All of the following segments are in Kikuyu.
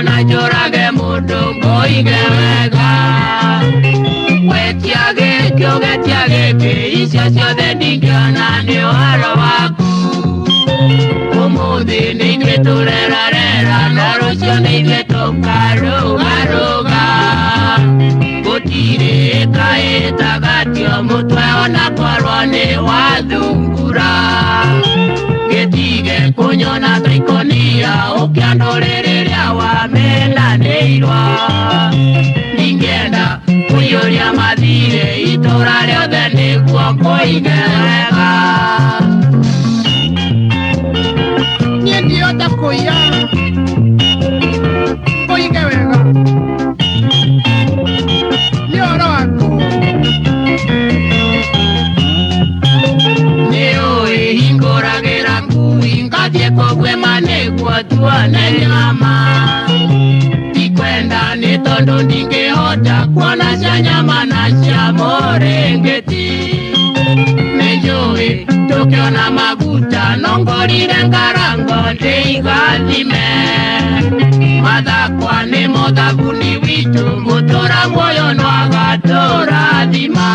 kana njũrage mũndũ ngoige wega. Wetia gĩkĩ ũgetia gĩkĩ, icio ciothe ndingĩona nĩ ũhoro waku. Ũmũthĩ nĩ ithuĩ tũrerarera, no rũciũ nĩ ithuĩ tũkarũgarũga. Gũtirĩ ĩkaĩtagatio mũtwe ona korwo nĩ wathungura. Gĩtige kũnyona ta ikũnia, ũkĩandũrĩ rĩrĩa wamenanĩirwo. Ndingĩenda kũiyũria mathirĩ itũra rĩothe nĩguo ngũige wega. Niĩ ndihota kũiya ngũige wega nĩ ũhoro waku. Nĩ ũĩ hingũragĩra ngui ngathiĩ kũguĩma nĩguo tuone nyama. Ndikwenda nĩ tondũ ndingĩhota kuona cia nyama na cia mũrĩngĩti. Nĩ njũĩ tũkĩona maguta no ngũrire ngarango ndĩigathime. Mathakwa nĩmo thabuni witũ, mũtũra muoyo no agatũrathima.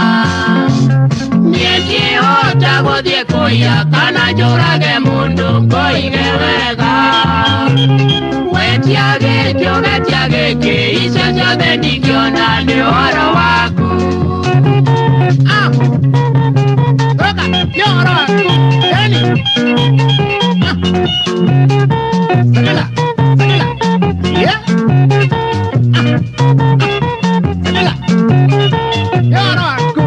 Niĩ ndihota gũthiĩ kũiya kana njũrage mũndũ ngoige wega. Wetia gĩkĩ ũgetia gĩkĩ, icio ciothe ndingĩona nĩ ũhoro waku. Ah, Roka, nĩ ũhoro waku. Eni. Ah. Sakala, sakala. Yeah. Ah. Ah. Sakala. Nĩ ũhoro waku.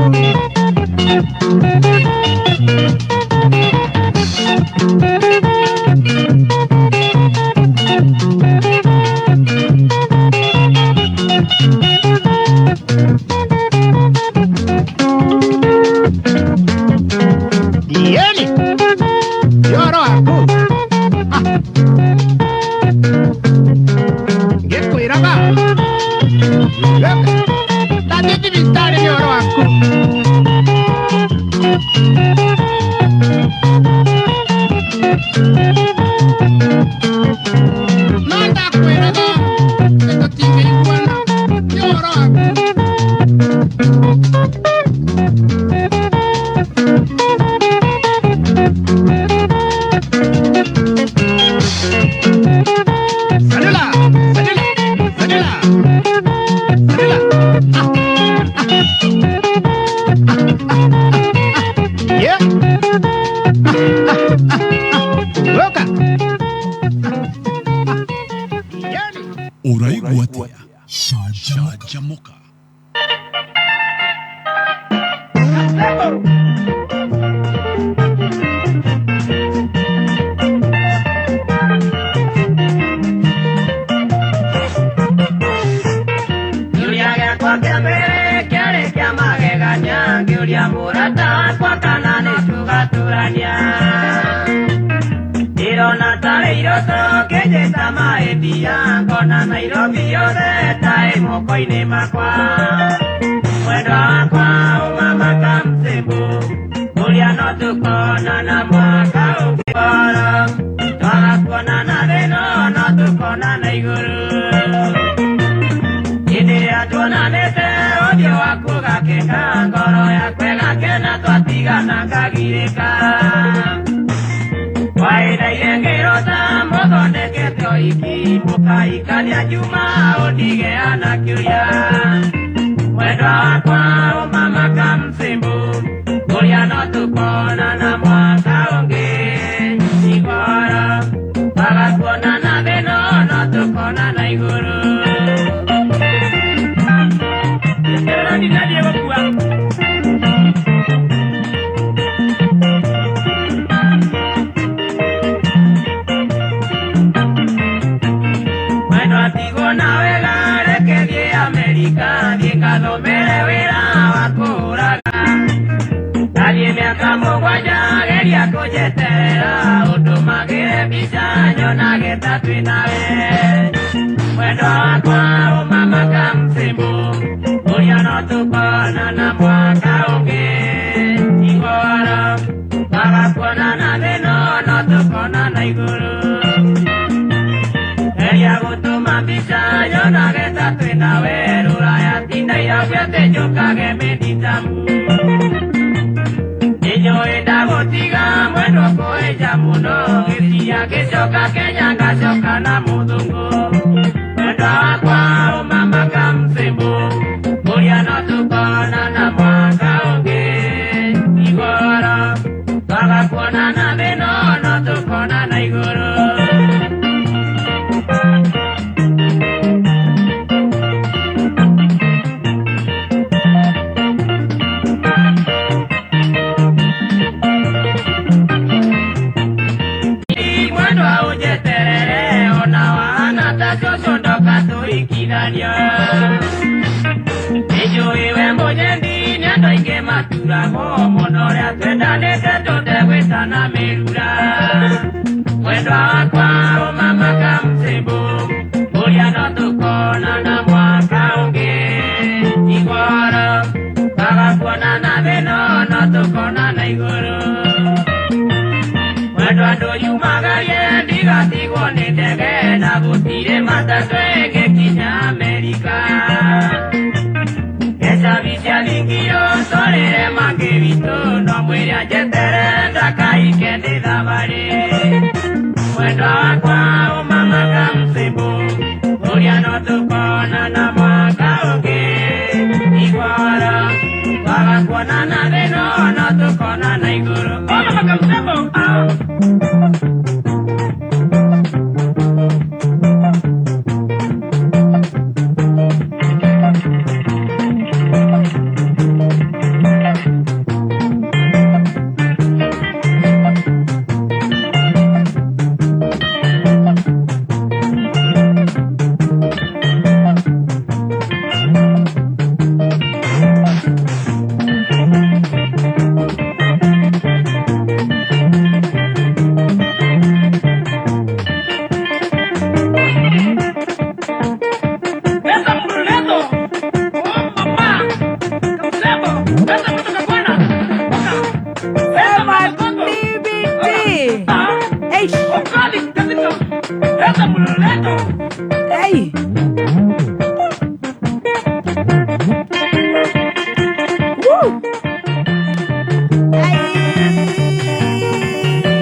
Yeni. Nĩ ũhoro waku. Ah. Ngĩkwĩraga. Ndathiĩ thibitarĩ nĩ ũhoro waku. No ndakwĩraga atĩ tũtingĩiguana nĩ ũhoro waku. Salula, salula, salula, salula. Ah, ah, ah, ah, ah. Yeah. Ah, ah, ah, ah. Roka. Ah, ah. Yani. Ũraigua atĩa? Canjamũka. Kĩũria gĩakwa kĩa mbere kĩarĩ kĩa magegania, ngĩũria mũrata wakwa kana nĩ tũgatũrania. Ndĩrona tarĩ iroto ngĩnjĩta mahĩtia, ngona Nairobi yothe ta ĩ moko-inĩ makwa. Mwendwa wakwa ũmama kamsimbu, ũrĩa no tũkonana mwaka ũngĩ bora. Twaga kuonana thĩno no tũkonana igũrũ. Hĩndĩ ĩrĩa tuonanĩte ũthiũ waku ũgakena, ngoro yakwa ĩgakena, twatigana ngagirĩka. Waĩndaire ngĩrota mũthondekete ũhiki, mũkahikania Juma ũndige anakĩũria. Mwendwa wakwa ũmama kamsimbu, ũrĩa no tũkonana mwaka ũngĩ. Igoro, twaga kuonana thĩno no tũkonana igũrũ. Ndĩrona ndinathiĩ gũkua. Mwendwa tigwo na wega, reke thiĩ Amerika, thiĩ ngathomere wĩra wa kũhũraga. Ndathiĩ mĩaka mũgwanja, geria kũnjeterera, ũndũmagĩre mbica nyonage ta twĩ nawe. Mwendwa wakwa ũmama kamsimbu, ũrĩa no tũkonana mwaka ũngĩ. Igoro, twaga kuonana thĩno no tũkonana igũrũ. Geria gũtũma Mbica nyonage ta twĩna we rũraya ti Nairobi atĩ njũkage mĩthitamu. Nĩnjũĩ ndagũtiga mwendwa kũĩja mũno gĩciria ngĩcoka Kenya ngacoka na mũthũngũ. Mwendwa wakwa ũmama kamcimbu ũrĩa no tũkonana mwaka ũngĩ. Igoro twaga kuonana thĩno no tũkonana igũrũ. Mwendwa ũnjeterere ona wahana ta cũcũ ndoka tũhikithanio. Nĩnjũĩ we mũnyendi nĩ andũ aingĩ maturagwo mũno ũrĩa twendanĩte tũtegwĩtana mĩrura. Mwendwa wakwa ũmama kamcimbu ũrĩa no tũkonana mwaka ũngĩ. Igoro twaga kuonana thĩno no tũkonana igũrũ. Mwendwa ndũyumagarie ndigatigwo nĩ ndege na gũtirĩ matatũ ĩgĩkinya Amerika. Gĩcabi cia thingiro twarĩre mangĩ witũ no mwĩre anjetere ndakaike ndĩ thabarĩ. Mwendwa wakwa ũmama kamcimbu ũrĩa no tũkonana mwaka ũngĩ. Igoro twaga kuonana thĩno no tũkonana igũrũ. Ũmama kamcimbu ah. Pesa mruleto. Oh mama. Kamsebo. Pesa kutoka bwana. Sema TBT. Eish. Ukali kazito. Pesa mruleto. Hey. Woo.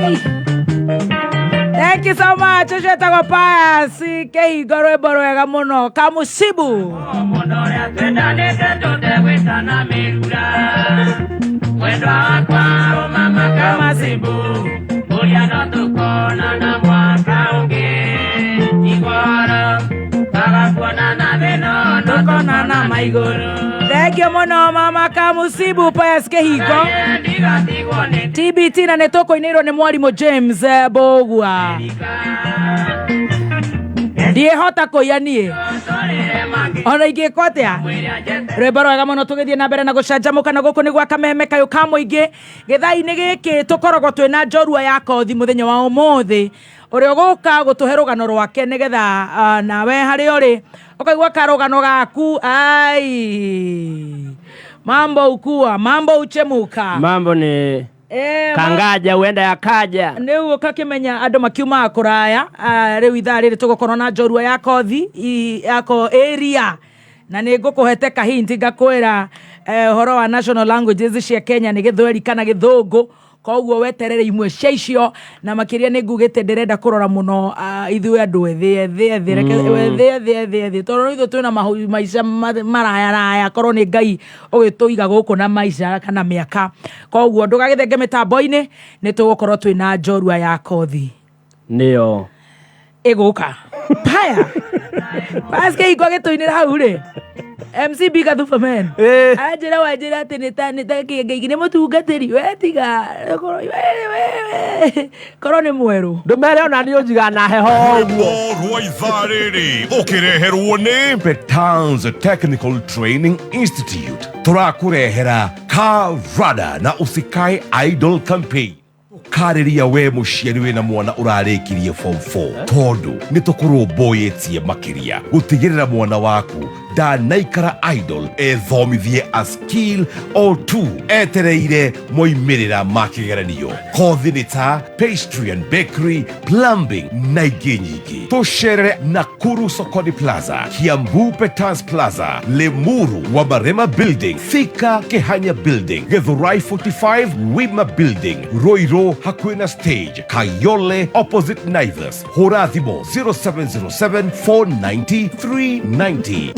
Hey. Thank you so much. Ũcio etagwo Pius Kĩhingo rwĩmbo rwega mũno kamucibu. Mũno ũrĩa twendanĩte tũtegwĩtana mĩrura. Mwendwa wakwa ũmama kamacimbu ũrĩa no tũkonana mwaka ũngĩ. Igoro twaga kuonana thĩno no Tũkonana tũkonana igũrũ. Thank you mũno mama kamucibu Pius Kĩhingo. Ndigatigwo nĩ TBT na nĩ tũkũinĩirwo nĩ mwarimũ James Mbũgua. Ndiĩhota kũiya niĩ twarĩre mangĩ ona ingĩkwo atĩa. mwĩre anjetere. Rwĩmbo rwega mũno tũgĩthiĩ na mbere na gũcanjamũka na gũkũ nĩ gwa kameme kayũ ka mũingĩ gĩthaa-inĩ gĩkĩ tũkoragwo twĩna njorua ya kothi mũthenya wa ũmũthĩ ũrĩa ũgũka gũtũhe rũgano rwake nĩgetha nawe harĩa ũrĩ ũkaigua karũgano gaku ai mambo ukua mambo uchemuka Mambo ni kangaja huenda yakaja. Rĩu ũkakĩmenya andũ makiumaga kũraya. Rĩu ithaa rĩrĩ tũgũkorwo na njorua ya kothi yako area na nĩ ngũkũhete kahinti ngakwĩra ũhoro wa national languages cia Kenya nĩ gĩthweri kana gĩthũngũ koguo weterere imwe cia icio na makĩria nĩ ngugĩte ndĩrenda kũrora mũno ithuĩ andũ ethĩ ethĩ ethĩ reke ethĩ ethĩ ethĩ ethĩ tondũ ithuĩ twĩna maica marayaraya korwo nĩ Ngai ũgĩtũiga gũkũ na maica kana mĩaka koguo ndũgagĩthenge mĩtambo-inĩ nĩ tũgũkorwo twĩna njorua ya kothi Ndio. Ĩgũka paya paske iko gĩtũinĩra hau rĩ MC Big Superman anjĩra wanjĩra atĩ nĩ ta nĩ ta kĩngĩ nĩ mũtungatĩri we tiga we korwo nĩ mwerũ. Ndũmere ona niĩ ũnjigaga na heho o ũguo. Rwĩmbo rwa ithaa rĩrĩ ũkĩreherwo nĩ Petans Technical Training Institute tũrakũrehera Karada na Usikae Idol Campaign karĩria we mũciari wĩna mwana ũrarĩkirie form 4 tondũ nĩ tũkũrũmbũyĩtie makĩria gũtigĩrĩra mwana waku Ndanaikara idle ethomithie a skill or two etereire moimĩrĩra ma kĩgeranio. Kothi nĩ ta pastry and bakery, plumbing na ingĩ nyingĩ. Tũcerere Nakuru Sokoni Plaza, Kiambu Petans Plaza, Limuru Wamarema Building, Thika Kehanya Building, Githurai 45 Wima Building, Ruiru hakuhĩ na stage, Kayole opposite Naivas. Hũra thimũ 0707 490 390.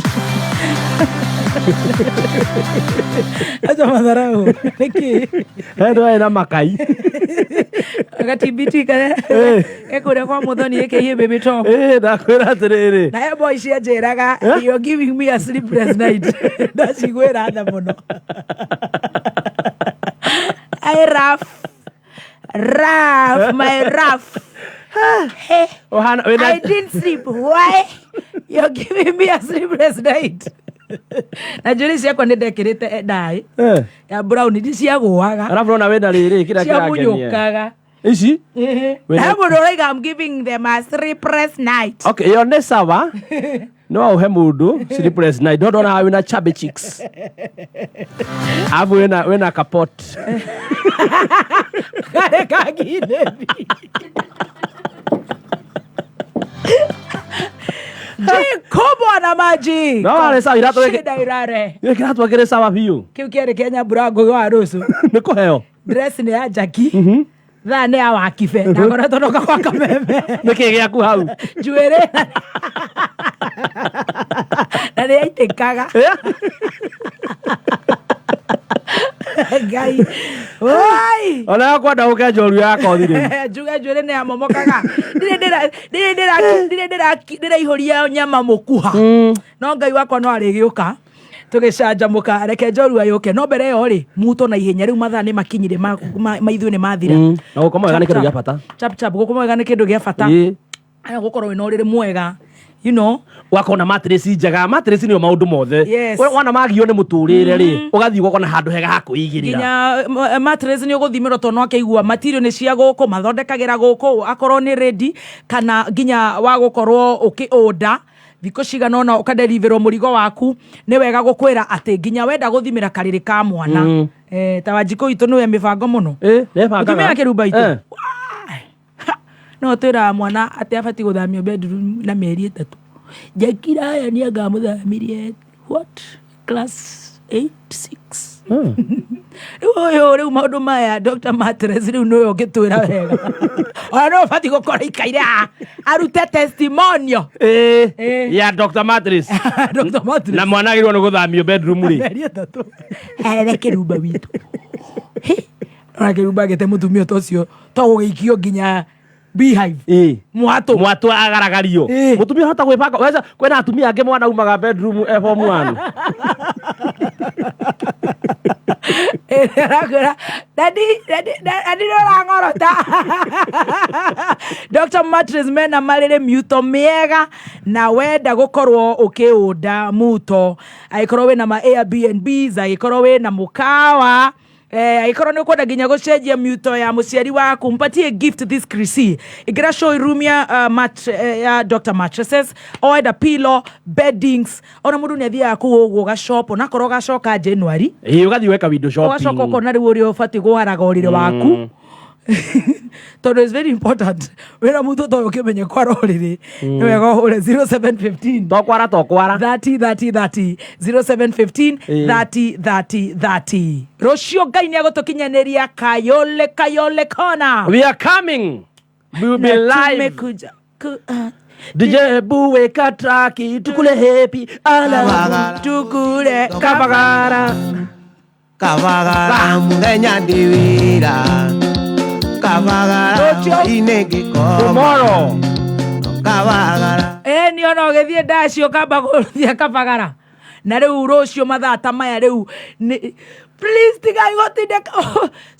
Acha madharau. Nĩkĩ? Endo ena makai. Gatibiti kare ekũrĩa kwa mũthoni ĩkĩiye baby top. Ndakwĩra atĩrĩrĩ. Na he boy cianjĩraga, "You're giving me a sleepless night." Ndaciguĩra tha mũno. I rough. Rough, my rough. Hey, Ũhana I wĩna didn't sleep. Why? You're giving me a sleepless night. Na njuĩrĩ ciakwa nĩ ndekĩrĩte ndaĩ ya brown ndiciagũaga. Arabu rona wĩna rĩrĩ kĩrĩa kĩrangenia. Ciamunyũkaga. Ici? Wĩna- Na mũndũ ũraiga, "I'm giving them a sleepless night." Okay, ĩyo nĩ sawa. No ũhe mũndũ sleepless night. No ndona wĩna chubby cheeks. Alafu wĩna kapot. Karĩ kanginĩthi. Jikubwa na maji. No, arĩ sawa, iratũ gĩkĩ- Shida irare. Gĩkĩ kĩratũ kĩrĩ sawa biũ. Kĩu kĩarĩ kĩa Nyambura Ngũgĩ wa rũciũ. Nĩ kũheo. Dress nĩ ya Jackie. Thaa nĩ ya Wakibe. Na ngoretwo ndoka gwa kameme. Nĩ kĩ gĩaku hau? Njuĩrĩ. Na nĩ yaitĩkaga. Ngai. Oi! Ona kwenda ũke njoru ya kothi rĩu. Njuge njuĩrĩ nĩ yamomokaga. Ndirĩ ndĩra ndirĩ ndĩra ndirĩ ndĩra ndĩraihũria nyama mũkuha. No Ngai wakwa no arĩgĩũka tũgĩcanjamũka, reke njorua yũke, no mbere ĩyo rĩ muto na ihenya rĩu mathaa nĩ makinyire ma ithuĩ nĩ mathira. Na gũkoma wega nĩ kĩndũ gĩa bata. Chap chap, gũkoma wega nĩ kĩndũ gĩa bata. Aya gũkorwo wĩna ũrĩrĩ mwega. Ũgakorwo na mattress njega. Mattress nĩyo maũndũ mothe. Wona magio nĩ mũtũrĩre rĩ, ũgathiĩ ũgakona handũ hega ha kwĩigĩrĩra. Nginya mattress nĩ ũgũthimĩrwo tondũ no akĩigua material nĩ cia gũkũ, mathondekagĩra gũkũ, akorwo nĩ ready kana nginya wa gũkorwo ũkĩ-order thikũ cigana ũna ũkadeliverwo mũrigo waku. Nĩ wega gũkwĩra atĩ nginya wenda gũthimĩra karĩrĩ ka mwana, ta Wanjikũ witũ nĩwe mĩbango mũno. Nĩbangaga. Mũtumia kĩrumba itũ. Ha, no twĩraga mwana atĩ abatiĩ gũthamio bedroom na mĩeri 3. Jakiraya nĩ angamũthamirie what, class 8 6. Rĩu ũyũ rĩu maũndũ maya Dr. Mattress rĩu nĩwe ũngĩtwĩra wega, ona no ũbatiĩ gũkorwo ikaire haha arute testimonial. Ya Dr. Mattress. Dr. Mattress. Na mwana agĩrĩirwo nĩ gũthamio bedroom rĩ? Mĩeri 3. Erere kĩrumba witũ. Hĩ, ona kĩrumba gĩte mũtumia ta ũcio to gũgĩikio nginya beehive. Mwatũ. Mwatũ agaragario. Mũtumia hota gwĩbanga weza. Kwĩna atumia angĩ mwana umaga bedroom e form 1. Arakwĩra, "Daddy, daddy, daddy, nĩũrang'orota." Dr. Mattress mena marĩrĩ miuto mĩega, na wenda gũkorwo ũkĩũnda muto, angĩkorwo wĩna ma Airbnbs, angĩkorwo wĩna mũkawa, angĩkorwo nĩ ũkwenda nginya gũcenjia miuto ya mũciari waku, mpatie gift this Chrissy, ingĩra showroom ya, ya Dr. Mattresses, oenda pillow, beddings, ona mũndũ nĩ athiaga kũu ũguo gashop, onakorwo gacoka January. Ũgathiĩ weka window shopping. Ũgacoka ũkona rĩu ũrĩa ũbatiĩ kũharaga ũrĩrĩ waku, tondũ is very important wĩra mũtũ toyũ ũkĩmenye kwara ũrĩrĩ nĩ wega ũhũre 0715 Tokwara tokwara. 30 30 30, 0715 30 30 30. Rũciũ Ngai nĩ agũtũkinyanĩria Kayole, Kayole Kona. We are coming, we will be Na live. tumekuja DJ buweka traki tukule happy ala tukule Kabagara. Kabagara muthenya ndĩ wĩra Kabagara. Rũciũ. Hwaĩ-inĩ ngĩkoma. Tomorrow. Kabagara. Ĩ ona ũgĩthiĩ ndacio kamba gũthiĩ Kabagara, na rĩu rũciũ mathaa ta maya rĩu nĩ please tigai gũtindĩka,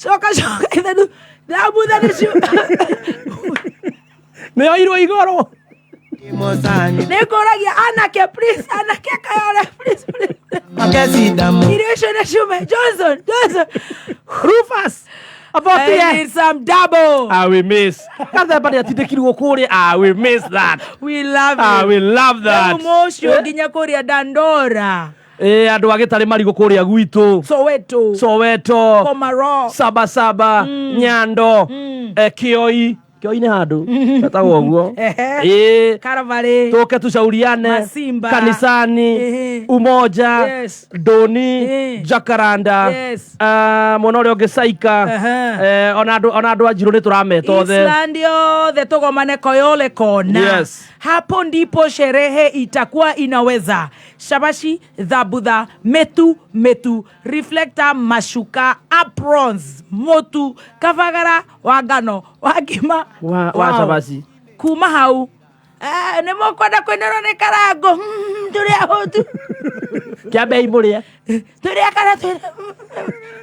coka coka ithenu thambutha nĩcio. Nĩ oirwo igũrũ. Mosani. Nĩ ngũragia anake, please, anake Kayole, please, please. Makecindamu. Irio icio nĩ ciume Johnson Johnson. Rufus. I Abotie. need some double. Ah, we miss. Kathemba nĩ atindĩkirwo kũrĩa. Ah, we miss that. We love Ah, it. we love that. Rĩu mũcio nginya kũrĩa Dandora, Eh, andũ a gĩtarĩ marigũ kũrĩa gwitũ. Soweto, Soweto. Komarok. Sabasaba, Nyando, Kioi. Kioi nĩ handũ betagwo ũguo. Ehe. Ĩĩ. Caravale. Tũke tucauriane Masimba. kanisani Ehe. Umoja Yes. Ndũni Ehe. Jacaranda Yes. ah, mwena ũrĩa ũngĩ Saika Ehe. ona andũ a Njirũ nĩ tũrameta othe. Eastland yothe tugomane Koyole kona. Yes. Hapo ndipo sherehe itakuwa inaweza. Shabashi, dhabudha, metu, metu, reflector, mashuka, aprons, motu, kavagara, wa ngano, wa ngima, Wa Wow. cabaci. Kuma hau nä måkwenda kwä nä rwo nä karango tå rä ahå tu Kĩambei mũrĩe. tå rä a kana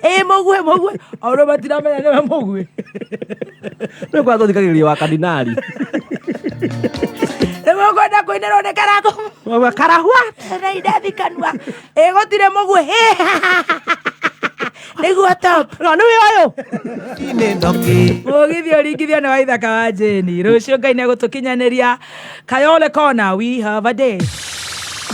ä må gue må gue aå matiramenya nä we må gue Nĩ kwa tũthikagĩrĩria wa kardinali. nä måkwenda kwä nä rwo nä karango Wa karahua. na indathi kanua ä gå tirä må gue nä guo top No nĩ wĩ ũyũ. må githi å ringithio nä wa ithaka wa jeni rå cio ngai nä egå tå kinyanä ria kayole kona we have a day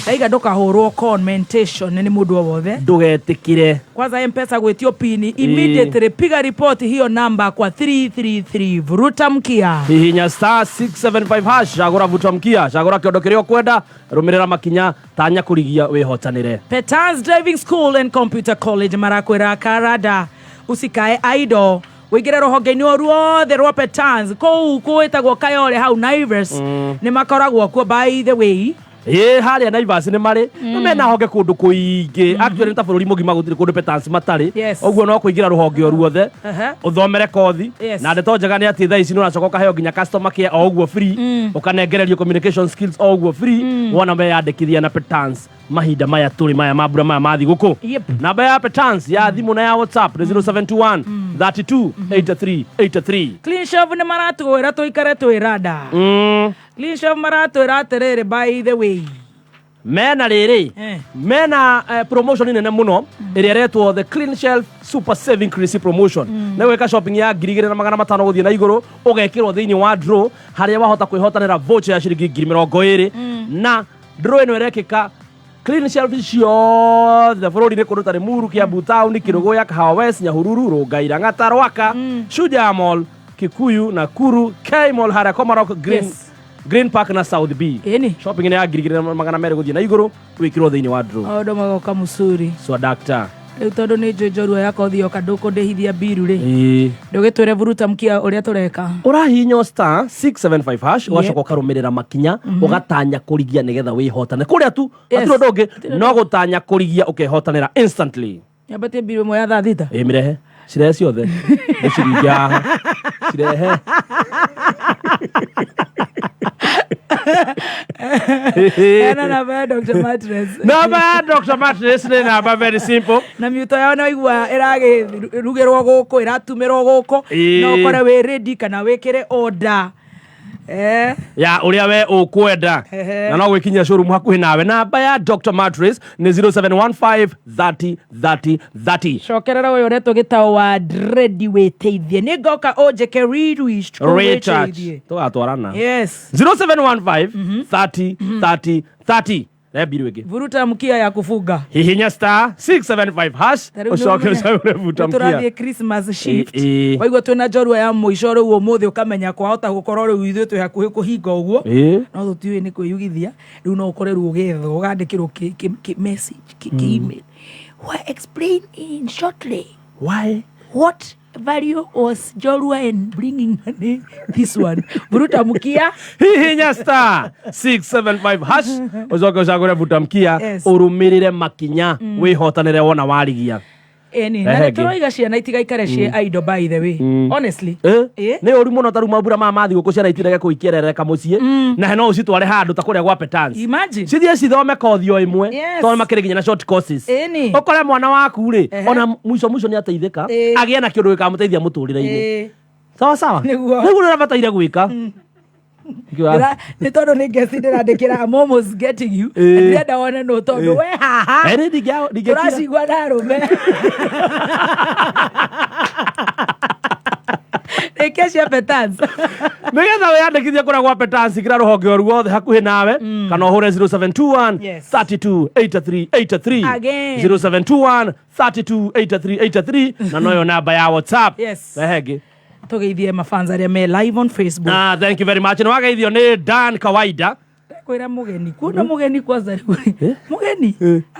ndaiga ndå kahå rwo commentation nä må ndå o wothe Ndũgetĩkĩre. kwanza mpesa gwĩtio pini immediately piga ripoti hiyo namba kwa 333 vuruta mkia Hihinya star 675 hash cagũra vuta mkia cagũra kĩondo kĩrĩa ũkwenda rũmĩrĩra makinya tanya kũrigia wĩhotanĩre. Petans Driving School and Computer College marakwĩra karada usikae idle wĩingĩre rũhonge-inĩ o ruothe rwa Petans kũu kwĩtagwo Kayole hau Naivas nĩ makoragwo kuo by the way Ĩ harĩa Naivas nĩ marĩ no mena honge kũndũ kũingĩ actually nĩ ta bũrũri mũgima gũtirĩ kũndũ Petans matarĩ Yes. ũguo no kũingĩra rũhonge o ruothe Ehe. ũthomere kothi Yes. na ndeto njega nĩ atĩ thaa ici nĩ ũracoka ũkaheo nginya customer care o ũguo free ũkanengererio communication skills o ũguo free wona weyandĩkithia na Petans mahinda maya tũrĩ maya ma mbura maya ma thigũkũ Yep. namba ya Petans ya thimũ na ya WhatsApp nĩ 0721 32 83 83 Clean Shelf nĩ maratwĩra tũikare twĩ rada Clean Shelf maratwĩra atĩrĩrĩ by the way mena rĩrĩ Eh. mena promotion nene mũno ĩrĩa ĩretwo the clean shelf super saving crazy promotion nĩ gwĩka shopping ya 2500 gũthiĩ na igũrũ ũgekĩrwo thĩinĩ wa draw harĩa wahota kwĩhotanĩra voucher ya ciringi 20,020 na draw ĩno ĩrekĩka clean shelf ciothe bũrũri-inĩ kũndũ ta Limuru, Kiambu town, Kĩrũgũya, Kahawa West, Nyahururu, Rongai, Lang'ata, Rwaka, Shujaa Mall, Kikuyu, Nakuru, K Mall harĩa Komarok, Green, Yes. Green Park na South B. Ĩni. Shopping nĩ ya 2200 gũthiĩ na igũrũ wĩkĩrwo thĩinĩ wa draw. Maũndũ magoka mũcuri So doctor. rĩu tondũ nĩ njũĩ njorua yakwa ũthiĩ ndũkũndĩhithia mbiru rĩ Ĩĩ. ndũgĩtwĩre vuruta mkia ũrĩa tũreka Ũrahihinya star 675 hash ũgacoka ũkarũmĩrĩra makinya ũgatanya kũrigia nĩgetha wĩhotane kũrĩa tu Yes. hatirĩ ũndũ ũngĩ no gũtanya kũrigia ũkehotanĩra instantly. nyambatie mbiru ĩmwe ya thaa thita Ĩ mĩrehe cirehe ciothe ndĩciringe haha cirehe ena namba ya Dr. Mattress namba ya Dr. Mattress nĩ namba very simple na miuto yao nĩwaigua ĩragĩrugĩrwo gũkũ ĩratumĩrwo gũkũ Ĩĩ. no ũkore wĩ ready kana wĩkĩre order eh ya ũrĩa we ũkwenda Ehe. na no gwĩkinyia showroom hakuhĩ nawe namba ya Dr. Mattress nĩ 0715 30 30 30 cokerera ũyũ ũretwo gĩtao wa dredi wĩteithie nĩ ngoka ũnjĩke Recharge tũgatwarana yes 0715 30 30 30 rehe mbiru ĩngĩ vuruta mkia ya kufunga hihinya star 675 hash Ta rĩu ũcoke nĩũramenya, ũcagũre vuta mkia nĩtũrathiĩ Christmas shift Ĩ, ĩ. waigua twĩna njorua ya mũico rĩu ũmũthĩ ũkamenya kwahota gũkorwo rĩu ithuĩ twĩ hakuhĩ kũhinga ũguo Ĩ. no tũtiũĩ nĩ kwĩyugithia rĩu no ũkore rĩu ũgĩethwo ũgandĩkĩrwo kĩ message kĩ email Why explain in shortly Why? what value was Jorua in bringing money this one vuruta mkia hihinya star 675 hash ũcoke ũcagũre vuta mkia Yes. ũrũmĩrĩre makinya wĩhotanĩre wona warigia ĩni na Rehe nĩ ĩngĩ. tũroiga ciana itigaikare ciĩ idle by the way honestly Eh? Ĩ? nä å ru må no taru mambura maya ma thigå ciana itirege kå ikierereka må ciä na he no å citware handå ta kå rä a gwa Petans. Imagine. cithiä cithome kothi o ĩmwe Yes. tondå makä rä nginya na short courses Ĩni. ũkore mwana waku rä Ehe. ona mũico mũico nä ateithä ka Ĩ. agĩe na kä å ndå gä kamå teithia må tå rä re-inä Ĩ. sawa sawa Nĩguo. nĩguo nä bataire gwä ka Nĩ tondũ nĩ ngeci ndĩrandĩkĩra I'm almost getting you Ĩ. Na ndĩrenda wone nũ tondũ we haha Eh, ndingĩkira tũracigua na arũme Rĩkia cia Petans. Nĩgetha wĩyandĩkithie kũrĩa gwa Petans kĩra rũhonge o ruothe hakuhĩ nawe kana ũhũre 0721 Yes. 32 83 83. Again. 0721 32 83 83, na noyo namba ya WhatsApp. Yes. Rehe ĩngĩ. Tũgeithie mafans arĩa me live on Facebook. Ah, thank you very much. Nĩ wageithio nĩ Dan Kawaida. Kwĩra mũgeni kuona mũgeni kwanza rĩu mũgeni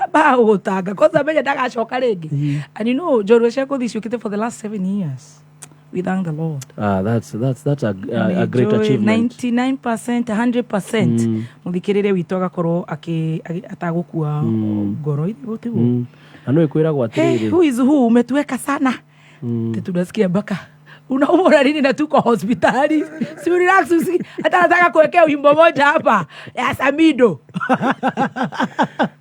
amba gũtanga kwanza menye ndagacoka rĩngĩ. And you know njorua cia kũthi ciũkĩte for the last 7 years, we thank the Lord. Ah, that's a great Nĩnjũĩ achievement. 99% 100% mũthikĩrĩria witũ agakorwo atagũkua ngoro tiguo. Na nĩ kwĩragwo Hey, atĩrĩrĩ who is who umetuweka sana. Mm. Tunasikia mpaka unaumwa nini na tuko hospitali. Si relax usi hata nataka kuwekea wimbo moja hapa ya Samido.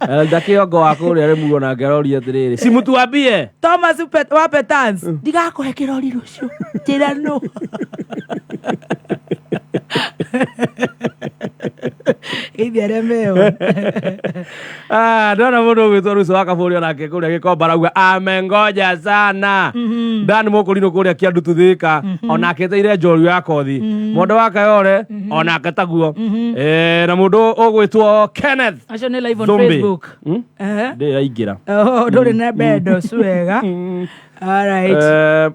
Elda Kĩongo wa kũrĩa Rĩmuro nake aroria atĩrĩrĩ, si mtuambie. Thomas wa Petans, ndigakuhe kirori rucio njĩra no. Ithi arĩa meo. Ah, ndona mũndũ ũgwĩtwo Ruco wa Kabũri onake kũrĩa Gĩkomba arauga amengoja sana. Dan Mũkũrinũ kũrĩa Kĩandutu Thika onake eteire njorua ya kothi. Mũndũ wa Kayore onake taguo. Eh, na mũndũ ũgwĩtwo Kenneth Acio nĩ live on Thumbi. Facebook. Hmm? Ehe. Ndĩraingĩra. Oh, ndũrĩ na bendo si wega. All right. Eh,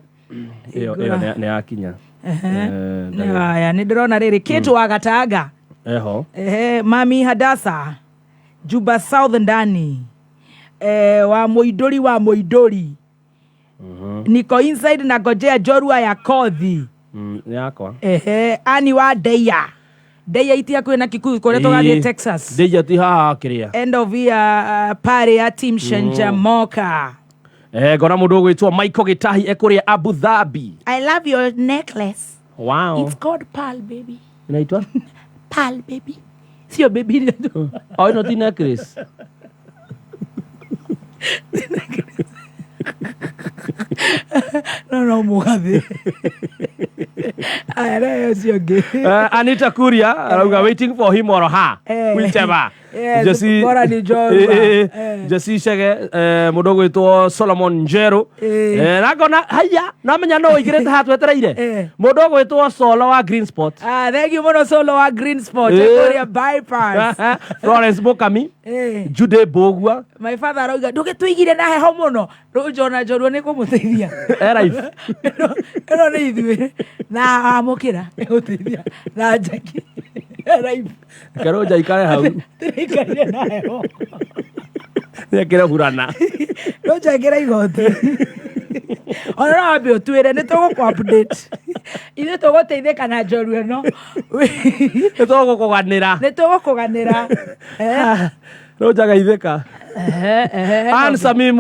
ĩyo nĩ yakinya. Ehe. Eh, ndagĩka. Haya, nĩ ndĩrona rĩrĩ Kate wa Gatanga. Eho. Ehe, Mami Hadasa Juba South ndani, eh, wa Mũindũri wa Mũindũri, niko inside na ngojea njorua ya kothi. Nĩ yakwa. Ehe, ani wa Ndeia, Ndeia iti hakuhĩ na Kikuyu kũrĩa tũgathiĩ Texas. Ndeia ti haha kĩrĩa. End of year party ya team Shanjamoka. Eh, ngona mũndũ ũgwĩtwo Michael Gĩtahi ekũrĩa Abu Dhabi. I love your necklace. Wow. It's called pearl baby. Inaitwa? Pearl baby, sio baby. Oh, ĩno ti necklace. No mũgathĩ aya nayo ũcio ũngĩ. Anita Kuria arauga waiting for him or her. Eh. Whichever. Yes, Jesse bora ni njorua. Eh. Jesse Chege, mũndũ ũgwĩtwo Solomon Njeru. Eh. Na ngona haya namenya no ũingĩrĩte haha twetereire. Eh. Mũndũ ũgwĩtwo Solo wa Green Spot. Ah, thank you mũno Solo wa Green Spot. Eh. Kũrĩa bypass. Florence Mukami. Eh. Jude Bogua. My father arauga ndũgĩtũigire na heho mũno rĩu njona njorua nĩ kũmũteithia. Erife. Ĩno nĩ ithuĩ na amũkĩra ĩgũteithia na njaki Erife. Karũnja ikare hau. Tũrĩikarire na heho. Nĩekĩre burana. Rũnjangĩra igoti ona no wambe ũtwĩre nĩ tũgũkũ update ithuĩ tũgũteithĩka na njorua ĩno. Nĩ tũgũkũganĩra. Nĩ tũgũkũganĩra. Eh, Rũnja geithĩka. Ehe, ehe. Ann Sami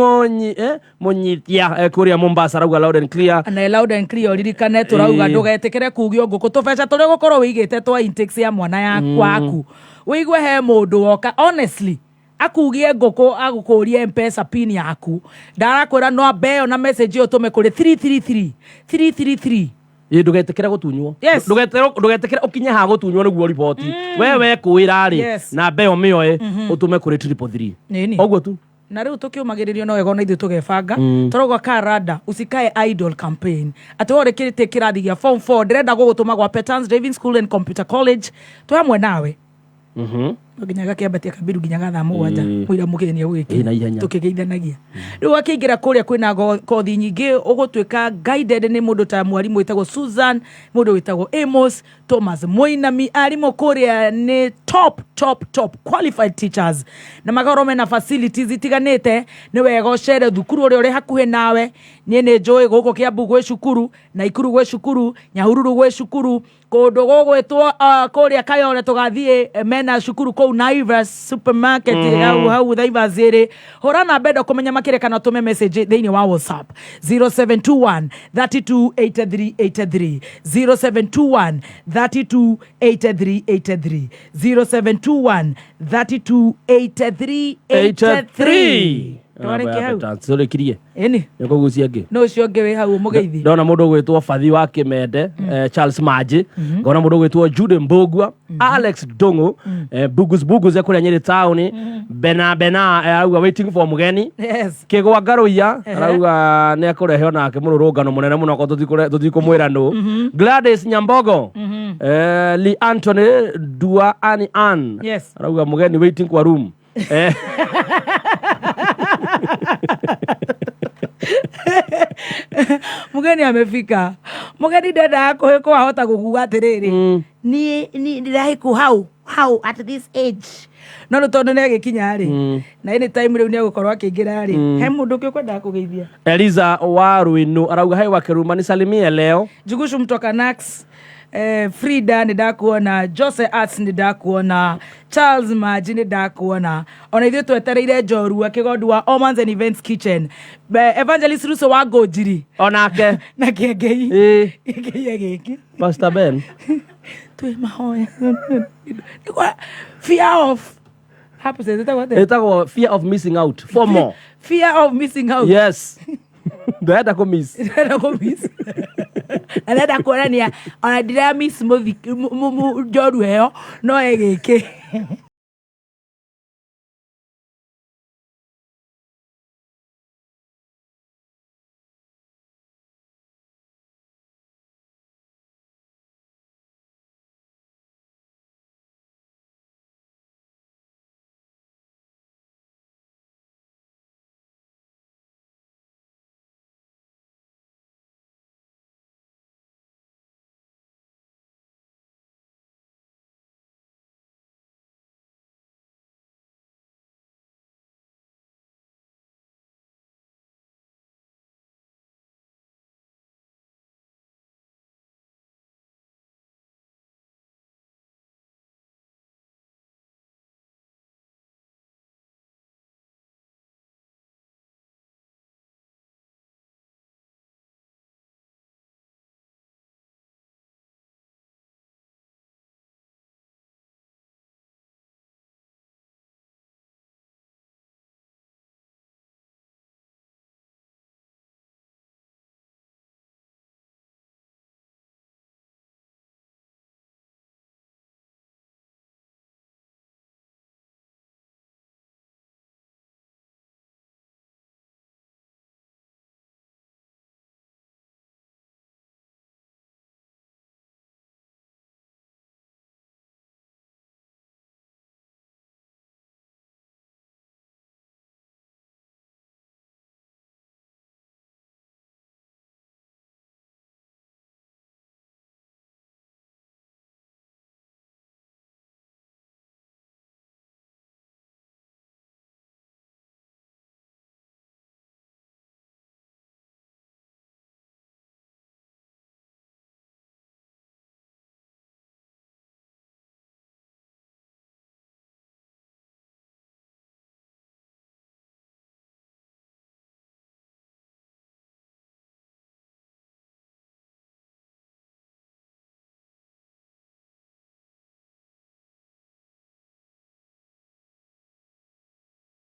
Munyitia kũrĩa Mombasa arauga loud and clear. Na loud and clear ũririkane tũrauga Ĩĩ. ndũgetĩkĩre kugio ngũkũ tũbeca tũrĩa ũgũkorwo wĩigĩte twa intakes ya mwana yaku waku wĩigue he mũndũ woka honestly akugie ngũkũ agũkũrie Mpesa pin yaku ndarakwĩra no ambe ĩyo na message ĩyo tũme kũrĩ 333 333. Ĩ ndũgetĩkĩre gũtunywo. Yes. Ndũgetĩkĩre ũkinye ha gũtunywo nĩguo riboti we wekũĩra rĩ namba ĩyo mĩoe ũtũme kũrĩ 333. Nĩni. Ũguo tu. Na rĩu tũkĩũmagĩrĩrio no wega ona ithuĩ tũgebanga tũrauga karada usikae idle campaign atĩ we ũrĩkĩrĩtie kĩrathi gĩa form 4 ndĩrenda gũgũtũma gwa Petans Driving School and Computer College twĩ hamwe nawe. No nginya gakĩambatia kabiru nginya ga thaa 7 mũira mũgeni Ĩĩ, na ihenya. tũkĩgeithanagia rĩu akĩingĩra kũrĩa kwĩna kothi nyingĩ ũgũtuĩka guided nĩ mũndũ ta mwarimũ wĩtagwo Susan, mũndũ wĩtagwo Amos Thomas Mũinami. Arimũ kũrĩa nĩ top top top qualified teachers na magakorwo mena facilities itiganĩte. Nĩ wega ũcere thukuru ũrĩa ũrĩ hakuhĩ nawe. Niĩ nĩ njũĩ gũkũ Kĩambu gwĩ cukuru, Naikuru gwĩ cukuru, Nyahururu gwĩ cukuru, kũndũ gũgwĩtwo kũrĩa Kayore tũgathiĩ mena cukuru kũu Naivas supermarket hau hau Naivas ĩrĩ. Hũra namba ĩndo kũmenya makĩria kana ũtũme message thĩinĩ wa WhatsApp 0721 328383, 0721 328383, 0721 328383. Twarĩkia hau. Tũrĩkirie. Ĩni. Nĩ ũkũgucia ĩngĩ. No ũcio ũngĩ wĩ hau mũgeithi. Ndona mũndũ ũgwĩtwo Bathi wa Kĩmende, Charles Manji, ngona mũndũ ũgwĩtwo Jude Mbũgua, Alex Ndung'u, Bugus Bugus ekũrĩa Nyĩrĩ taũni, Bena Bena arauga waiting for mũgeni. Yes. Kĩgwa Ngarũiya arauga nĩ ekũrehe onake mũrũrũngano mũnene mũno okorwo tũtikũmwĩra nũ. Gladys Nyambogo, Lee Anthony Dua Ani Ann Yes. arauga mũgeni waiting kwa room. Mugeni amefika. Mugeni ndendaga kũhĩkwo ahota gũkuga atĩrĩrĩ, niĩ niĩ ndĩrahĩkwo hau hau at this age, no rĩu tondũ nĩ agĩkinya rĩ, na anytime rĩu nĩ egũkorwo akĩingĩra rĩ, he mũndũ ũngĩ ũkwendaga kũgeithia? Eliza wa Ruinu arauga hai Wakeruma, nisalimie leo. Jugushu mtoka Nax, Frida nĩ ndakuona, Jose Arts nĩ ndakuona, Charles Maji nĩ ndakuona. Ona ithuĩ twetereire njorua kĩgondu wa Omans and Events Kitchen. Evangelist Ruso wa Ngũnjiri onake na Kĩengei. Ĩ. Kĩengei gĩkĩ. Pastor Ben. Twĩ mahoya. Nĩkwa- fear of hapo sasa ĩtagwo atĩa? Ĩtagwo fear of missing out, FOMO. Fear of missing out. Yes, ndĩrenda kũ miss. Ndĩrenda kũ miss. Na ndĩrenda kuonania ona ndira miss njorua ĩyo no ĩgĩkĩ.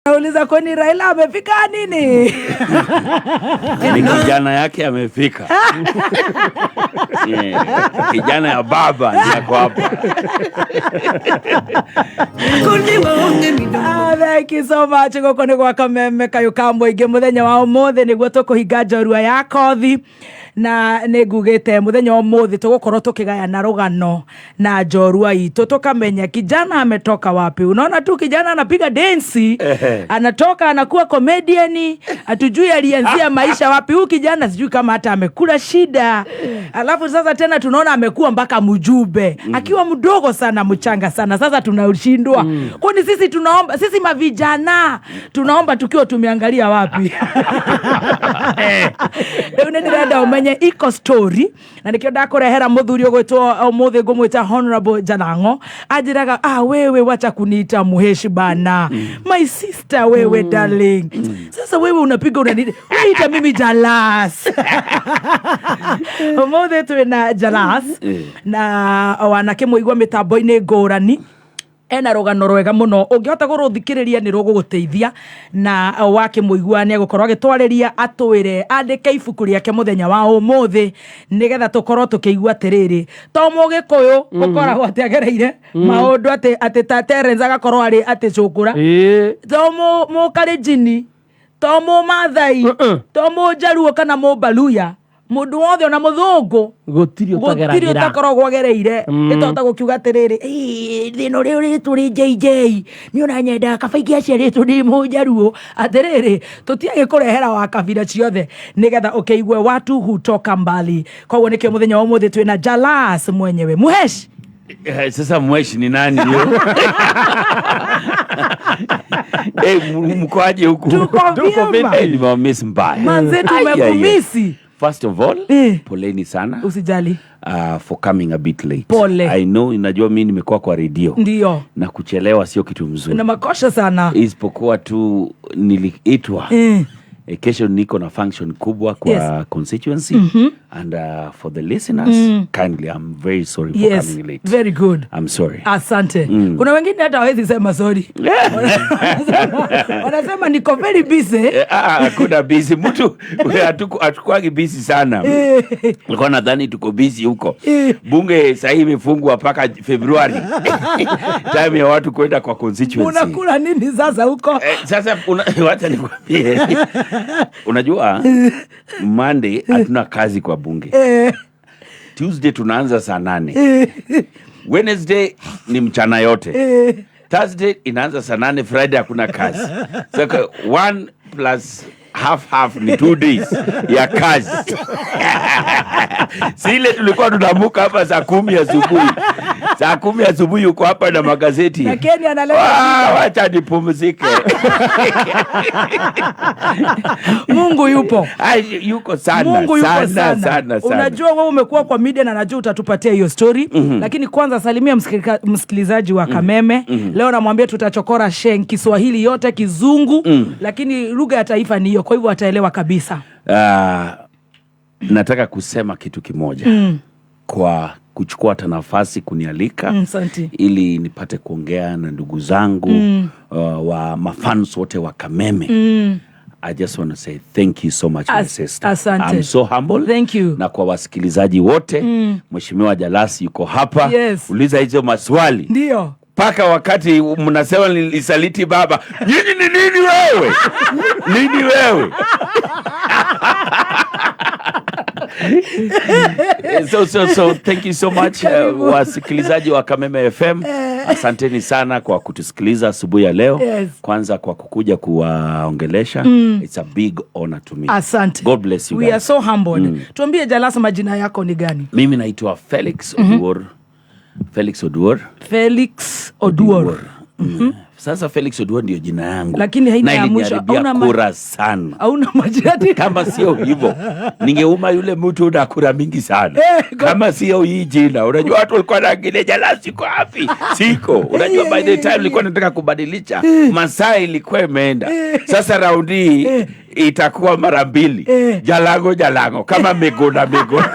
Nauliza kwani Raila amefika nini? Ni kijana yake amefika. Yeah. Kijana ya baba ndiye ako hapa. Ah, thank you so much. Gũkũ nĩ gwa Kameme kayũ ka mũingĩ mũthenya wa ũmũthĩ nĩguo tũkũhinga njorua ya kothi, na nĩ ngugĩte mũthenya wa ũmũthĩ tũgũkorwo tũkĩgayana rũgano na njorua itũ, tũkamenya kijana ametoka wapi. Unaona tu kijana anapiga densi, anatoka anakuwa comedian, hatujui alianzia maisha wapi huyu kijana, sijui kama hata amekula shida. Alafu sasa tena tunaona amekuwa mpaka mjumbe akiwa mdogo sana, mchanga sana. Sasa tunashindwa, kwani sisi tunaomba, sisi mavijana tunaomba tukiwa tumeangalia wapi? Rĩu nĩ ndĩrenda ũmenye iko story, na nĩkĩo ndakũrehera mũthuri ũgwĩtwo ũmũthĩ ngũmwĩta Honorable Jalango. Anjĩraga, ah, wewe wacha kuniita muheshi bana, my sister wewe, darling, sasa wewe unapiga unaniita mimi Jalas. Ũmũthĩ twĩna Jalas na wanakĩmũigua mĩtambo-inĩ ngũrani. Ena rũgano rwega mũno, ũngĩhota gũrũthikĩrĩria nĩ rũgũgũteithia, na wakĩmũigua nĩ egũkorwo agĩtwarĩria, atwĩre andĩke ibuku rĩake mũthenya wa ũmũthĩ, nĩgetha tũkorwo tũkĩigua atĩrĩrĩ, to mũgĩkũyũ ũkoragwo atĩ agereire maũndũ atĩ ta Terence agakorwo arĩ atĩ cũkũra, to mũkarenjini, to mũmathai, to mũnjaruo kana mũbaluya, mũndũ wothe ona mũthũngũ, gũtirĩ gũtirĩ ũtageragĩra. Ũtakoragwo agereire. Ĩtohota gũkiuga atĩrĩrĩ, "Ĩĩ, thĩna ũrĩa ũrĩtwo rĩ JJ nĩ ona nyendaga kaba ingĩaciarĩtwo ndĩ mũnjaruo." Atĩrĩrĩ, tũtiagĩkũrehera wa kabira ciothe nĩgetha ũkĩigue watu hutoka mbali. Koguo nĩkĩo mũthenya wa ũmũthĩ twĩna Jalas mwenyewe, Muhesh. Sasa mweshi ni nani huyo? Mkoaje huku? Tuko vyema. Nimewamiss mbaya. Manze, Ai, ai, ai. Tumekumisi. First of all, poleni sana Usijali. For coming a bit late. Pole. I know, inajua mi nimekuwa kwa redio na kuchelewa sio kitu mzuri. Na makosha sana. Isipokuwa tu niliitwa. Kesho niko na function kubwa kwa constituency and for the listeners, kindly, I'm very sorry for coming late. Very good. I'm sorry. Asante. Kuna wengine hata hawezi sema sorry, wanasema niko very busy. Hakuna busy mtu, hatukwagi busy sana. Nilikuwa nadhani tuko busy huko bunge. Sahii imefungwa mpaka Februari, time ya watu kwenda kwa constituency. Unakula nini sasa huko? Sasa wacha nikwambie, unajua Monday hatuna kazi kwa bunge. Tuesday tunaanza saa 8. Wednesday ni mchana yote. Thursday inaanza saa 8. Friday hakuna kazi. So, one plus half half ni 2 days ya kazi. Si ile tulikuwa tunamuka hapa saa 10 asubuhi. Saa 10 asubuhi uko hapa na magazeti. Na Kenya analeta Ah, wacha nipumzike. Mungu yupo. Ai, yuko sana. Mungu yupo sana, sana. Sana, sana. Unajua wewe umekuwa kwa media na najua utatupatia hiyo story, lakini kwanza salimia msikilizaji wa Kameme. Leo namwambia tutachokora Sheng, Kiswahili yote, Kizungu, lakini lugha ya taifa ni hiyo, kwa hivyo ataelewa kabisa. Ah, nataka kusema kitu kimoja kwa kuchukua hata nafasi kunialika Asante. ili nipate kuongea na ndugu zangu wa mafans wote wa Kameme. I just want to say thank you so much, my sister. Asante. I'm so humble. Thank you. Na kwa wasikilizaji wote, Mheshimiwa Jalasi yuko hapa. Uliza hizo maswali mpaka wakati mnasema nilisaliti baba. Nyinyi ni nini wewe? Nini wewe? So thank you so much, wasikilizaji wa Kameme FM. Asanteni sana kwa kutusikiliza asubuhi ya leo. Kwanza kwa kukuja kuwaongelesha. It's a big honor to me. Asante. God bless you We guys. Are so humbled. Tuambie Jalasa, majina yako ni gani? Mimi naitwa Felix Oduor. Felix Oduor. Felix Oduor. Sasa Felix Oduor ndio jina yangu. Lakini haina Na ya mwisho. iliniharibia Hauna kura sana. Hauna majina. Kama sio hivyo ningeuma yule mtu na kura mingi sana. Kama sio hii jina, unajua watu walikuwa wanaangalia, Jalasi siko wapi? Siko. Unajua by the time nilikuwa nataka kubadilisha, masaa ilikuwa imeenda. Sasa raundi hii itakuwa mara mbili. Jalango Jalango kama Miguna Miguna.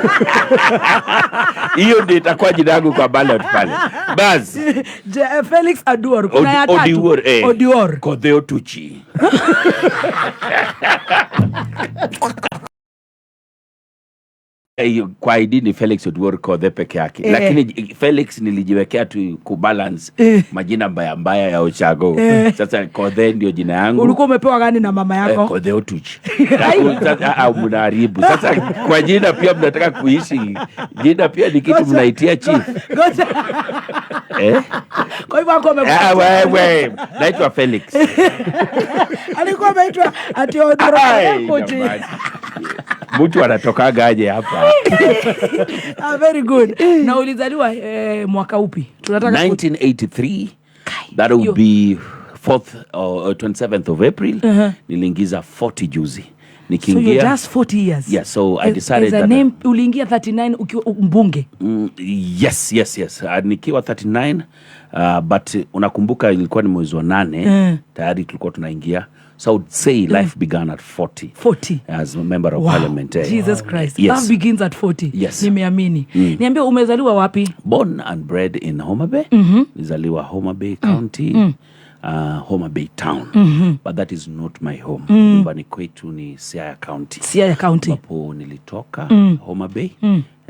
Hiyo ndio itakuwa jina yangu kwa ballot pale. Bas. Felix Aduor. Kuna ya tatu. Odiwuor, eh. Odiwuor. Kodheo Tuchi. Kwa ID ni Felix Oduor Kodhe peke yake, lakini Felix nilijiwekea tu kubalance majina mbaya mbaya ya ushago. Sasa Kodhe ndio jina yangu. Ulikuwa umepewa gani na mama yako? Kodhe Otuch. Sasa mnaharibu sasa kwa jina pia, mnataka kuishi jina pia ni kitu mnaitia chief. Ngoja. Eh? Kwa hivyo ako Ah, wewe naitwa Felix. Alikuwa ameitwa ati Odoro. Ai, jamani. Mtu anatokaga aje hapa? Ah, very good. Na ulizaliwa mwaka upi? Tunataka 1983, that will be 4th or 27th of April. Niliingiza 40 juzi. So you're Nikiingia just 40 years. Yeah, so I decided As a that name, uliingia 39 ukiwa mbunge. Yes. Nikiwa 39, but unakumbuka ilikuwa ni mwezi wa 8 tayari tulikuwa tunaingia. So I would say life began at 40. 40. As a member of Wow. parliament. Jesus Christ. Yes. Love begins at 40. Yes. Nimeamini. Niambie, umezaliwa wapi? Born and bred in Homa Bay. Nilizaliwa Homa Bay County. Homa Bay town. But that is not my home. Nyumbani kwetu ni Siaya County. Siaya County. Ambapo nilitoka Homa Bay,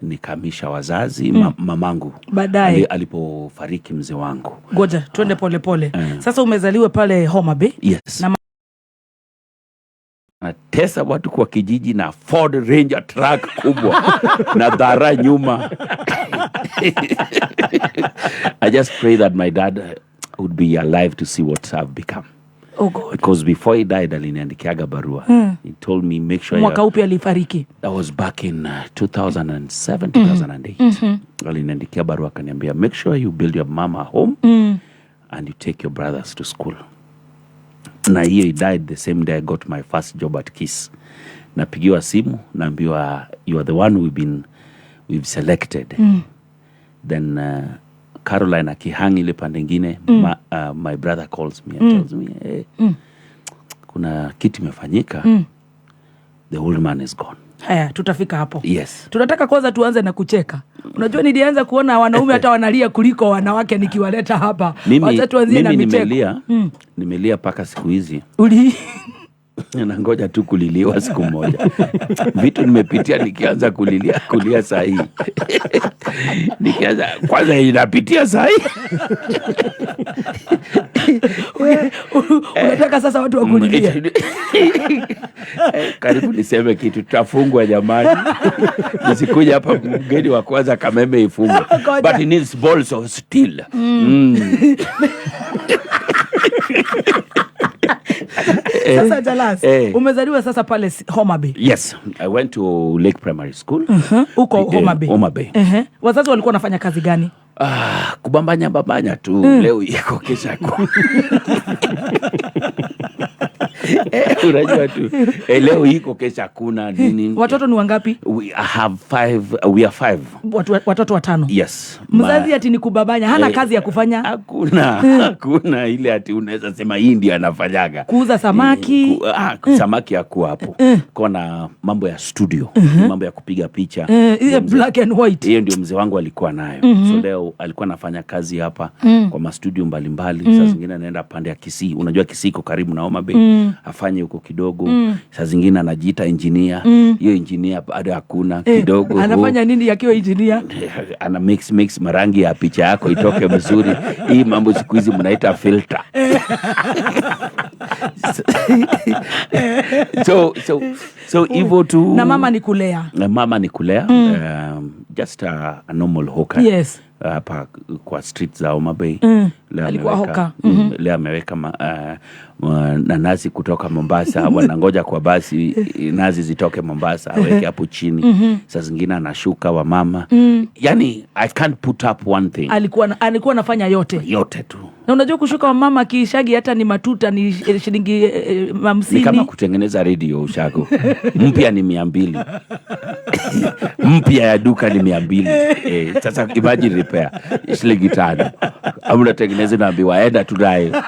nikahamisha wazazi, mamangu Baadaye. Alipofariki mzee wangu. Ngoja twende polepole. Sasa umezaliwa pale Homa Bay. Yes. Na Natesa watu kwa kijiji na Ford Ranger truck kubwa na dhara nyuma. I just pray that my dad would be alive to see what I've become. Oh God. Because before he died, aliniandikiaga barua. He told me, make sure Mwaka upi alifariki? That was back in 2007, 2008. Aliniandikia barua akaniambia, make sure you build your mama home and you take your brothers to school. Na hiyo, he died the same day I got my first job at Kiss. Napigiwa simu, naambiwa, "You are the one we've selected." Then Caroline akihang ile pande ingine, my brother calls me and tells me, "Hey, kuna kitu imefanyika. The old man is gone." Haya, tutafika hapo. Yes. Tunataka kwanza tuanze na kucheka. Unajua nilianza kuona wanaume hata wanalia kuliko wanawake nikiwaleta hapa. Mimi, Wacha tuanzie na mimi micheko. nimelia mpaka siku hizi. Uli Nangoja tu kuliliwa siku moja. Vitu nimepitia, nikianza kulilia kulia sahii, nikianza kwanza inapitia sahii. Unataka sasa watu wakulilie. Karibu niseme kitu, tutafungwa jamani. Nisikuja hapa mgeni wa kwanza Kameme ifungwe. Ngoja. But it needs balls of steel. Sasa Jalas, eh. umezaliwa sasa pale Homa Bay. Yes, I went to Lake Primary School. Huko Homa Bay. Homa Bay. Ehe. Wazazi walikuwa wanafanya kazi gani? Ah, kubambanya bambanya tu, leo iko, kesha kwa, unajua tu, leo iko, kesha kuna nini. Watoto ni wangapi? We have five, we are five. Watoto watano. Yes. Mzazi ati ni kubabanya, hana kazi ya kufanya. Hakuna ile ati unaweza sema hii ndio anafanyaga. Kuuza samaki. Samaki hakuwa hapo. Kona mambo ya studio, mambo ya kupiga picha. Ile black and white. Hiyo ndio mzee wangu alikuwa nayo. So leo alikuwa anafanya kazi hapa kwa mastudio mbalimbali. Saa zingine anaenda pande ya Kisii, unajua Kisii iko karibu na Homa Bay, afanye huko kidogo. Saa zingine anajiita engineer, hiyo engineer bado hakuna kidogo. Anafanya nini akiwa engineer? Ana mix mix marangi ya picha yako itoke mzuri. Hii mambo siku hizi mnaita filter. So hivyo tu. Na mama ni kulea. Na mama ni kulea, just a normal hawker hapa kwa street za Homa Bay. Leo Alikuwa ameweka, hawker. Leo ameweka nanasi kutoka Mombasa, wanangoja kwa basi nazi zitoke Mombasa, aweke hapo chini. Saa zingine anashuka wamama. Yani I can't put up one thing. Alikuwa anafanya yote. Yote tu. Na unajua kushuka wamama akiishagi hata ni matuta ni shilingi Ni 50. kama kutengeneza redio ushago mpya ni 200, mpya ya duka ni 200. Sasa imagine repair shilingi 5, au unatengeneza, unaambiwa enda tunayo.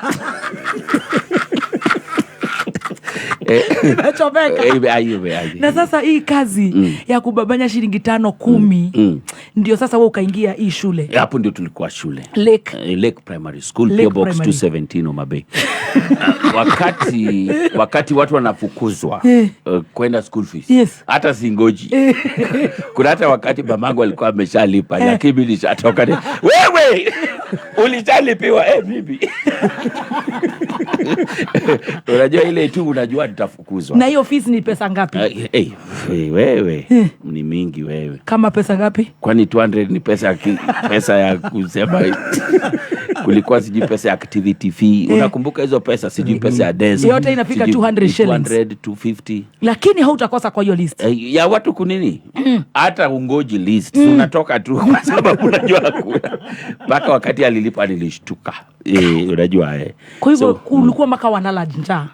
Imechomeka. Ayo, ayo. Na sasa hii kazi ya kubabanya shilingi 5, 10, ndio sasa wewe ukaingia hii shule. Hapo ndio tulikuwa shule. Lake. Lake Primary School. Lake P.O. Box Primary. 217, Homa Bay. Wakati watu wanafukuzwa kwenda school fees, hata singoji. Kuna hata wakati mamangu alikuwa ameshalipa, lakini mimi nishatoka, "Wewe ulishalipiwa?" "Mimi." Unajua ile tu unajua nitafukuzwa. Na hiyo fees ni pesa ngapi? Wewe, ni mingi wewe. Kama pesa ngapi? Kwani 200 ni pesa pesa ya kusema kulikuwa sijui pesa ya activity fee, unakumbuka hizo pesa, sijui pesa ya desk. Yote inafika Sijui 200 shillings. 200, 250. Lakini hautakosa kwa hiyo list. Ya watu kunini, hata ungoji list, unatoka tu kwa sababu unajua hakuna. Mpaka wakati alilipa nilishtuka, unajua. Kwa hivyo So, kulikuwa mpaka wanala njaa.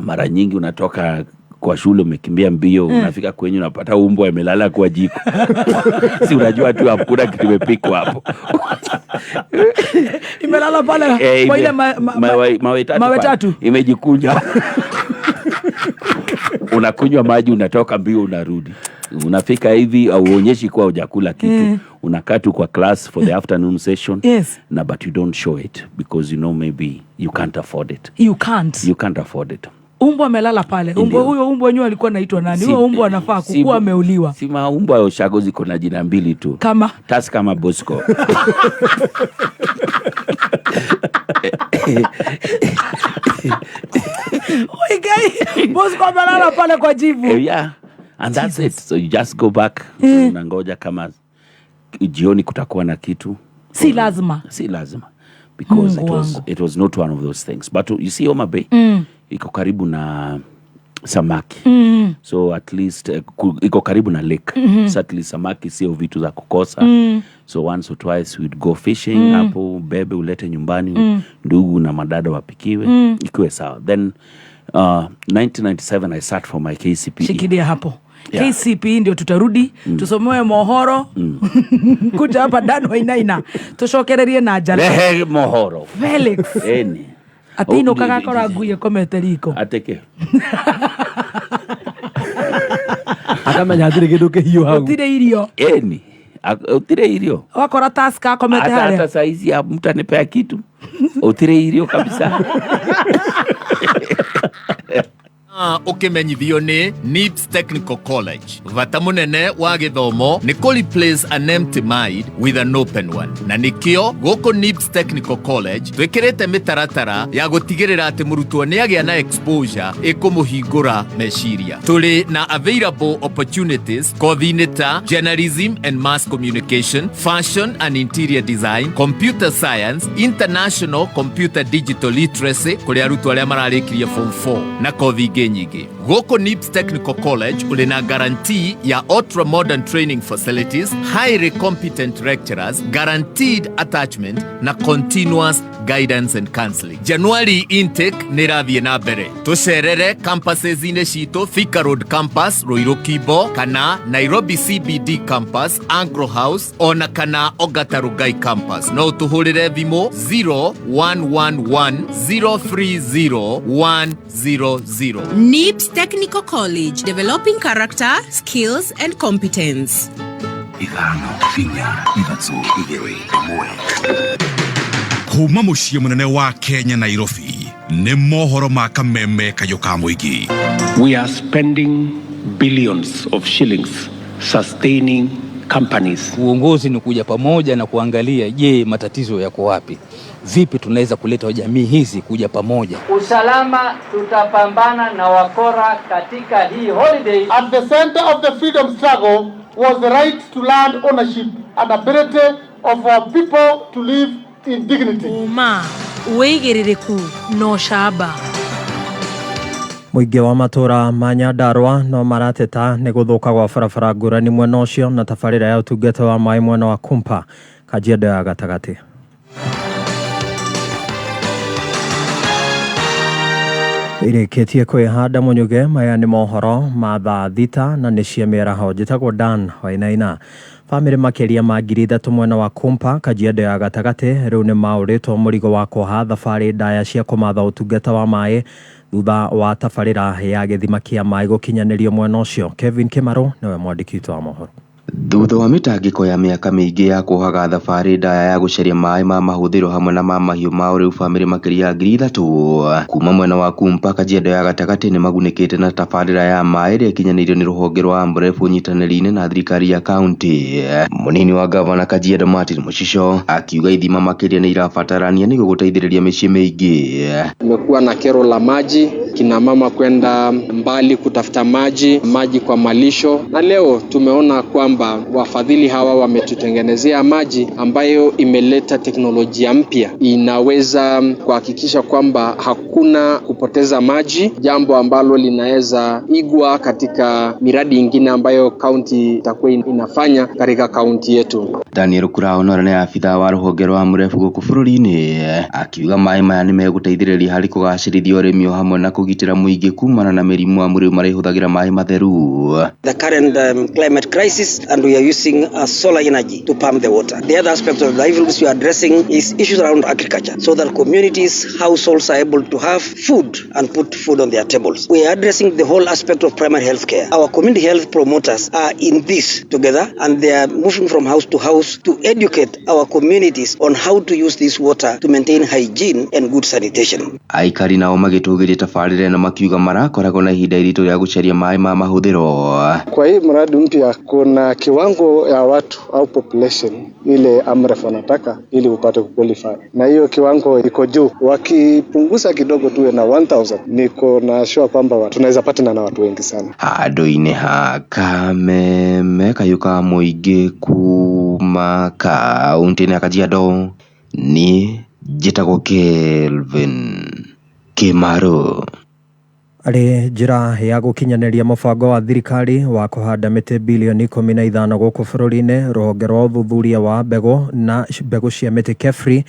Mara nyingi unatoka. Kwa shule umekimbia mbio, unafika kwenye unapata umbwa amelala kwa jiko. Si unajua tu hakuna kitu imepikwa hapo. Imelala pale kwa ile mawe tatu mawe pale. Tatu. Imejikunja. Unakunywa maji, unatoka mbio, unarudi, unafika hivi auonyeshi kuwa hujakula kitu. Unakaa tu kwa class for the afternoon session, na but you don't show it because you know maybe you can't afford it. You can't. You can't afford it. Umbwa amelala pale. Umbwa Ndio. huyo, umbwa wenyewe alikuwa anaitwa nani? Huyo umbwa anafaa kukuwa ameuliwa. Si maumbwa ya ushago ziko na jina mbili tu? Kama? Tas kama Bosco. Oi, guy, Bosco amelala pale kwa jivu. Yeah, and that's it. So you just go back, unangoja kama jioni kutakuwa na kitu. Si lazima. Si lazima, because Mungu wangu. it was not one of those things. But you see, Homa Bay iko karibu na samaki, so at least iko karibu na lake, so at least samaki sio vitu za kukosa. So once or twice we'd go fishing hapo, bebe ulete nyumbani, ndugu na madada wapikiwe, ikiwe sawa. Then 1997 I sat for my KCPE. Shikilia hapo. Yeah. KCPE ndio tutarudi, tusomewe mohoro kuja hapa Dan Wainaina tucokererie na njara. Rehe mohoro. Felix. Eni. Atino Oh, kagakora ngui ĩkomete riko. Ateke. Akamenya hatirĩ kĩndũ kĩhiũ hau. Gũtirĩ irio. Eni. Utire irio. Wakora Tusker akomete Hata harĩa. hata saizi ya mtu anipea kitu. Utire irio kabisa. Ũkĩmenyithio nĩ NIBS Technical College. Bata mũnene wa gĩthomo nĩ kũ replace an empty mind with an open one, na nĩkĩo gũkũ NIBS Technical College twĩkĩrĩte mĩtaratara ya gũtigĩrĩra atĩ mũrutwo nĩ agĩa na exposure ĩkũmũhingũra meciria. Tũrĩ na available opportunities kothi-inĩ ta journalism and mass communication, fashion and interior design, computer science, international computer digital literacy kũrĩ arutwo arĩa mararĩkirie form 4 na kothi ingĩ nyingĩ. Gũkũ NIBS Technical College ũrĩ na guarantee ya ultra modern training facilities, highly competent lecturers, guaranteed attachment na continuous guidance and counseling. January intake nĩ ĩrathiĩ na mbere. Tũcerere campuses-inĩ citũ, Thika Road Campus, Ruiru Kimbo, kana Nairobi CBD Campus, Anglo House, ona kana Ongata Rongai Campus. No ũtũhũrĩre thimũ 0111 030 100. NIBS Technical College, developing character, skills, and competence. 5 4 3 2 1. Kuma mũciĩ mũnene wa Kenya, Nairobi, nĩ mohoro ma kameme kayũ ka mũingĩ. We are spending billions of shillings sustaining companies. Uongozi ni kuja pamoja na kuangalia, je, matatizo yako wapi? Vipi tunaweza kuleta jamii hizi kuja pamoja? Usalama, tutapambana na wakora katika hii holiday. At the center of the freedom struggle was the right to land ownership and ability of our people to live in dignity. Uma wĩigĩrĩrĩku na ũcamba. Mũingĩ wa matũra ma Nyandarua no marateta nĩ gũthũka gwa barabara ngũrani mwena ũcio na tabarĩra ya ũtungata wa maĩ mwena wa Kumpa, Kajiado ya gatagatĩ. Irĩkĩtie kwĩhanda mũnyuge. Maya nĩ mohoro ma thaa 6 na nĩ cia mĩaraho. Njĩtagwo Dan Wainaina. Bamĩrĩ makĩria ma 3,000 mwena wa Kumpa, Kajiado ya gatagatĩ rĩu nĩ maũrĩtwo mũrigo wa kuoha thabarĩ ndaya cia kũmatha ũtungata wa maĩ thutha wa tabarĩra ya gĩthima kĩa maĩ gũkinyanĩrio mwena ũcio. Kevin Kĩmarũ nĩwe mwandĩki witũ wa mohoro. Thutha wa mĩtangĩko ya mĩaka mĩingĩ ya kuohaga thabarĩ ndaya ya gũcaria maĩ ma mahũthĩro hamwe na ma mahiũ mao, rĩu bamĩrĩ makĩria ya 3,000 kuma mwena wa Kumpa, Kajiado ya gatagatĩ nĩmagunĩkĩte na tabarĩra ya maĩ ĩrĩa ĩkinyanĩirio nĩ rũhonge rwa Amref ũnyitanĩri-inĩ na thirikari ya kaunti. Mũnini wa gavana Kajiado Martin Mũcico akiuga ithima makĩria nĩ irabatarania nĩguo gũteithĩrĩria mĩciĩ mĩingĩ. Kumekuwa na kero la maji, kina mama kwenda mbali kutafuta maji, maji kwa malisho, na leo tumeona kwamba kwamba wafadhili hawa wametutengenezea maji ambayo imeleta teknolojia mpya, inaweza kuhakikisha kwamba hakuna kupoteza maji, jambo ambalo linaweza igwa katika miradi ingine ambayo kaunti itakuwa inafanya katika kaunti yetu. Daniel Kurao ũrĩa nĩ abithaa wa rũhonge rwa AMREF gũkũ bũrũri-inĩ akiuga maĩ maya nĩmegũteithĩrĩria harĩ kũgacĩrithia ũrĩmi o hamwe na kũgitĩra mũingĩ kumana na mĩrimũ amu rĩu marĩhũthagĩra maĩ matheru. The current climate crisis, and we are using solar energy to pump the water. The other aspect of livelihoods we are addressing is issues around agriculture, so that communities, households are able to have food and put food on their tables. We are addressing the whole aspect of primary health care. Our community health promoters are in this together, and they are moving from house to house to educate our communities on how to use this water to maintain hygiene and good sanitation. Aikari nao magĩtũgĩria tabarĩra ĩno makiuga marakoragwo na ihinda iritũ rĩa gũcaria maĩ ma mahũthĩro. Kwa hii mradi mpya kuna kiwango ya watu au population ile AMREF wanataka ili upate kuqualify, na hiyo kiwango iko juu. Wakipunguza kidogo tuwe na 1000, niko na sure kwamba tunaweza patana na watu wengi sana. Handũ-inĩ ha Kameme kayũ ka mũingĩ kuma kaũntĩ-inĩ ya Kajiado niĩ njĩtagwo Kelvin Kĩmarũ. Arĩ njĩra ya gũkinyanĩria mũbango wa thirikari wa kũhanda mĩtĩ bilioni 15 gũkũ bũrũri-inĩ, rũhonge rwa ũthuthuria wa mbegũ na mbegũ cia mĩtĩ KEFRI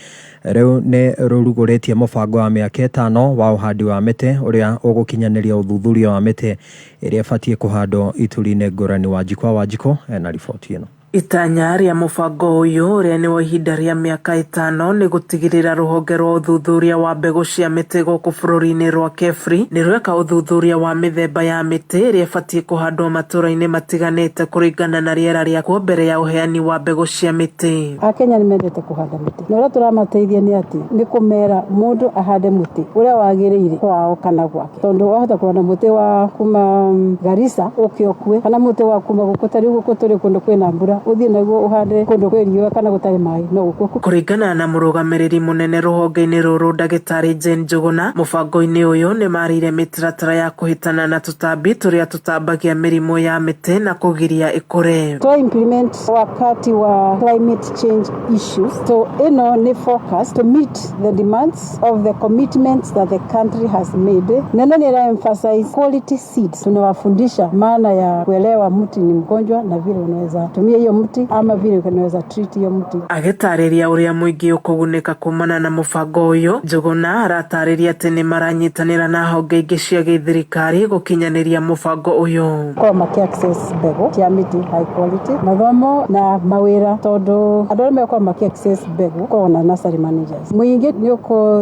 rĩu nĩ rũrugũrĩtie mũbango wa mĩaka 5 wa ũhandi wa mĩtĩ ũrĩa ũgũkinyanĩria ũthuthuria wa mĩtĩ ĩrĩa ĩbatiĩ kũhandwo ituri-inĩ ngũrani. Wanjikũ wa Wanjikũ ena riboti ĩno. Itanya rĩa mũbango ũyũ ũrĩa nĩ wa ihinda rĩa mĩaka 5 nĩ gũtigĩrĩra rũhonge rwa ũthuthuria wa mbegũ cia mĩtĩ gũkũ bũrũri-inĩ rwa KEFRI nĩ rweka ũthuthuria wa mĩthemba ya mĩtĩ ĩrĩa ĩbatiĩ kũhandwo matũũra-inĩ matiganĩte kũringana na rĩera rĩakuo mbere ya ũheani wa mbegũ cia mĩtĩ. Akenya nĩ mendete kũhanda mĩtĩ, na ũrĩa tũramateithia nĩ atĩ nĩ kũmera mũndũ ahande mũtĩ ũrĩa wagĩrĩire kwao kana gwake, tondũ wahota kũhanda mũtĩ wa kuma Garissa ũke ũkue, kana mũtĩ wa kuma gũkũ, ta rĩu gũkũ tũrĩ kũndũ kwĩna mbura, uthie naguo uhande kundu kwi riũa kana gũtarĩ maĩ no gũkũ. Kũringana na mũrũgamĩrĩri mũnene rũhonge-inĩ rũrũ ndagĩtarĩ Jane Njuguna, mũbango-inĩ ũyũ nĩ marĩire mĩtaratara ya kũhĩtana na tũtambi tũrĩa tũtambagia mĩrimũ ya mĩtĩ na kũgiria ĩkũre. Twa implement wakati wa climate change issues, so ĩno nĩ focus to meet the demands of the commitments that the country has made. Neno nĩ ĩra emphasize quality seeds, tunawafundisha maana ya kuelewa mti ni mgonjwa na vile unaweza tumia hiyo mti ama vile unaweza treat hiyo mti. Agĩtarĩria ũrĩa mũingĩ ũkũgunĩka kumana na mũbango ũyũ, Njuguna aratarĩria atĩ nĩ maranyitanĩra na honge ingĩ cia gĩthirikari gũkinyanĩria mũbango ũyũ. Kwa maki access mbegũ cia mĩtĩ high quality, mathomo na mawĩra, tondũ andũ arĩa mekorwo maki access mbegũ korwo na nursery managers. Mũingĩ nĩ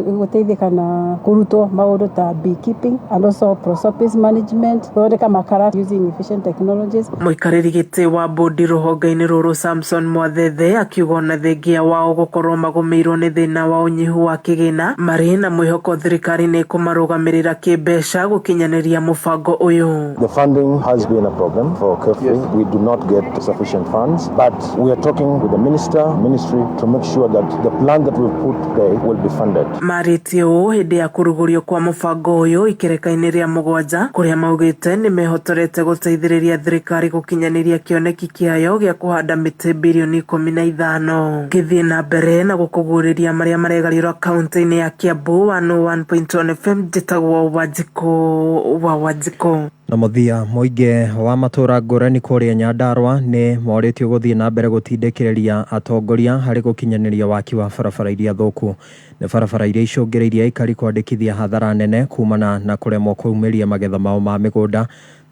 ũgũteithĩka na kũrutwo maũndũ ta beekeeping and also prosopis management, gũthondeka makara using efficient technologies. Mũikarĩri gĩtĩ wa bodi rũhonge-inĩ rũrũ Samson Mwathethe akiuga ona thengia wao gũkorwo magũmĩirwo nĩ thĩna wa ũnyihu wa kĩgĩna, marĩ na mwĩhoko thirikari nĩ ĩkũmarũgamĩrĩra kĩmbeca gũkinyanĩria mũbango ũyũ. The funding has been a problem for KEFRI. Yes. We do not get sufficient funds, but we are talking with the ministry to make sure that the plan that we put today will be funded. Marĩtie ũũ hĩndĩ ya kũrugũrio kwa mũbango ũyũ ikereka-inĩ rĩa 7 kũrĩa maugĩte nĩ mehotorete gũteithĩrĩria thirikari gũkinyanĩria kĩoneki kĩayo gĩa kũhanda mĩtĩ bilioni 15. Ngĩthiĩ na mbere na gũkũguũrĩria marĩa maregarĩrwo kaunti-inĩ ya Kiambu, 101.1 FM, njĩtagwo Wanjikũ wa Wanjikũ. Na mũthia mũingĩ wa matũũra ngũrani kũrĩa Nyandarua nĩ morĩtio gũthiĩ na mbere gũtindĩkĩrĩria atongoria harĩ gũkinyanĩria waki wa barabara iria thũku. Nĩ barabara iria icũngĩrĩirie aikari kwandĩkithia hathara nene kumana na kũremwo kũumĩria magetha mao ma mĩgũnda,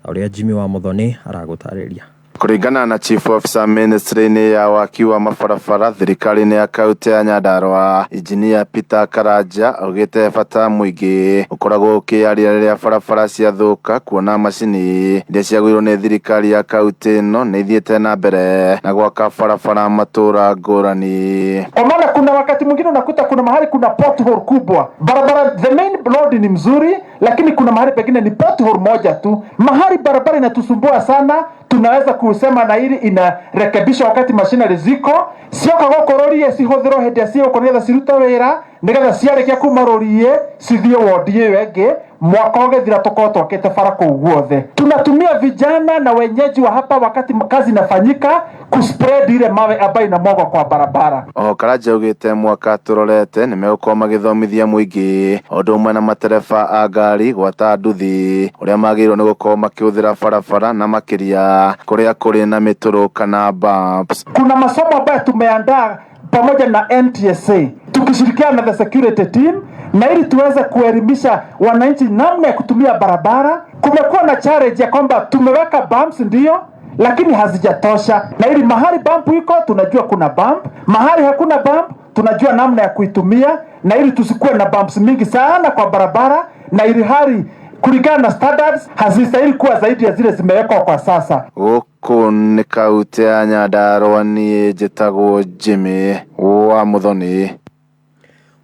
ũrĩa Jimmy wa Muthoni aragũtarĩria. Kũringana na Chief Officer ministry-inĩ ya waki wa mabarabara thirikari-inĩ ya kaunti ya Nyandarua, Engineer Peter Karanja augĩte bata mũingĩ ũkoragwo ũkĩaria rĩrĩa barabara ciathũka, kuona macini iria ciagũirwo nĩ thirikari ya kaunti ĩno nĩ ithiĩte na mbere na gwaka barabara matũũra ngũrani. Kwa maana kuna wakati mwingine unakuta kuna mahali kuna pothole kubwa, barabara the main road ni mzuri, lakini kuna mahali pengine ni pothole moja tu, mahali barabara inatusumbua sana. Tunaweza kusema na ili inarekebishwa wakati machinery ziko cioka gũkũ cihũthĩrwo hĩndĩ ĩrĩa cigũkũ nĩgetha cirute wĩra, nĩgetha ciarĩkia kuma rũriĩ cithiĩ wodi ĩyo ĩngĩ. Mwaka ũgĩthira tũkorwo twakĩte bara kũu guothe. Tunatumia vijana na wenyeji wa hapa wakati kazi inafanyika kuspread ile mawe ambayo inamwagwa kwa barabara. Oho Karanja augĩte mwaka tũrorete nĩmegũkorwo magĩthomithia mũingĩ o ũndũ ũmwe na matereba a ngari gwata nduthi ũrĩa magĩrĩirwo nĩ gũkorwo makĩhũthĩra barabara na makĩria kũrĩa kũrĩ na mĩtũrũ kana bumps. Kuna masomo ambayo tumeandaa pamoja na NTSA tukishirikiana na the security team, na ili tuweze kuelimisha wananchi namna ya kutumia barabara. Kumekuwa na challenge ya kwamba tumeweka bumps ndio, lakini hazijatosha, na ili mahali bump iko tunajua kuna bump, mahali hakuna bump tunajua namna ya kuitumia, na ili tusikuwe na bumps mingi sana kwa barabara, na ili hali kulingana na standards hazistahili kuwa zaidi ya zile zimewekwa kwa sasa. Gũkũ nĩ kaunti ya Nyandarua, niĩ njĩtagwo Jimmy wa Muthoni.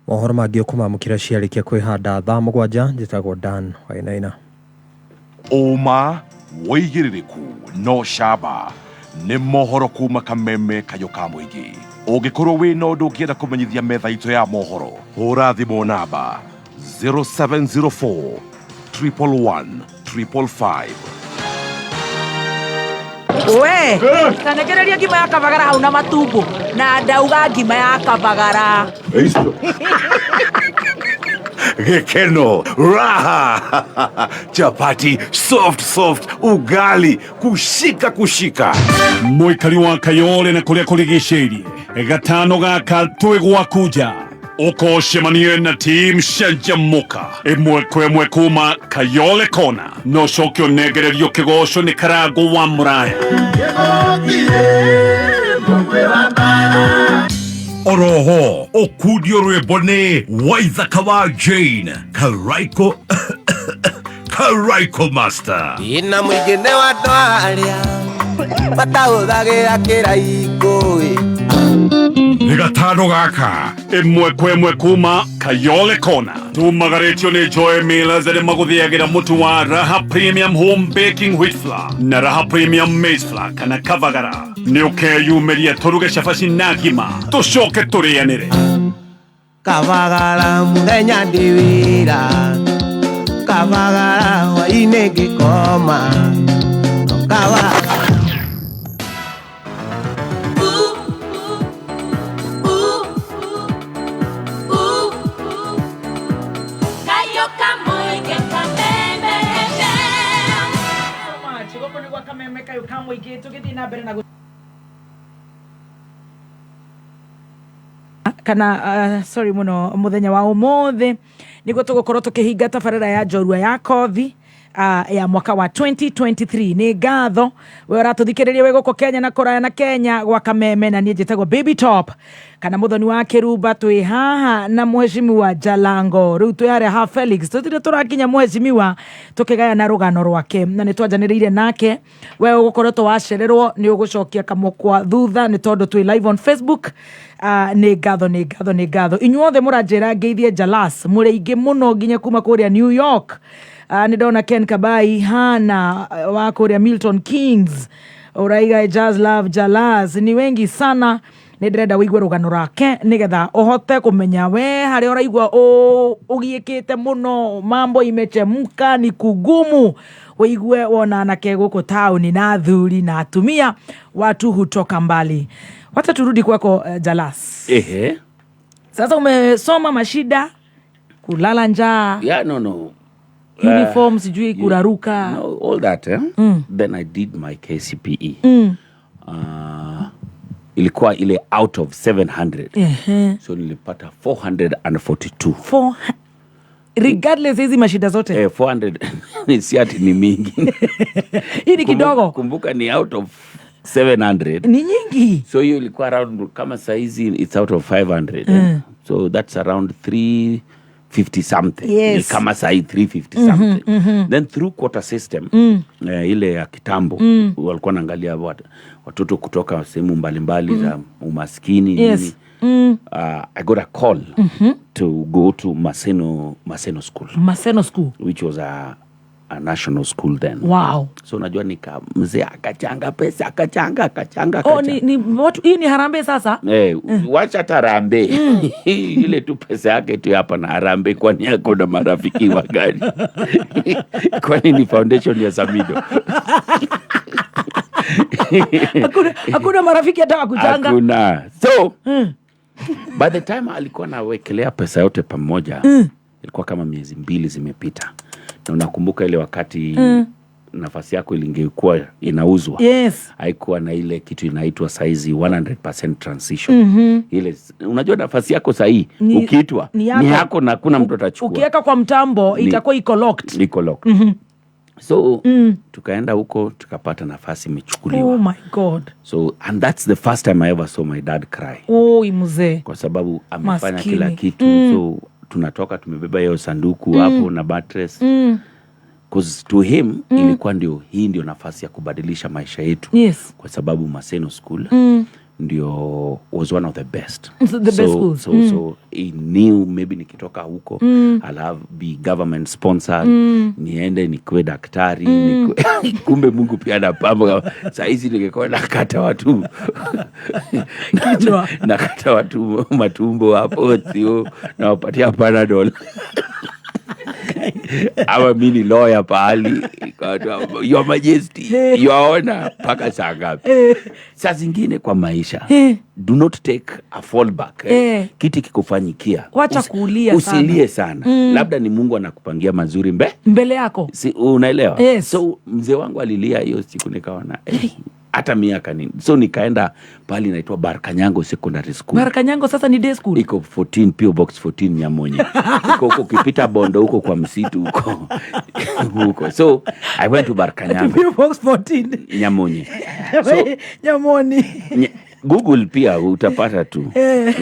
Mohoro mangĩ ũkũmamũkĩra ciarĩkia kwĩhanda thaa 7. Njĩtagwo Dan Wainaina. Ũma, wĩigĩrĩrĩku no camba nĩ mohoro kuma Kameme kayũ ka mũingĩ. Ũngĩkorwo wĩna ũndũ ũngĩenda kũmenyithia metha itũ ya mohoro, hũra thimũ namba 0704 111 555. We tanekereria ngima ya kabagara hau na matumbo na ndauga ngima ya kabagara. Gĩkeno, raha, chapati soft soft, ugali kushika kushika. Mũikari wa Kayole na kũrĩa kũrigicĩirie gatano gaka twĩ gwaku nja ũkocemanie na team Canjamuka ĩmwe kwa ĩmwe kuma Kayole Kona no coke ũnengererio kĩgoco nĩ Karango wa Mũraya. Oroho ũkundio rwĩmbo nĩ Waithaka wa Jane Karaiko Karaiko Master. Ina mũingĩ nĩ wa andũ arĩa matahũthagĩra kĩraikũ. Nĩ gatano gaka ĩmwe kwa ĩmwe kuma Kayole Kona tumagarĩtio nĩ Joy Millers arĩa magũthĩagĩra mũtu wa Raha Premium Home Baking Wheat Flour na Raha Premium Maize Flour kana Kavagara. Nĩ ũkeyumĩria tũruge cabaci na ngima tũcoke tũrĩanĩre. Kavagara mũthenya ndĩ wĩra, Kavagara hwainĩ ngĩkoma, Kavagara. Kana sorry muno muthenya wa umuthi niguo tugukorwo tukihinga tabarĩra ya njorua ya kothi ya mwaka wa 2023. Nĩ ngatho we ũratũthikĩrĩria wĩ gũkũ Kenya na kũraya na Kenya gwa Kameme, na niĩ njĩtagwo Baby Top kana Muthoni wa Kĩrumba. Twĩ haha na mheshimiwa Jalango, rĩu twĩ harĩa ha Felix, tũtirĩ tũrakinya mheshimiwa tũkĩgayana rũgano rwake na nĩ twanjanĩrĩire nake. We ũgũkoretwo wacererwo nĩ ũgũcokia kamũkwa thutha nĩ tondũ twĩ live on Facebook. Nĩ ngatho, nĩ ngatho, nĩ ngatho inyuothe mũranjĩra ngeithie Jalas, mũrĩ aingĩ mũno nginya kuma kũrĩa New York. Nĩ ndona Ken Kabai Hana wa kũrĩa Milton Keynes ũraiga Jazz Love Jalas, ni wengi sana. Nĩ ndĩrenda wĩigue rũgano rwake nĩgetha ũhote kũmenya we harĩa ũraigua ũgiĩkĩte mũno, mambo imechemka ni kugumu, wĩigue wona anake gũkũ taũni na athuri na atumia, watu hutoka mbali. Wacha turudi kwako, Jalas. Ehe. Sasa umesoma mashida, kulala njaa. Yeah, no. Uniform sijui kuraruka. No, all that, eh? Then I did my KCPE. Ilikuwa ile out of 700. So nilipata 442. Regardless hizi mashida zote. 400 si ati ni mingi. Hii ni kidogo. Kumbuka ni out of 700. Ni nyingi. So hiyo ilikuwa around kama saizi it's out of 500. Eh? So that's around 350 something. Yes. Ni kama sahi 350 something. Then through quota system, ile ya kitambo, walikuwa wanaangalia watoto kutoka sehemu mbalimbali za umaskini. Yes. Nini. I got a call to go to Maseno School. Maseno School. Which was a a national school then. So unajua nika mzee akachanga pesa, akachanga, akachanga, Oh, akachanga. ni watu, hii ni harambee sasa? Eh, wacha hata harambee. Ile tu pesa yake tu hapa na harambee, kwani yako na marafiki wa gani? Kwani ni foundation ya Samido? Hakuna marafiki hata wa kuchanga. Hakuna. So by the time alikuwa nawekelea pesa yote pamoja, ilikuwa kama miezi 2 zimepita. Na unakumbuka ile wakati nafasi yako ilingekuwa inauzwa. Haikuwa na ile kitu inaitwa saizi 100% transition. Ile unajua nafasi yako sahi ukiitwa Ni yako. ni yako na hakuna mtu atachukua. Ukiweka kwa mtambo itakuwa iko locked. Iko locked. So tukaenda huko tukapata nafasi imechukuliwa. Oh my God. So and that's the first time I ever saw my dad cry. Oi mzee. Kwa sababu amefanya Maskini. kila kitu. So tunatoka tumebeba hiyo sanduku hapo na mattress. 'Cause to him ilikuwa ndio hii ndio nafasi ya kubadilisha maisha yetu. Kwa sababu Maseno School ndio was one of the best. So the best schools. So he knew maybe nikitoka huko I'll have be government sponsored, niende nikuwe daktari, kumbe Mungu pia anapamba. Saa hizi ningekuwa nakata watu Kichwa. nakata watu matumbo hapo, sio nawapatia Panadol. Ama mi ni lawyer pahali, Your Majesty, Your Honor, mpaka saa ngapi? Saa zingine kwa maisha, do not take a fallback. Kiti kikufanyikia, Wacha kulia sana. Usilie sana. Labda ni Mungu anakupangia mazuri mbele yako. Si, unaelewa? Yes. So mzee wangu alilia hiyo siku, nikaona hata miaka nini. So nikaenda pahali inaitwa Barkanyango Secondary School. Barkanyango sasa ni day school. Iko 14 P.O. Box 14 Nyamonye. Iko huko ukipita Bondo huko kwa msitu huko. Huko. So I went to Barkanyango. P.O. Box 14. Nyamonye. So, Nyamoni. Google pia utapata tu.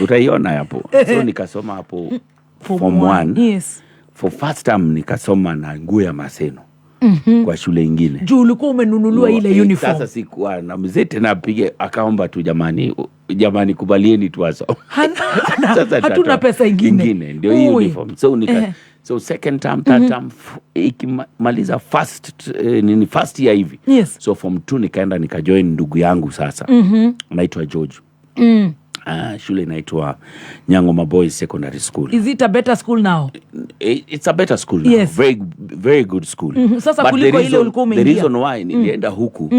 Utaiona hapo. So nikasoma hapo Form form 1. 1. Yes. For first time nikasoma na nguo ya Maseno. Kwa shule ingine. Juu ulikuwa umenunuliwa ile uniform. Sasa sikuwa na mzee tena apige, akaomba tu jamani, jamani kubalieni tu wasome. Sasa Hatuna tutatoa pesa ingine. Ingine ndio hii Ui. uniform. So so second term, third term, ikimaliza first, nini first year hivi. So form 2 nikaenda nikajoin ndugu yangu sasa. Anaitwa George. Shule inaitwa Nyangoma Boys Secondary School. Is it a better school now? It's a better school now. Yes. Very, very good school. Sasa But kuliko ile ulikuwa the umeingia. reason why nilienda huku,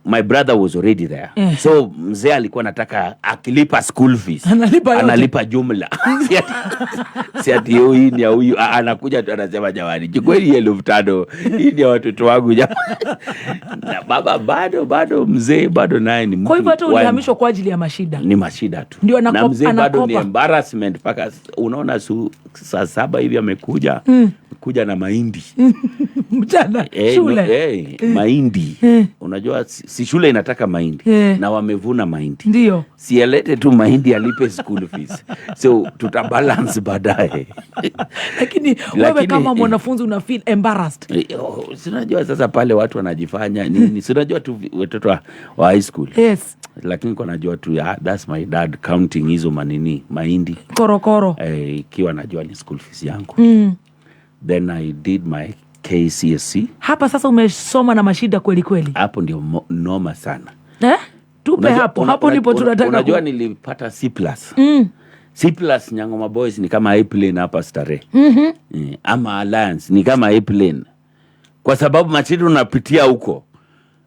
my brother was already there. So mzee alikuwa anataka akilipa school fees, Analipa yote. analipa jumla. Si ati hii ni ya huyu, anakuja tu anasema jamani, chukueni hii 5,000, hii ni ya watoto wangu jamani. Na baba bado mzee bado naye ni mtu. Kwa hivyo hata ulihamishwa kwa ajili ya mashida. Ni mashida tu. Ndio Na mzee bado ni anakopa. embarrassment mpaka unaona saa 7 hivi amekuja, kuja na mahindi. Mchana, shule. Mahindi. Unajua si shule inataka mahindi. Na wamevuna mahindi. Ndio. Si alete tu mahindi alipe school fees. So tutabalance baadaye. Lakini wewe kama mwanafunzi una feel embarrassed. Oh, si unajua sasa pale watu wanajifanya nini? Si unajua tu watoto wa high school. Lakini kwa najua tu, that's my dad counting hizo manini mahindi. Korokoro. Ikiwa najua ni school fees yangu. Then I did my KCSE. Hapa sasa umesoma na mashida kweli kweli. Hapo ndio noma sana. Tupe hapo. Hapo ndipo tunataka Unajua nilipata C plus. C plus Nyangoma Boys ni kama airplane hapa Starehe. Ama Alliance ni kama airplane. Kwa sababu mashida unapitia huko.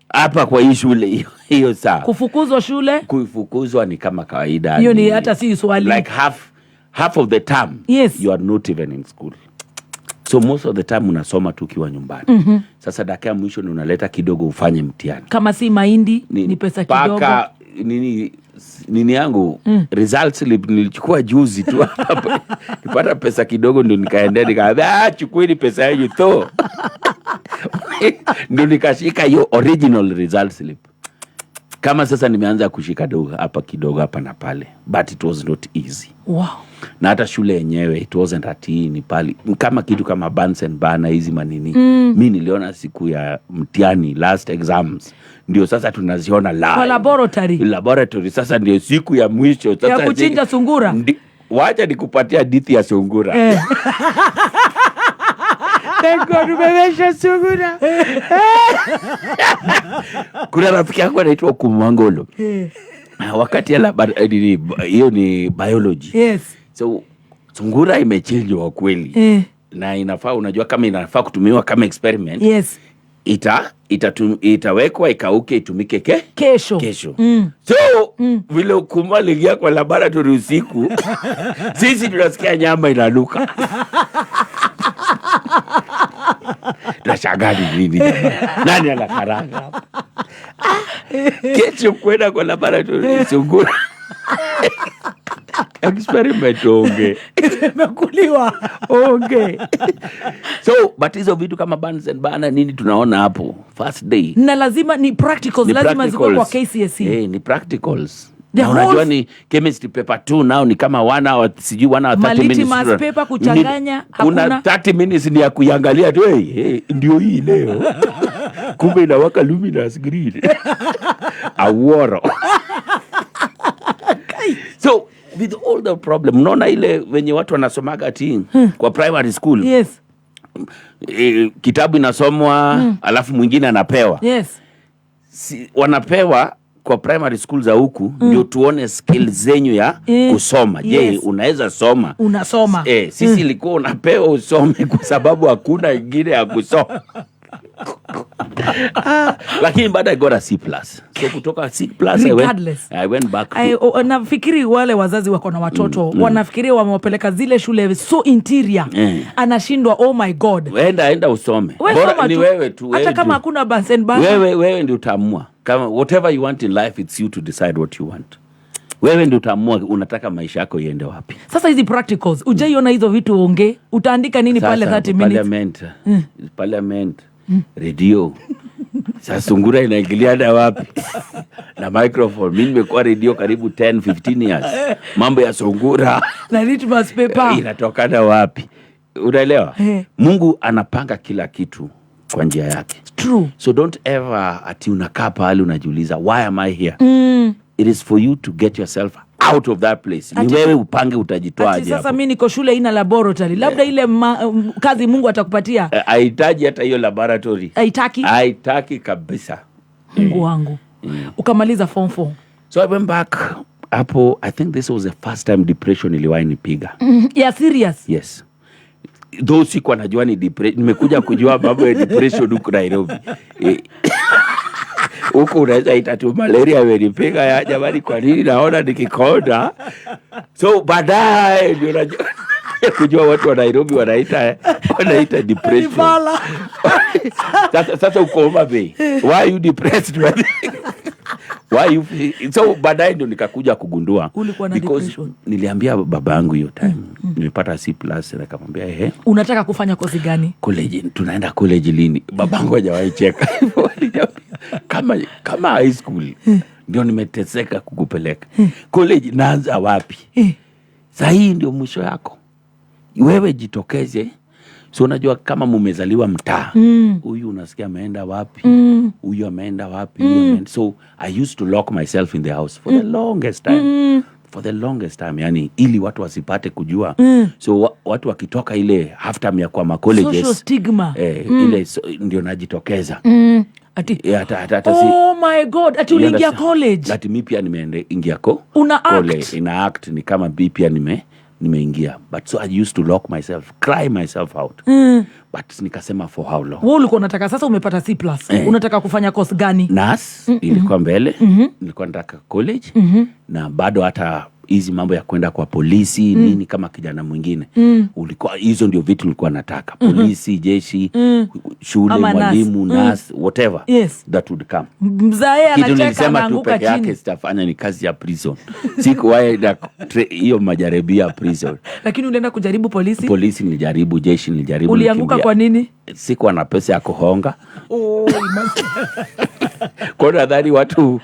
Hapa kwa hii shule hiyo saa. Kufukuzwa shule? Kufukuzwa ni kama kawaida. Hiyo ni hata si swali. Like half of the term, you are not even in school. So most of the time unasoma tu ukiwa nyumbani. Sasa dakika ya mwisho ni unaleta kidogo ufanye mtihani. Kama si mahindi, ni pesa kidogo. Paka nini yangu, results nilichukua juzi tu hapa. Nipata pesa kidogo ndio nikaendea nikaambia, chukueni pesa yenu tu. Ndio nikashika hiyo original result slip. Kama sasa nimeanza kushika dogo hapa kidogo hapa na pale, but it was not easy. Na hata shule yenyewe it wasn't ati ni pali kama kitu kama Bunsen burner hizi manini. Mi niliona siku ya mtihani last exams ndio sasa tunaziona live. Kwa laboratory. Laboratory sasa ndio siku ya mwisho sasa ya kuchinja sungura. Wacha nikupatia hadithi ya sungura. Thank God umewesha sungura. Kuna rafiki yangu anaitwa Kumwangolo. Wakati ya hiyo ni biology. So sungura imechinjwa kweli. Na inafaa, unajua kama inafaa kutumiwa kama experiment. Itawekwa ikauke itumike kesho. Kesho. So vile Ukuma aliingia kwa laboratory usiku, sisi tunasikia nyama inanuka. Tunashangaa ni nini jamani? Nani anakaranga hapa? Kesho kwenda kwa laboratory sungura. Experiment onge. Imekuliwa. Onge. So but hizo vitu kama Bunsen burner nini tunaona hapo first day. Na lazima ni practicals, Ni lazima zikuwe kwa practicals. KCSE. Ni practicals. The Na unajua whole ni chemistry paper 2 now ni kama 1 hour, sijui 1 hour 30 Maliti minutes. mass paper kuchanganya, Kuna hakuna. 30 minutes ni ya kuiangalia tu, hey, hey, ndio hii leo. Kumbe inawaka luminous green. Aworo. So with all the problem, unaona ile wenye watu wanasomaga ati kwa primary school. Kitabu inasomwa, alafu mwingine anapewa. Si, wanapewa kwa primary school za huku ndio tuone skills zenyu ya kusoma. Je, unaweza soma? Unasoma. Sisi ilikuwa unapewa usome kwa sababu hakuna ingine ya kusoma. Lakini baada I got a C plus. So kutoka C plus Regardless. I went back to Nafikiri wale wazazi wako na watoto wanafikiria wamewapeleka zile shule so interior. Anashindwa, oh my God. Enda usome. We Bora soma ni tu. wewe tu, Hata wewe kama tu. hakuna Bunsen burner. Wewe ndio utaamua. Kama whatever you want in life, it's you to decide what you want. Wewe ndio utaamua unataka maisha yako iende wapi. Sasa hizi practicals, hujaiona hizo vitu onge, utaandika nini pale Sasa, 30 minutes? Parliament, parliament, radio. Sasa sungura inaingiliana wapi? Na microphone. Mimi nimekuwa radio karibu 10, 15 years. Mambo ya sungura na litmus paper inatokana wapi? Unaelewa? Mungu anapanga kila kitu kwa njia yake. True. So don't ever ati unakaa pahali unajiuliza why am I here? It is for you to get yourself out of that place. Ni wewe upange utajitoaje Ati sasa hapo. mimi niko shule ina laboratory. Labda ile kazi Mungu atakupatia. Haihitaji hata hiyo laboratory. Haitaki? Haitaki kabisa. Mungu wangu. Ukamaliza form 4. So I went back hapo. I think this was the first time depression iliwahi nipiga. Yeah, serious. Yes. Though sikuwa najua ni depression, nimekuja kujua mambo ya depression huku Nairobi. Huku unaweza ita tu malaria imenipiga ya jamani, kwa nini naona nikikonda? So baadaye ndio najua kujua watu wa Nairobi wanaita depression. Nifala. Sasa uko Homa Bay. Why are you depressed? Why you so baadaye ndio nikakuja kugundua Ulikuwa na because depression. Niliambia baba yangu hiyo time nimepata C plus, nikamwambia ehe, Unataka kufanya kozi gani? College, tunaenda college lini? Babangu hajawahi cheka. Kama high school ndio nimeteseka kukupeleka college, naanza wapi? Saa hii ndio mwisho yako, wewe jitokeze. So unajua kama mumezaliwa mtaa, huyu unasikia ameenda wapi, huyu ameenda wapi, huyu ameenda. So I used to lock myself in the house for the longest time. For the longest time, yani ili watu wasipate kujua. So watu wakitoka ile half time ya kwa ma colleges, Social stigma. Ile so, ndio najitokeza. Ati, Hata si oh my God, ati You uliingia understand? college. Ati mi pia nimeingia Una act. college, ina act ni kama mi pia nimeingia. But so I used to lock myself, cry myself out. But nikasema for how long? Wewe ulikuwa unataka, sasa umepata C plus. Unataka kufanya course gani? Nurse ilikuwa mbele. Nilikuwa nataka college. Na bado hata hizi mambo ya kwenda kwa polisi nini kama kijana mwingine. Ulikuwa hizo ndio vitu ulikuwa nataka. Polisi, jeshi, shule, Ama nurse. mwalimu, nurse, whatever. That would come. Mzae Kitu anacheka, nilisema tu anaanguka peke yake chini. sitafanya ni kazi ya prison. Sikuwahi na hiyo majaribio ya prison. Lakini ulienda kujaribu polisi? Polisi nilijaribu, jeshi nilijaribu, Ulianguka nilikimbia. kwa nini? Sikuwa na pesa ya kuhonga. Oh, Kwa nadhani watu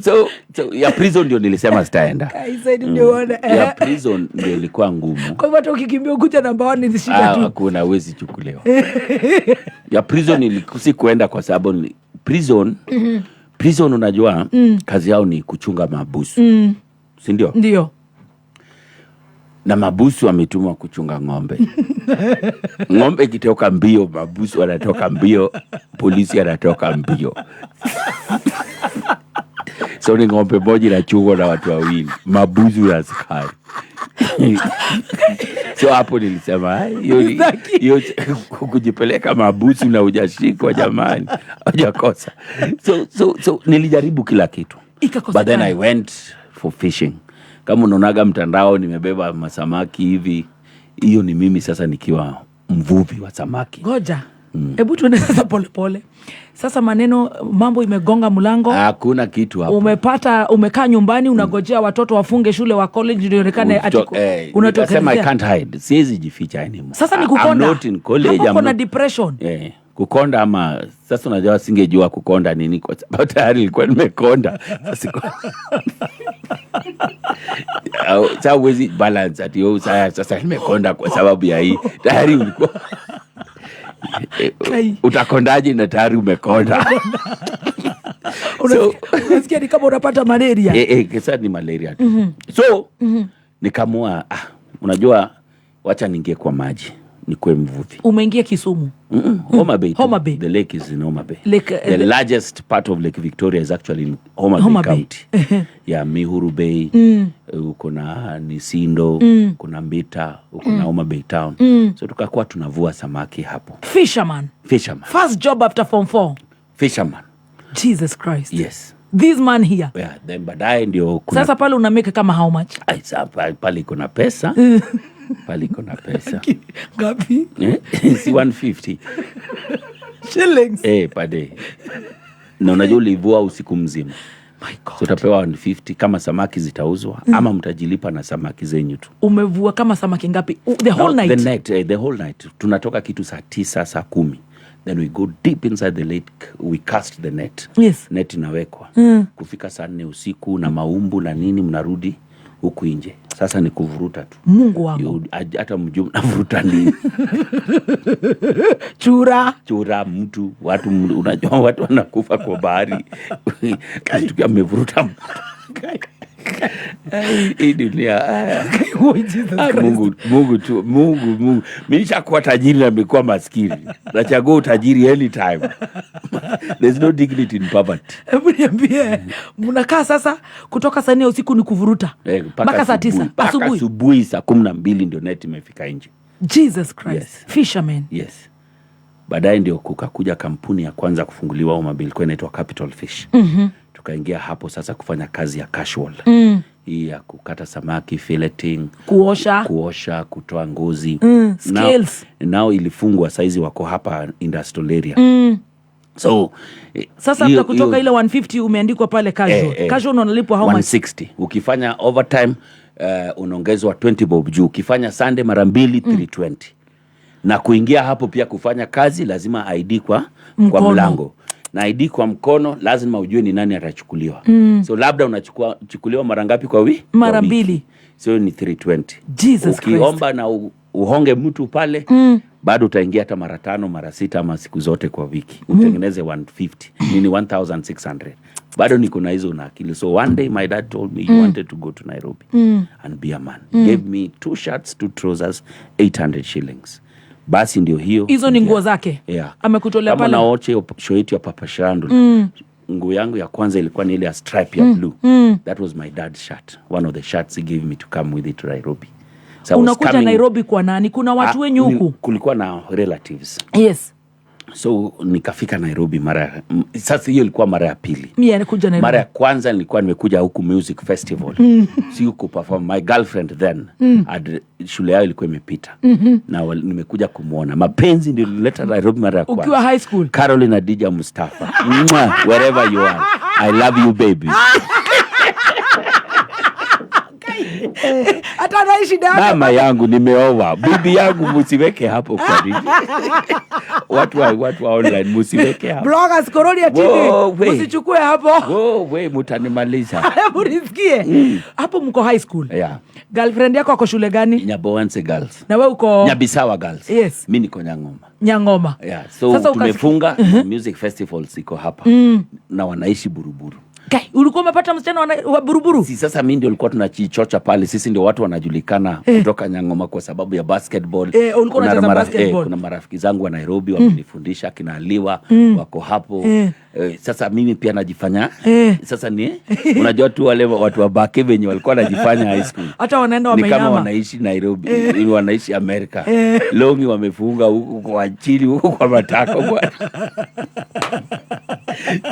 so ya prison ndio nilisema sitaenda. Kaisa ndio uone. Ya prison ndio ilikuwa ngumu. Kwa hivyo hata ukikimbia ukuta namba 1 ni shida tu. Hakuna, huwezi chukuliwa. Ya prison sikuenda kwa sababu ni prison. Prison unajua kazi yao ni kuchunga mahabusu. Si ndio? Ndio. Na mabusu wametumwa kuchunga ng'ombe. Ng'ombe ikitoka mbio, mabusu wanatoka mbio, polisi anatoka mbio. So ni ng'ombe moja inachungwa na watu wawili, mabusu na askari. So hapo nilisema, "Ai, hiyo kujipeleka mabusu na hujashikwa, jamani, hujakosa." So nilijaribu kila kitu. Ikakosekana. But then I went for fishing. Kama unaonaga mtandao nimebeba masamaki hivi, hiyo ni mimi sasa nikiwa mvuvi wa samaki. Goja, hebu tuende sasa polepole. Sasa maneno, mambo imegonga mlango. Hakuna kitu hapo. Umepata, umekaa nyumbani unagojea watoto wafunge shule wa college ndio ionekane ati Nikasema I unatokelezea. can't hide. Siwezi jificha anymore. Sasa ni I'm kukonda. not in college. Hapo I'm kuna not depression. Kukonda ama sasa unajua singejua kukonda nini kwa sababu tayari nilikuwa nimekonda. Sasa huwezi balance ati, oh, sasa nimekonda kwa sababu ya hii. Tayari ulikuwa utakondaje na tayari umekonda? Unasikia ni kama unapata malaria. Kesa ni malaria tu. So nikaamua, unajua, wacha niingie kwa maji nikuwe mvuvi. Umeingia Kisumu? Homa Bay tu. Homa Bay. The lake is in Homa Bay. Lake, The largest part of Lake Victoria is actually in Homa Homa Bay Bay. County. Yeah, Mihuru Bay, uko na Nisindo, kuna Mbita, uko na Homa Bay town. So tukakuwa tunavua samaki hapo. Fisherman. Fisherman. First job after form 4. Fisherman. Jesus Christ. Yes. This man here. Yeah, then baadaye ndio kuna Sasa pale una make kama how much? Ai, pale iko na pesa. Pale iko na pesa. Ngapi? Eh? Si 150 shillings. Per day. Na unajua ulivua usiku mzima. So utapewa 150 kama samaki zitauzwa ama mtajilipa na samaki zenyu tu. Umevua kama samaki ngapi? The whole Now, night? The night, the whole night. Tunatoka kitu saa 9, saa 10. Then we go deep inside the lake, we cast the net. Net inawekwa. Kufika saa 4 usiku na maumbu na nini, mnarudi huku nje. Sasa ni kuvuruta tu. Mungu wangu. Hata mjui mnavuruta nini. Chura. Chura, mtu, watu, unajua watu wanakufa kwa bahari. Mtu amevuruta mtu. Ai, hii dunia. Oh, Jesus Christ. Mungu, Mungu tu, Mungu, Mungu. Mimi nishakuwa tajiri na nimekuwa maskini. Nachagua utajiri anytime. There's no dignity in poverty. Hebu niambie, mnakaa sasa kutoka saa 4 usiku ni kuvuruta Mpaka mpaka saa asubuhi. 9 Mpaka asubuhi. asubuhi saa 12 ndio net imefika nje. Jesus Christ. Yes. Fisherman. Yes. Baadaye ndio kukakuja kampuni ya kwanza kufunguliwa Homa Bay, ilikuwa inaitwa Capital Fish. Tukaingia hapo sasa kufanya kazi ya casual. Hii ya kukata samaki, filleting, kuosha, kuosha, kutoa ngozi. Scales. Now ilifungwa, saizi wako hapa industrial area. So, Sasa after kutoka ile 150 umeandikwa pale casual. Casual unalipwa how much? 160. Ukifanya overtime, unaongezwa 20 bob juu. Ukifanya Sunday mara mbili, 320. Na kuingia hapo pia kufanya kazi lazima ID kwa Mkono. mlango. Na ID kwa mkono lazima ujue ni nani atachukuliwa. So labda unachukuliwa mara ngapi kwa Mara wiki? mbili. So ni 320. Jesus Christ. Ukiomba na uhonge mtu pale, bado utaingia hata mara 5, mara 6 ama siku zote kwa wiki. Utengeneze 150, nini 1600. Bado niko na hizo na akili. So one day my dad told me he wanted to go to Nairobi and be a man. Gave me 2 shirts, 2 trousers, 800 shillings. Basi ndio hiyo. Hizo ni nguo zake? Yeah. Amekutolea Kama pale? unaoche hiyo show yetu ya Papa Shirandula. Nguo yangu ya kwanza ilikuwa ni ile ya stripe ya blue. That was my dad's shirt. One of the shirts he gave me to come with it to Nairobi. So I was Unakuja coming Nairobi kwa nani? Kuna watu wenyu huku? Kulikuwa na relatives. Yes. So nikafika Nairobi mara sasa hiyo ilikuwa mara ya pili. Mimi nilikuja Nairobi. Mara ya kwanza nilikuwa nimekuja huku music festival. Si huku perform. My girlfriend then shule yao ilikuwa imepita. Na nimekuja kumuona. Mapenzi ndio nilileta Nairobi mara ya kwanza. Ukiwa high school. Caroline Adija Mustafa. Mwah, wherever you are. I love you baby. Hata anaishi na Mama yangu nimeoa. Bibi yangu msiweke hapo kwa nini? Watu wa online msiweke hapo. Bloggers Kororia TV. Whoa, we. Msichukue hapo. Whoa, we mtanimaliza. Hebu nisikie. Hapo mko high school. Yeah. Girlfriend yako ako shule gani? Nyaboanse Girls. Na wewe uko Nyabisawa Girls. Yes. Mimi niko Nyang'oma. Nyang'oma. Yeah. So Sasa tumefunga music festivals iko hapa. Na wanaishi Buruburu. Kai, ulikuwa umepata msichana wa Buruburu? Si sasa mimi ndio nilikuwa tunachichocha pale, sisi ndio watu wanajulikana kutoka Nyang'oma kwa sababu ya basketball. Ulikuwa unacheza basketball. Kuna marafiki zangu wa Nairobi wamenifundisha, kina Aliwa wako hapo. Sasa mimi pia najifanya sasa ni unajua tu wale watu wa Bake venye walikuwa wanajifanya high school. Hata wanaenda Ni kama wameinama. Wanaishi Nairobi, wanaishi Amerika. Longi wamefunga huku kwa chini, huku kwa matako kwa.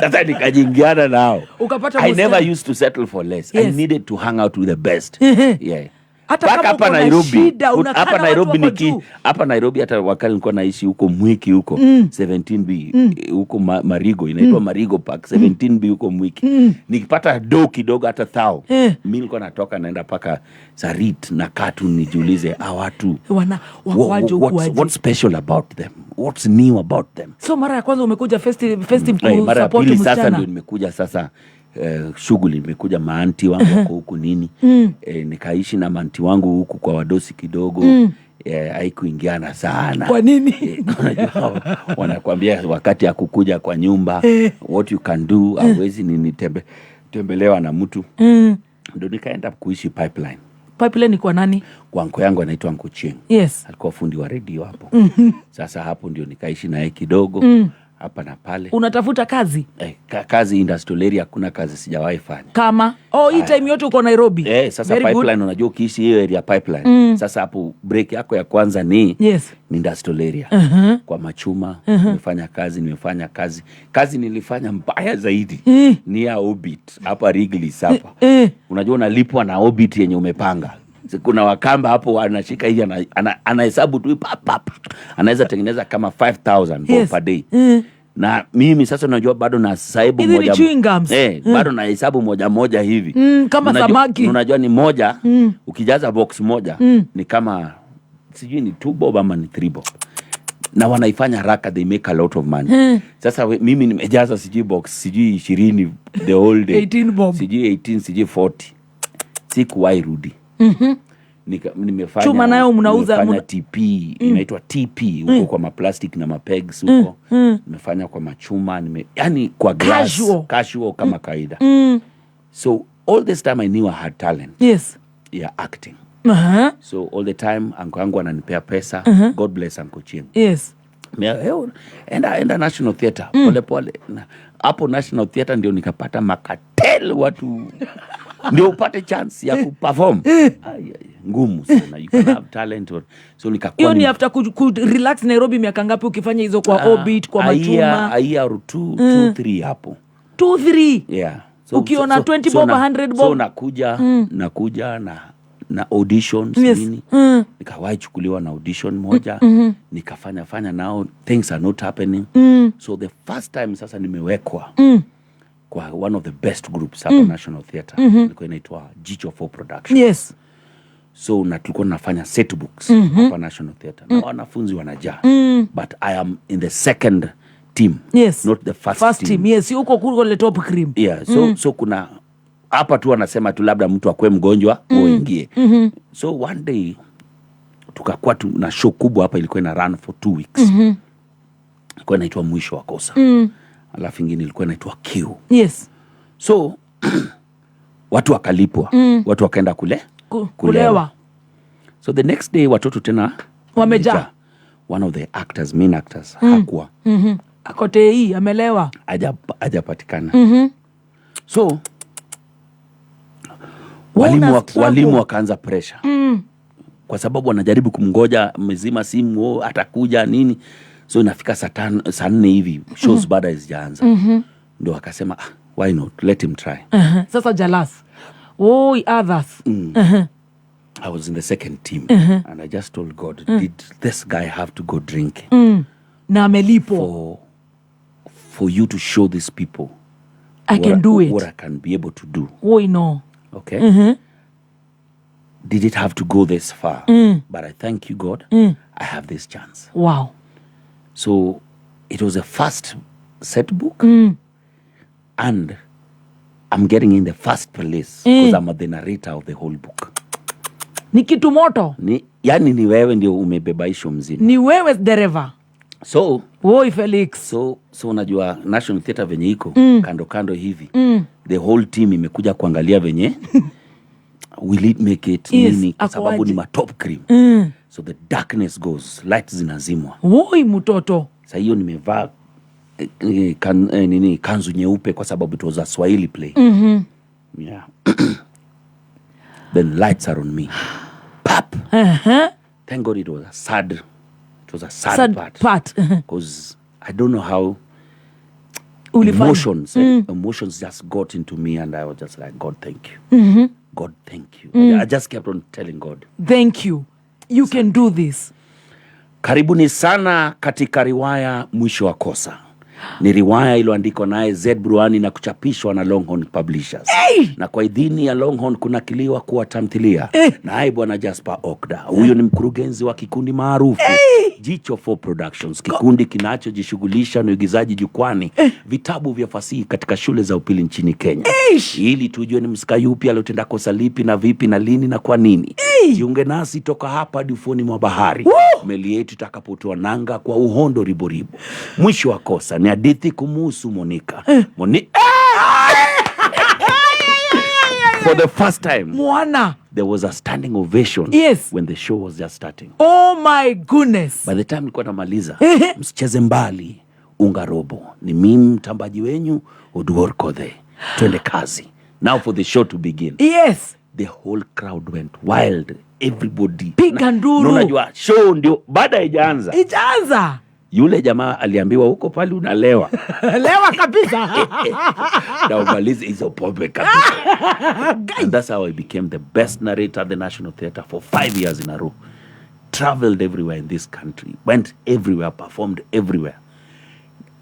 Sasa nikajiingiana nao. Ukapata I msichana. Never used to settle for less. I needed to hang out with the best. Yeah. Hata Mpaka kama hapa uko na Nairobi, shida, unakaa hapa na watu Nairobi wako niki juu. Hapa Nairobi hata wakati nilikuwa naishi huko Mwiki huko 17B huko Marigo inaitwa Marigo Park 17B huko Mwiki. Nikipata do kidogo hata thao. Mimi nilikuwa natoka naenda paka Sarit na katu nijiulize hawa watu Wana wako aje huku aje? What's special about them? What's new about them? So mara ya kwanza umekuja festive Mara ya kusupport pili sasa msichana. Ndio nimekuja sasa shughuli, nimekuja maauntie wangu wako huku nini. Nikaishi na maauntie wangu huku kwa wadosi kidogo. Haikuingiana sana. Kwa nini? Unajua, wanakwambia wakati ya kukuja kwa nyumba what you can do hawezi nini tembelewa na mtu. Ndio nikaenda kuishi Pipeline. Pipeline ni kwa nani? Kwa anko yangu anaitwa Anko Chieng. Alikuwa fundi wa redio hapo. Sasa hapo ndio nikaishi naye kidogo hapa na pale. Unatafuta kazi? Kazi industrial area hakuna kazi sijawahi fanya. Kama oh, hii time yote uko Nairobi. Sasa Very good. Pipeline, unajua ukiishi hiyo area Pipeline. Sasa hapo break yako ya kwanza ni ni industrial area. Kwa machuma nimefanya kazi. Kazi nilifanya mbaya zaidi ni ya Orbit hapa Wrigley's hapa. Unajua unalipwa na Orbit yenye umepanga. Kuna Wakamba hapo wanashika hivi anahesabu tu pap, pap. Anaweza tengeneza kama 5000 bob per day. Na mimi sasa unajua bado na hesabu Hizi ni moja chewing gums. Bado na hesabu moja moja hivi. Kama samaki. Unajua ni moja ukijaza box moja ni kama sijui ni 2 bob ama ni 3 bob. Na wanaifanya haraka, they make a lot of money. Sasa mimi nimejaza sijui box sijui 20 the whole day. 18 bob. Sijui 18 sijui 40. Sikuwahi rudi. Nimefanya Chuma nayo mnauza, nimefanya TP inaitwa TP huko kwa maplastic na mapegs huko. Nimefanya kwa machuma yani kwa glass Casual. Casual kama kawaida. So all this time I knew I had talent ya acting. So all the time uncle yangu ananipea pesa. God bless Uncle Chieng. Enda National Theatre pole pole. Hapo National Theatre ndio nikapata macartel watu ndio upate chance ya kuperform. Ai, ai, ngumu sana. You can have talent so nikakuwa Hiyo ni after ku relax Nairobi miaka ngapi ukifanya hizo kwa Orbit, kwa a year- machuma? A year or two, two, three hapo. 2 3. Yeah. Ukiona 20 bob, 100 bob. So nakuja nakuja na auditions nini. Nikawahi chukuliwa na audition moja. Nikafanya fanya nao, things are not happening. So the first time sasa nimewekwa kwa one of the best groups hapa National Theatre. Ilikuwa inaitwa Jicho 4 Production. So na tulikuwa tunafanya set books hapa National Theatre na wanafunzi wanajaa. But I am in the second team. Not the first, First team. Yes, huko kule top cream. Yeah, so, so kuna hapa tu wanasema tu labda mtu akwe mgonjwa uingie. So one day tukakuwa tu na show kubwa hapa ilikuwa ina run for 2 weeks. Ilikuwa inaitwa Mwisho wa Kosa. Alafu ingine ilikuwa inaitwa Q. So watu wakalipwa. Watu wakaenda kule kulewa. Kulewa. So the next day watoto tena Wamejaa. wamejaa. One of the actors, main actors hakuwa Ako tei amelewa. Hajapatikana. So walimu, Una struggle. walimu wakaanza pressure kwa sababu wanajaribu kumngoja, mezima simu, oh, atakuja nini. So inafika saa 5, saa 4 hivi shows bado hazijaanza. Ndo wakasema, ah, why not let him try. Sasa Jalas. Oi, others. I was in the second team and I just told God, did this guy have to go drinking Na amelipwa. for you to show these people I can do it. what I can be able to do? Oi, no. Okay. Did it have to go this far? But I thank you, God, I have this chance. So it was a first set book, and I'm getting in the first place because I'm the narrator of the whole book. Ni kitu moto. Ni, yani ni wewe ndio umebeba isho mzima. Ni wewe dereva. So Woi Felix. So unajua National Theatre venye iko kando kando hivi, the whole team imekuja kuangalia venye will it make it, nini, kwa sababu Akoaje? ni matop cream. So the darkness goes, lights zinazimwa. Woi mtoto. Sa hiyo nimevaa nini, kanzu nyeupe kwa sababu it was a Swahili play. Yeah. Then lights are on me. Pap. Thank God it was a sad, Sad part. Part. Because I don't know how Ulifanya. Emotions, emotions just got into me and I was just like, "God, thank you. God, thank you." I just kept on telling God. Thank you. You can do this. Karibuni sana katika riwaya Mwisho wa Kosa. Ni riwaya iliyoandikwa naye Zed Bruani na kuchapishwa na Longhorn Publishers. Hey! Na kwa idhini ya Longhorn kunakiliwa kuwa tamthilia. Naye Bwana Jasper Okda. Huyo ni mkurugenzi wa kikundi maarufu Jicho 4 Productions, kikundi kinachojishughulisha na uigizaji jukwani, vitabu vya fasihi katika shule za upili nchini Kenya. Eish! Ili tujue ni msika yupi aliyotenda kosa lipi na vipi na lini na kwa nini. Jiunge nasi toka hapa hadi ufuoni mwa bahari. Meli yetu itakapotua nanga kwa uhondo riboribo. Mwisho wa Kosa ni hadithi kumuhusu Monica. For the first time, Mwana. There was a standing ovation when the show was just starting. Oh my goodness. By the time nilikuwa namaliza, msicheze mbali, unga robo. Ni mimi mtambaji wenyu Oduor Kodhe. Twende kazi. Now for the show to begin. The whole crowd went wild. Everybody. Piga nduru. Na unajua show ndio baada haijaanza. Ijaanza. Yule jamaa aliambiwa huko pale unalewa. Lewa kabisa. Na umalize hizo pombe kabisa. And that's how I became the best narrator at the National Theatre for 5 years in a row. Traveled everywhere in this country. Went everywhere, performed everywhere.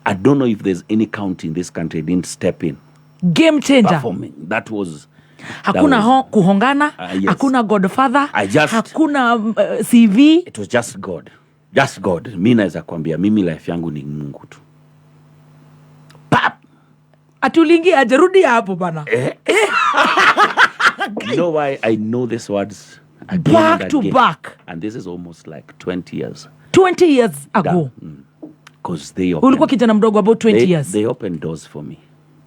I don't know if there's any county in this country I didn't step in. Game changer. Performing. That was... Hakuna that was, kuhongana, Yes. hakuna godfather, I just, hakuna CV. It was just God. Just God. Mi naweza kuambia mimi life yangu ni Mungu tu. Pap! Ati uliingia aje? Rudi hapo bana. Eh? You know why I know these words again Back and to again? Back. And this is almost like 20 years. 20 years ago. Because they opened, Ulikuwa kijana mdogo about 20 years. They opened doors for me.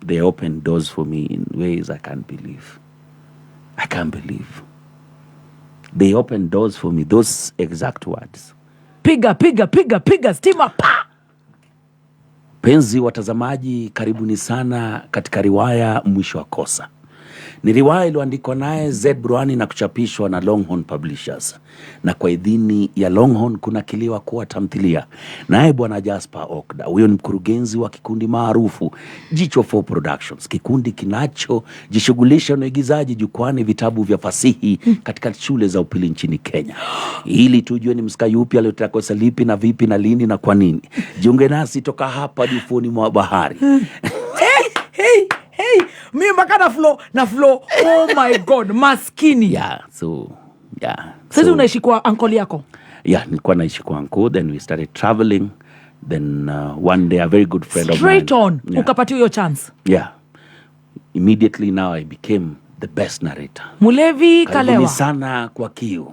They opened doors for me in ways I can't believe. I can't believe. They opened doors for me. Those exact words. Piga, piga, piga, piga, stima, pa! Penzi watazamaji, karibuni sana katika riwaya Mwisho wa Kosa. Ni riwaya iliyoandikwa naye Zed Bruani na kuchapishwa na Longhorn Publishers, na kwa idhini ya Longhorn kunakiliwa kuwa tamthilia. Naye Bwana Jasper Okda, huyo ni mkurugenzi wa kikundi maarufu Jicho 4 Productions, kikundi kinachojishughulisha na uigizaji jukwani, vitabu vya fasihi katika shule za upili nchini Kenya. Ili tujue ni msika yupi aliyotenda kosa lipi na vipi na lini na kwa nini. Jiunge nasi toka hapa hadi ufuoni mwa bahari. Hey, hey, hey. Mi mpaka na flow, na flow. Oh my God, maskini. Yeah, so, yeah. Sasa So, unaishi kwa uncle yako? Yeah, nilikuwa naishi kwa uncle, then we started traveling. Then one day a very good friend of Straight mine. on, Yeah. ukapatia hiyo chance. Yeah. Immediately now I became the best narrator. Mulevi Karibuni kalewa. Sana kwa kiu.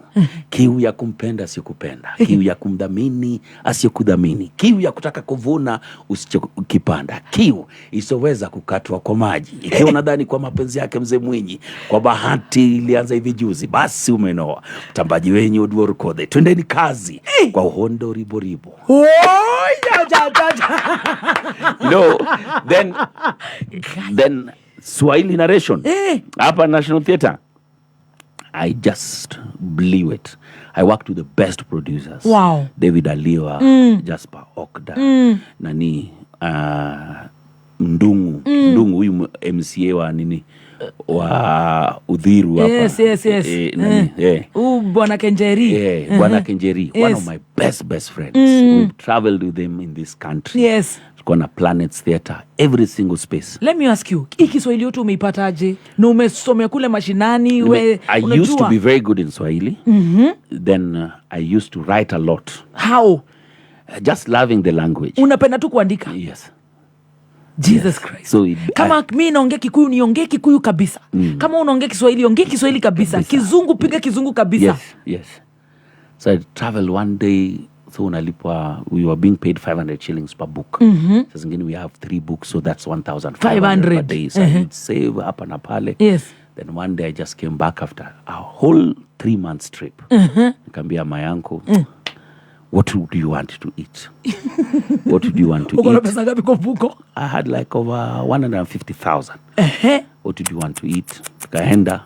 Kiu ya kumpenda asiyokupenda, kiu ya kumdhamini asiyokudhamini, kiu ya kutaka kuvuna usichokipanda, kiu isoweza kukatwa kwa maji. Ikiwa unadhani kwa mapenzi yake mzee Mwinyi kwa bahati ilianza hivi juzi, basi umenoa. Mtambaji wenyu Oduor Kodhe, twendeni kazi kwa uhondo riboribo. Oh, ja, ja, ja, ja. Then Swahili narration hapa National Theatre, I just blew it. I worked with the best producers. David Aliwa, Jasper Okda, nani, Ndungu, Ndungu huyu MCA wa nini, wa Uthiru hapa. Yes. Nani, Huu Bwana Kenjeri. Bwana Kenjeri, one of my best best friends. We've traveled with him in this country. Tulikuwa na Planets Theatre, every single space. Let me ask you, hii Kiswahili yote umeipataje? Na umesomea kule mashinani, we I used to unajua? Be very good in Swahili. Then I used to write a lot. How? Just loving the language. Unapenda tu kuandika? Yes. Jesus Christ. So it, Kama mi naongea Kikuyu, niongee Kikuyu kabisa. Kama unaongea Kiswahili, ongee Kiswahili kabisa. Kizungu, piga Kizungu kabisa. Yes. So I traveled one day So unalipwa, we were being paid 500 shillings per book. Saa zingine we have three books, so that's 1500 per 500. day. So I would save hapa na pale. Then one day I just came back after a whole 3 months trip. Nikaambia my uncle, "What do you want to eat? What do you want to Uko na eat?" pesa ngapi kwa mfuko? I had like over 150,000. "What do you want to eat?" Tukaenda.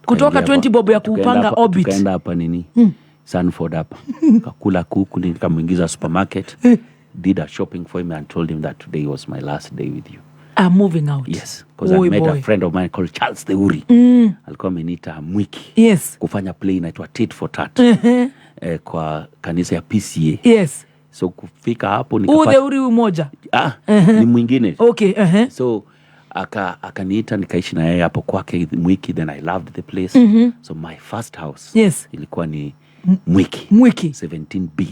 Kutoka Tukaingia 20 bob ya tukaenda kupanga Orbit. Tukaenda hapa nini, Sanford hapa, kakula kuku, nikamuingiza supermarket, did a shopping for him and told him that today was my last day with you. I'm moving out. Yes, because I Oi, met boy. a friend of mine called Charles Theuri. Alikuwa ameniita Mwiki kufanya play inaitwa Tit for Tat kwa kanisa ya PCA. So kufika hapo Huu nikapata Theuri umoja? Ah, ni mwingine. So akaniita, nikaishi na yeye hapo kwake Mwiki. Then I loved the place. So my first house ilikuwa ni Mwiki. Mwiki. 17B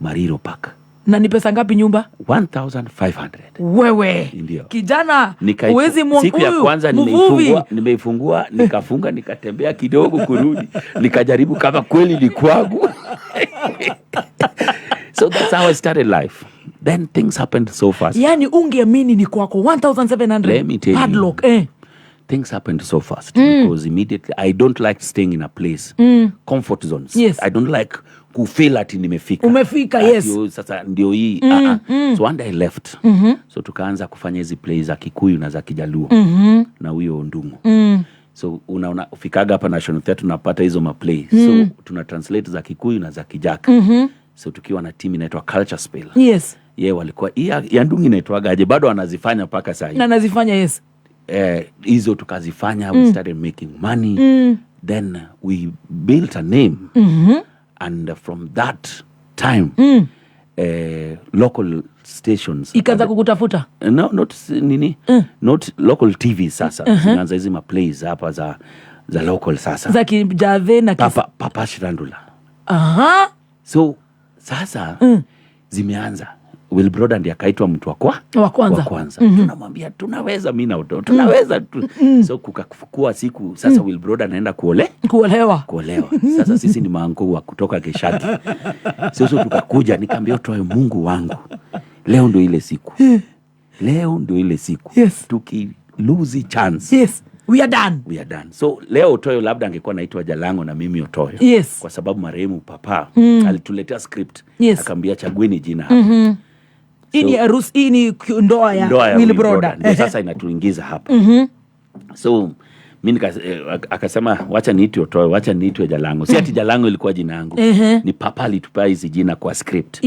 Mariro Park. Na ni pesa ngapi nyumba? 1500. Wewe. Ndio. Kijana, huwezi Siku ya huyu, kwanza mvuvi. nimeifungua, nikafunga, nikatembea kidogo kurudi, nikajaribu kama kweli ni kwangu. So that's how I started life. Then things happened so fast. Yaani ungeamini ni kwako, 1700. Let me tell you. Padlock, eh. Things happened so fast because immediately, I don't like staying in a place, comfort zones. I don't like kufeel ati nimefika. Umefika, Ati, yes. "Oh, sasa ndio hii." Ah, ah. So one day I left. So tukaanza kufanya hizi plays za Kikuyu na za Kijaluo na huyo Ndungu. So unaona ufikaga hapa National Theatre, tunapata hizo maplay. So tuna translate za Kikuyu na za Kijaka. So tukiwa na team inaitwa Culture Spell. Ye walikuwa hii ya Ndungu inaitwaga aje, bado wanazifanya mpaka saa hii. Na nazifanya, yes. Hizo tukazifanya, we started making money. Then we built a name and from that time local stations Ikaanza kukutafuta. No, not nini, not local TV. Sasa zinaanza hizi maplays hapa za local sasa. Za Kijadhe na Papa Shirandula. So sasa zimeanza, Wilbroda ndiye akaitwa mtu wa kwa Wa kwanza. Wa kwanza. Tunamwambia tunaweza, mi na Otoyo tunaweza tu. So kukafukua siku sasa, Wilbroda anaenda kuole Kuolewa. Kuolewa. Sasa sisi ni maanko wa kutoka Gishagi. Sasa tukakuja, nikaambia Otoyo, "Mungu wangu, leo ndio ile siku, leo ndio ile siku. Tuki lose chance, Yes, we are done. We are done." So leo Otoyo labda angekuwa naitwa Jalango na mimi Otoyo, kwa sababu marehemu papa alituletea script, akaambia, "Chagueni jina hapa." Hii ni harusi, hii ni ndoa ya Ndoa ya Wilbroda. Wilbroda ndio sasa inatuingiza hapa. So mi akasema, "Wacha niitwe Otoyo, wacha niitwe Jalango." Si ati Jalango ilikuwa jina yangu, ni papa alitupea hizi jina kwa script.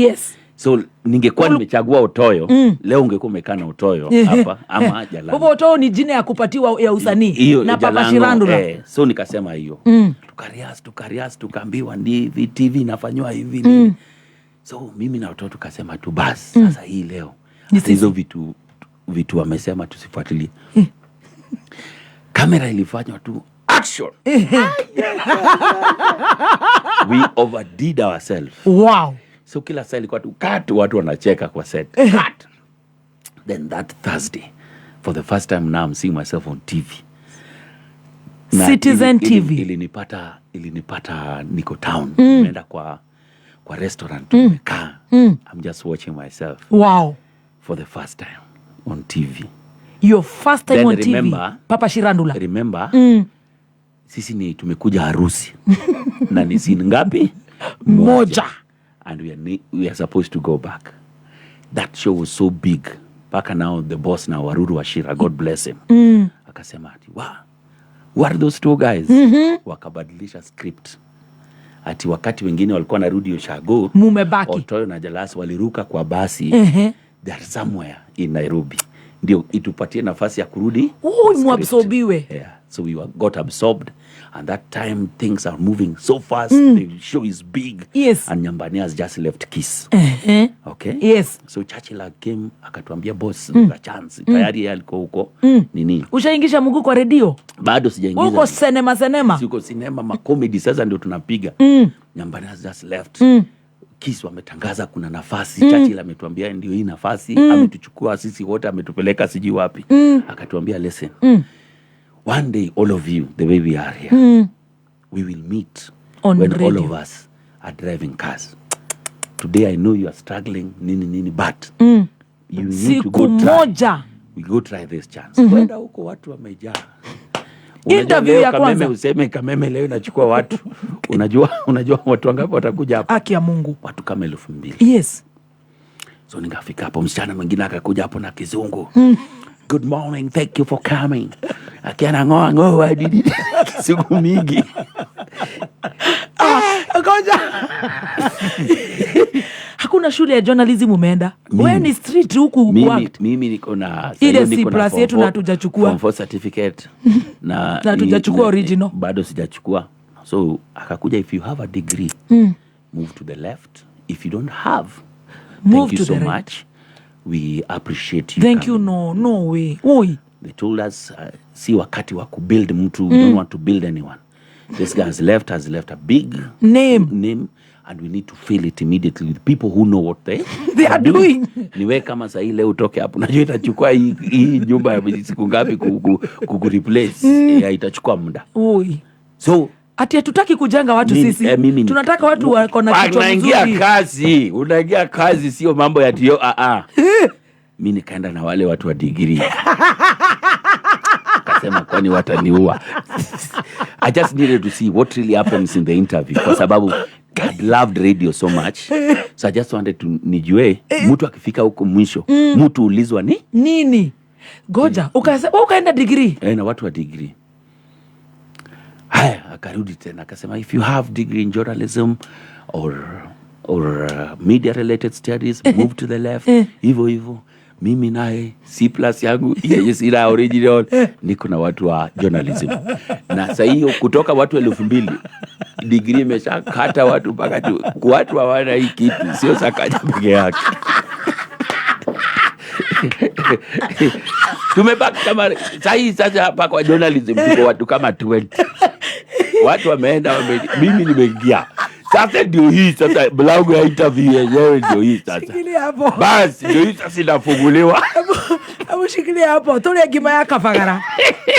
So ningekuwa nimechagua Otoyo, leo ungekuwa umekaa na Otoyo hapa ama Kwa Jalango. hivyo Otoyo ni jina ya kupatiwa ya usanii Hiyo na Papa Jalango, Shirandula. So nikasema hiyo. Tukarehearse, tukarehearse, tukaambiwa ndi hivi, TV inafanywa hivi, nini. So mimi na watoto tukasema tu basi, sasa hii leo Ni hata hizo vitu wamesema tusifuatilie. Kamera ilifanywa tu action, we overdid ourselves. So kila saa ilikuwa tu cut, watu wanacheka kwa set, cut. Then that Thursday, for the first time now I'm seeing myself on TV. Na Citizen TV. Ilinipata niko town, nimeenda kwa restaurant, nimekaa, I'm just watching myself for the first time on TV. Your first time Then on TV. Papa Shirandula. Remember, sisi ni tumekuja harusi na ni scene ngapi? Moja. And we are supposed to go back. That show was so big mpaka now the boss now, Waruru Wachira, God bless him, akasema ati, "Wa, who are those two guys?" Wakabadilisha script ati wakati wengine walikuwa narudi ushago, Mumebaki. Otoyo na Jalasi waliruka kwa basi. They are somewhere in Nairobi, ndio itupatie nafasi ya kurudi Ui, script. muabsorbiwe. Yeah. So we got absorbed, and that time things are moving so fast. The show is big. And Nyambane has just left Kiss. Okay? So Churchill came akatuambia, "Boss, a chance." Tayari yeye alikuwa huko nini? Ushaingisha mguu kwa redio? Bado sijaingiza. Huko sinema sinema. Siko sinema, makomedi sasa ndio tunapiga. Nyambane has just left. Kiss wametangaza kuna nafasi. Churchill ametuambia ndio hii nafasi. Ametuchukua sisi wote, ametupeleka sijui wapi. Akatuambia, "Listen. One day all of you, the way we are here, we will meet On when all radio. of us are driving cars." Today I know you are struggling nini nini, but you need to Siku go try. Moja. We go try this chance. Kwenda huko, watu wamejaa. Unajua Interview leo ya Kameme, kwanza. useme Kameme leo inachukua watu, unajua watu wangapi watakuja hapa? Haki ya Mungu. Watu kama 2000. So nikafika hapo, msichana mwingine akakuja hapo na Kizungu. "Good morning, thank you for coming." Akiana ngoa ngoa didi Kizungu mingi. Ah, ngoja. Hakuna shule ya journalism umeenda? Wewe ni street huku Mimi, kuact. mimi niko na Ile sasa niko C na plus form yetu na hatujachukua. Form 4 certificate na Na hatujachukua original. Bado sijachukua. So akakuja, "If you have a degree, move to the left. If you don't have, Move thank you to so the right." much. We appreciate you Thank you. coming." No, no way. Oi. They told us, si wakati wa kubuild mtu. We don't want to build anyone. This guy has left a big name, name, and we need to fill it immediately with people who know what they, They are doing. Niwe kama sahii leo utoke hapo, najua itachukua hii nyumba ya siku ngapi kukureplace. Yeah, itachukua muda. Oi. So Ati hatutaki kujenga watu sisi. Mimi Tunataka watu wako na kichwa unaingia mzuri. Kazi, unaingia kazi, sio mambo ya tio. Ah, ah. Mi nikaenda na wale watu wa degree, kasema kwani wataniua? I just needed to see what really happens in the interview, kwa sababu I loved radio so much, so I just wanted to nijue mtu akifika huko mwisho, mtu ulizwa ni Nini? Goja, wewe ukaenda degree. Eh, na watu wa degree. Haya, akarudi tena akasema, "If you have degree in journalism or media related studies, move to the left." Hivyo hivyo, mimi naye C plus yangu yenye sina original, niko na watu wa journalism. Na saa hiyo kutoka watu 2000, degree imeshakata watu mpaka tu watu hawana hii kitu, sio Sakaja peke yake. Tumebaki kama sahii sasa hapa kwa journalism tuko watu kama 20. Watu wameenda mimi nimeingia sasa, ndio hii sasa mlango ya interview yenyewe ndio hii sasa. Shikilia hapo. Basi ndio hii sasa inafunguliwa. Hebu shikilia hapo, tũrĩe ngima ya kabagara.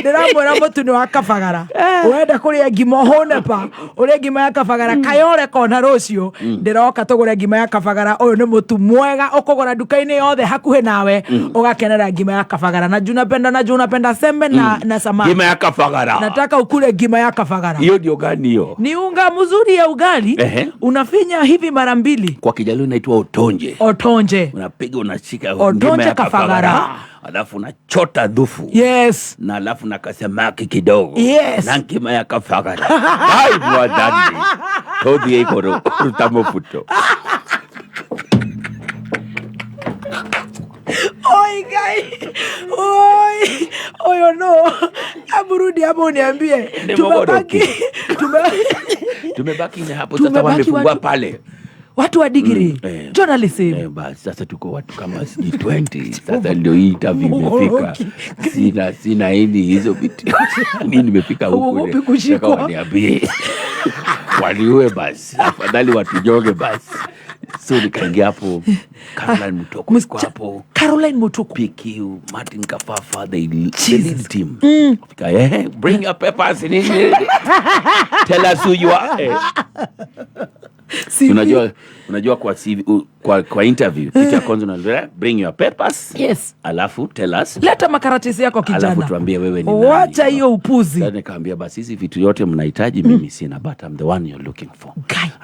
Ndĩramwĩra mũtu nĩ wa kabagara. Ũrenda kũrĩa ngima ũhũne pa, ũrĩe ngima ya kabagara Kayole kona rũciũ. Ndĩroka tũgũre ngima ya kabagara. Ũyũ nĩ mũtu mwega ũkũgũra nduka-inĩ yothe hakuhĩ nawe, ũgakenera ngima ya kabagara. Na juu napenda, na juu napenda sembe na samaki. Ngima ya kabagara. Nataka ukule ngima ya kabagara. Hiyo ndio gani hiyo? Ni unga mzuri ya ugali. Unafinya hivi mara mbili. Kwa Kijaluo inaitwa otonje. Otonje. Unapiga, unashika Otonje ngima ya kafagara. kafagara, alafu unachota dhufu na alafu na kasamaki kidogo na ngima ya kafagara. Ai, mwadani todhi ikoro rutamofuto. Oi Ngai. Oi. Oyo no. Aburudi hapo uniambie. Ni Tumebaki Tumebaki ni hapo sasa Tumebaki wamefungua pale. Watu wa degree. Journalism. Eh, basi sasa tuko watu kama sijui 20. Sasa ndio hii interview imefika. Sina hili hizo vitu. Mimi nimefika huku. Uogopi kushikwa? Nataka waniambie. Waniue basi. Afadhali watujoge basi. So nikaingia hapo, Caroline Mutoko yuko hapo. Caroline Mutoko. PQ, Martin Kafafa, the lead team. Fika, "Bring your papers nini, nini. Tell us who you are." CV. Unajua kwa CV, kwa interview kitu ya kwanza unaambia, "Bring your papers." Alafu "Tell us." Leta makaratasi yako, Alafu kijana. "Tuambie wewe ni nani." Wacha hiyo upuzi. Sasa nikamwambia, "Basi hizi vitu yote mnahitaji mimi sina, but I'm the one you're looking for.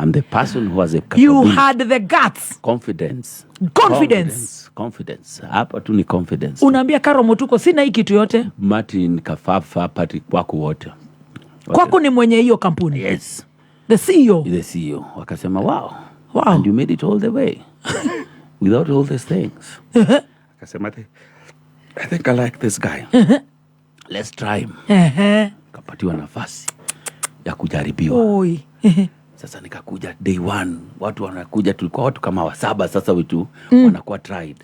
I'm the person who has a You capability." had the guts. Confidence. Confidence. Confidence. Hapa tu ni confidence. Unaambia Karo Mutuko, sina hii kitu yote. Martin Kafafa, Patrick Kwaku, wote. Kwako ni mwenye hiyo kampuni. Yes. The CEO. The CEO. Wakasema, "Wow. Wow. And you made it all the way without all these things." Akasema, I think I like this guy. Let's try him." Kapatiwa nafasi ya kujaribiwa. Oi. Sasa nikakuja day one, watu wanakuja, tulikuwa watu kama wasaba sasa wetu wanakuwa tried.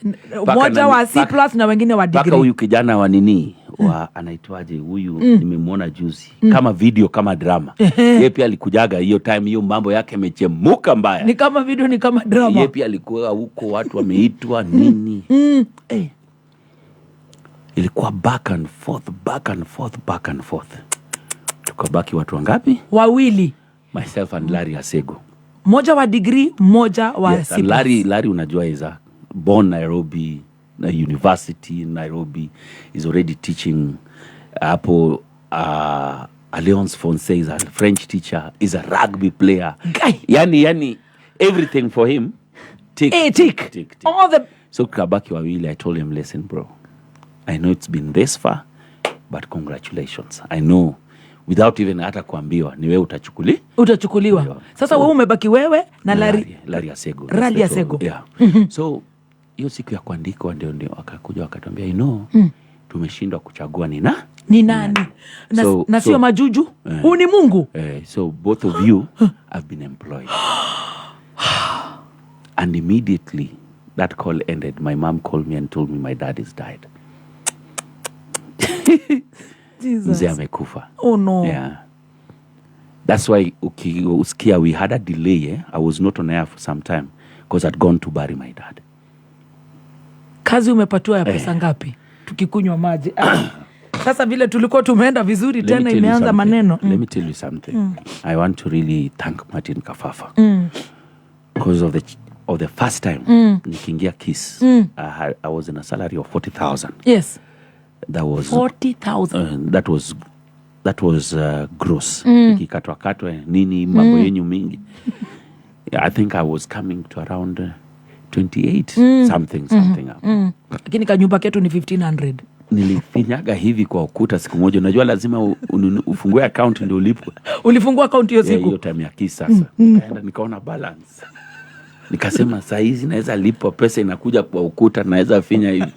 Mpaka Mmoja wa C plus na wengine wa mpaka degree. huyu kijana wa nini, wa anaitwaje huyu, nimemwona juzi kama video, kama drama. Yeye pia alikujaga hiyo time, hiyo mambo yake imechemuka mbaya. Ni kama video, ni kama drama. Yeye pia alikuwa huko, watu wameitwa nini. Ilikuwa back and forth, back and forth, back and forth. Tukabaki watu wangapi? Wawili. Myself and Larry Asego. Mmoja wa degree, mmoja wa Yes, C and plus. Larry unajua is a born Nairobi, na university in Nairobi, is already teaching hapo Alliance Francaise, is a French teacher, is a rugby player. Guy. Yani everything for him. Tick, Eh, tick. tick, tick. All the So kabaki wawili, I told him, listen bro, I know it's been this far, but congratulations. I know without even hata kuambiwa ni wewe utachukuli. Utachukuliwa. Sasa wewe umebaki wewe na Larry. Larry Asego. Larry That's the Asego. Yeah. So hiyo siku ya kuandikwa ndio wakakuja wakatuambia, you know, tumeshindwa kuchagua ni na Ni nani? Na, na sio majuju. Huu ni Mungu. So both of you have been employed. And immediately that call ended, my mom called me and told me my dad is died. Jesus. Mzee amekufa. Oh no. Yeah. That's why usikia we had a delay. I was not on air for some time because I'd gone to bury my dad. Kazi umepatiwa ya pesa ngapi? Tukikunywa maji. Sasa vile tulikuwa tumeenda vizuri Let me tena tell you imeanza something. maneno. Let me tell you something. I want to really thank Martin Kafafa. Because of the first time nikiingia Kiss, I was in a salary of 40,000. Yes. That was 40,000. That was gross. Ikikatwa katwa nini mambo yenyu mingi. Yeah, I think I was coming to around 28 something something up. Lakini kanyumba ketu ni 1500. Nilifinyaga hivi kwa ukuta siku moja. Unajua lazima ufungue account ndio ulipwe. Ulifungua account hiyo Yeah, siku? hiyo time ya Kiss sasa. Nikaenda nikaona balance. Nikasema saa hizi naweza lipwa, pesa inakuja kwa ukuta, naweza finya hivi.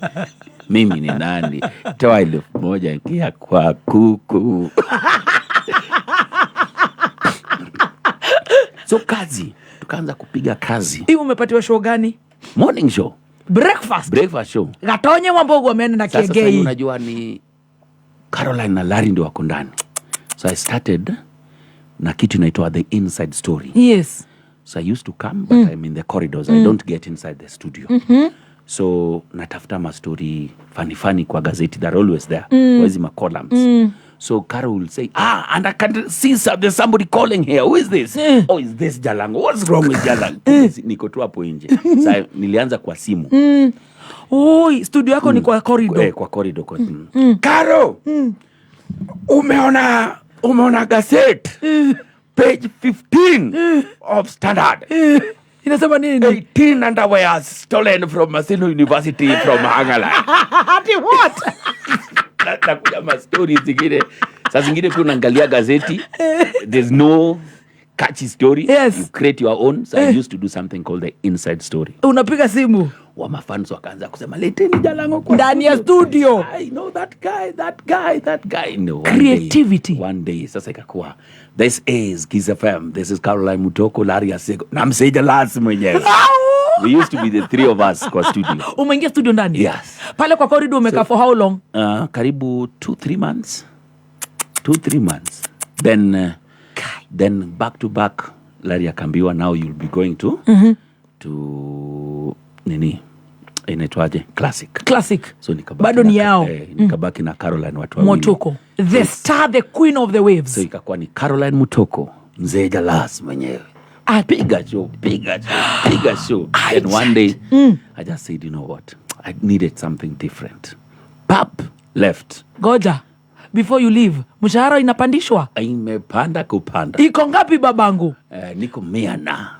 Mimi ni nani? Toa 1,000 ingia kwa kuku. So kazi, tukaanza kupiga kazi. Hivi umepatiwa show gani? Morning show. Breakfast. Breakfast show. Gatonye wa Mbogo ameenda na Sasa Kiengei. sasa unajua ni Caroline na Larry ndio wako ndani. So I started na kitu inaitwa The Inside Story. Yes. So I used to come, but I'm in the corridors. I don't get inside the studio. So natafuta ma story funny funny kwa gazeti. They're always there. Where's my columns? So Carol will say, and I can see there's somebody calling here. Who is this? Oh, is this Jalango? What's wrong with Jalango? Niko tu hapo nje. So nilianza kwa simu. Oi, studio yako ni kwa corridor. Kwa corridor. Kwa, Carol, umeona gazeti? Page 15 of Standard. Inasema nini? 18 underwear stolen from Maseno University from Hangala. Ati what? Nakuja ma stories zingine. Saa zingine pia unaangalia gazeti. There's no catchy story. Yes. You create your own. So I used to do something called the inside story. Unapiga simu. Wa mafans wakaanza kusema leteni Jalango kwa ndani ya studio. I know that guy, that guy, that guy. No, one Creativity. Day, one day sasa ikakuwa this is Kiss FM. This is Caroline Mutoko, Larry Asego. Na Mseja Lance mwenyewe. We used to be the three of us kwa studio. Umeingia studio ndani? Yes. Pale kwa corridor umekaa for how long? Karibu 2-3 months. 2-3 months. Then back to back Larry akaambiwa now you'll be going to to nini? Inaitwaje? Classic. Classic. So nikabaki bado ni yao. Nikabaki na Caroline watu wawili. Mutoko. The star, the queen of the waves. So ikakuwa ni Caroline Mutoko, Mzee Jalas mwenyewe. Piga show, piga show, piga show. And one day I just said, you know what? I needed something different. Pap, left. Goja. Before you leave, mshahara inapandishwa? Imepanda kupanda. Iko ngapi babangu? Niko 100 na.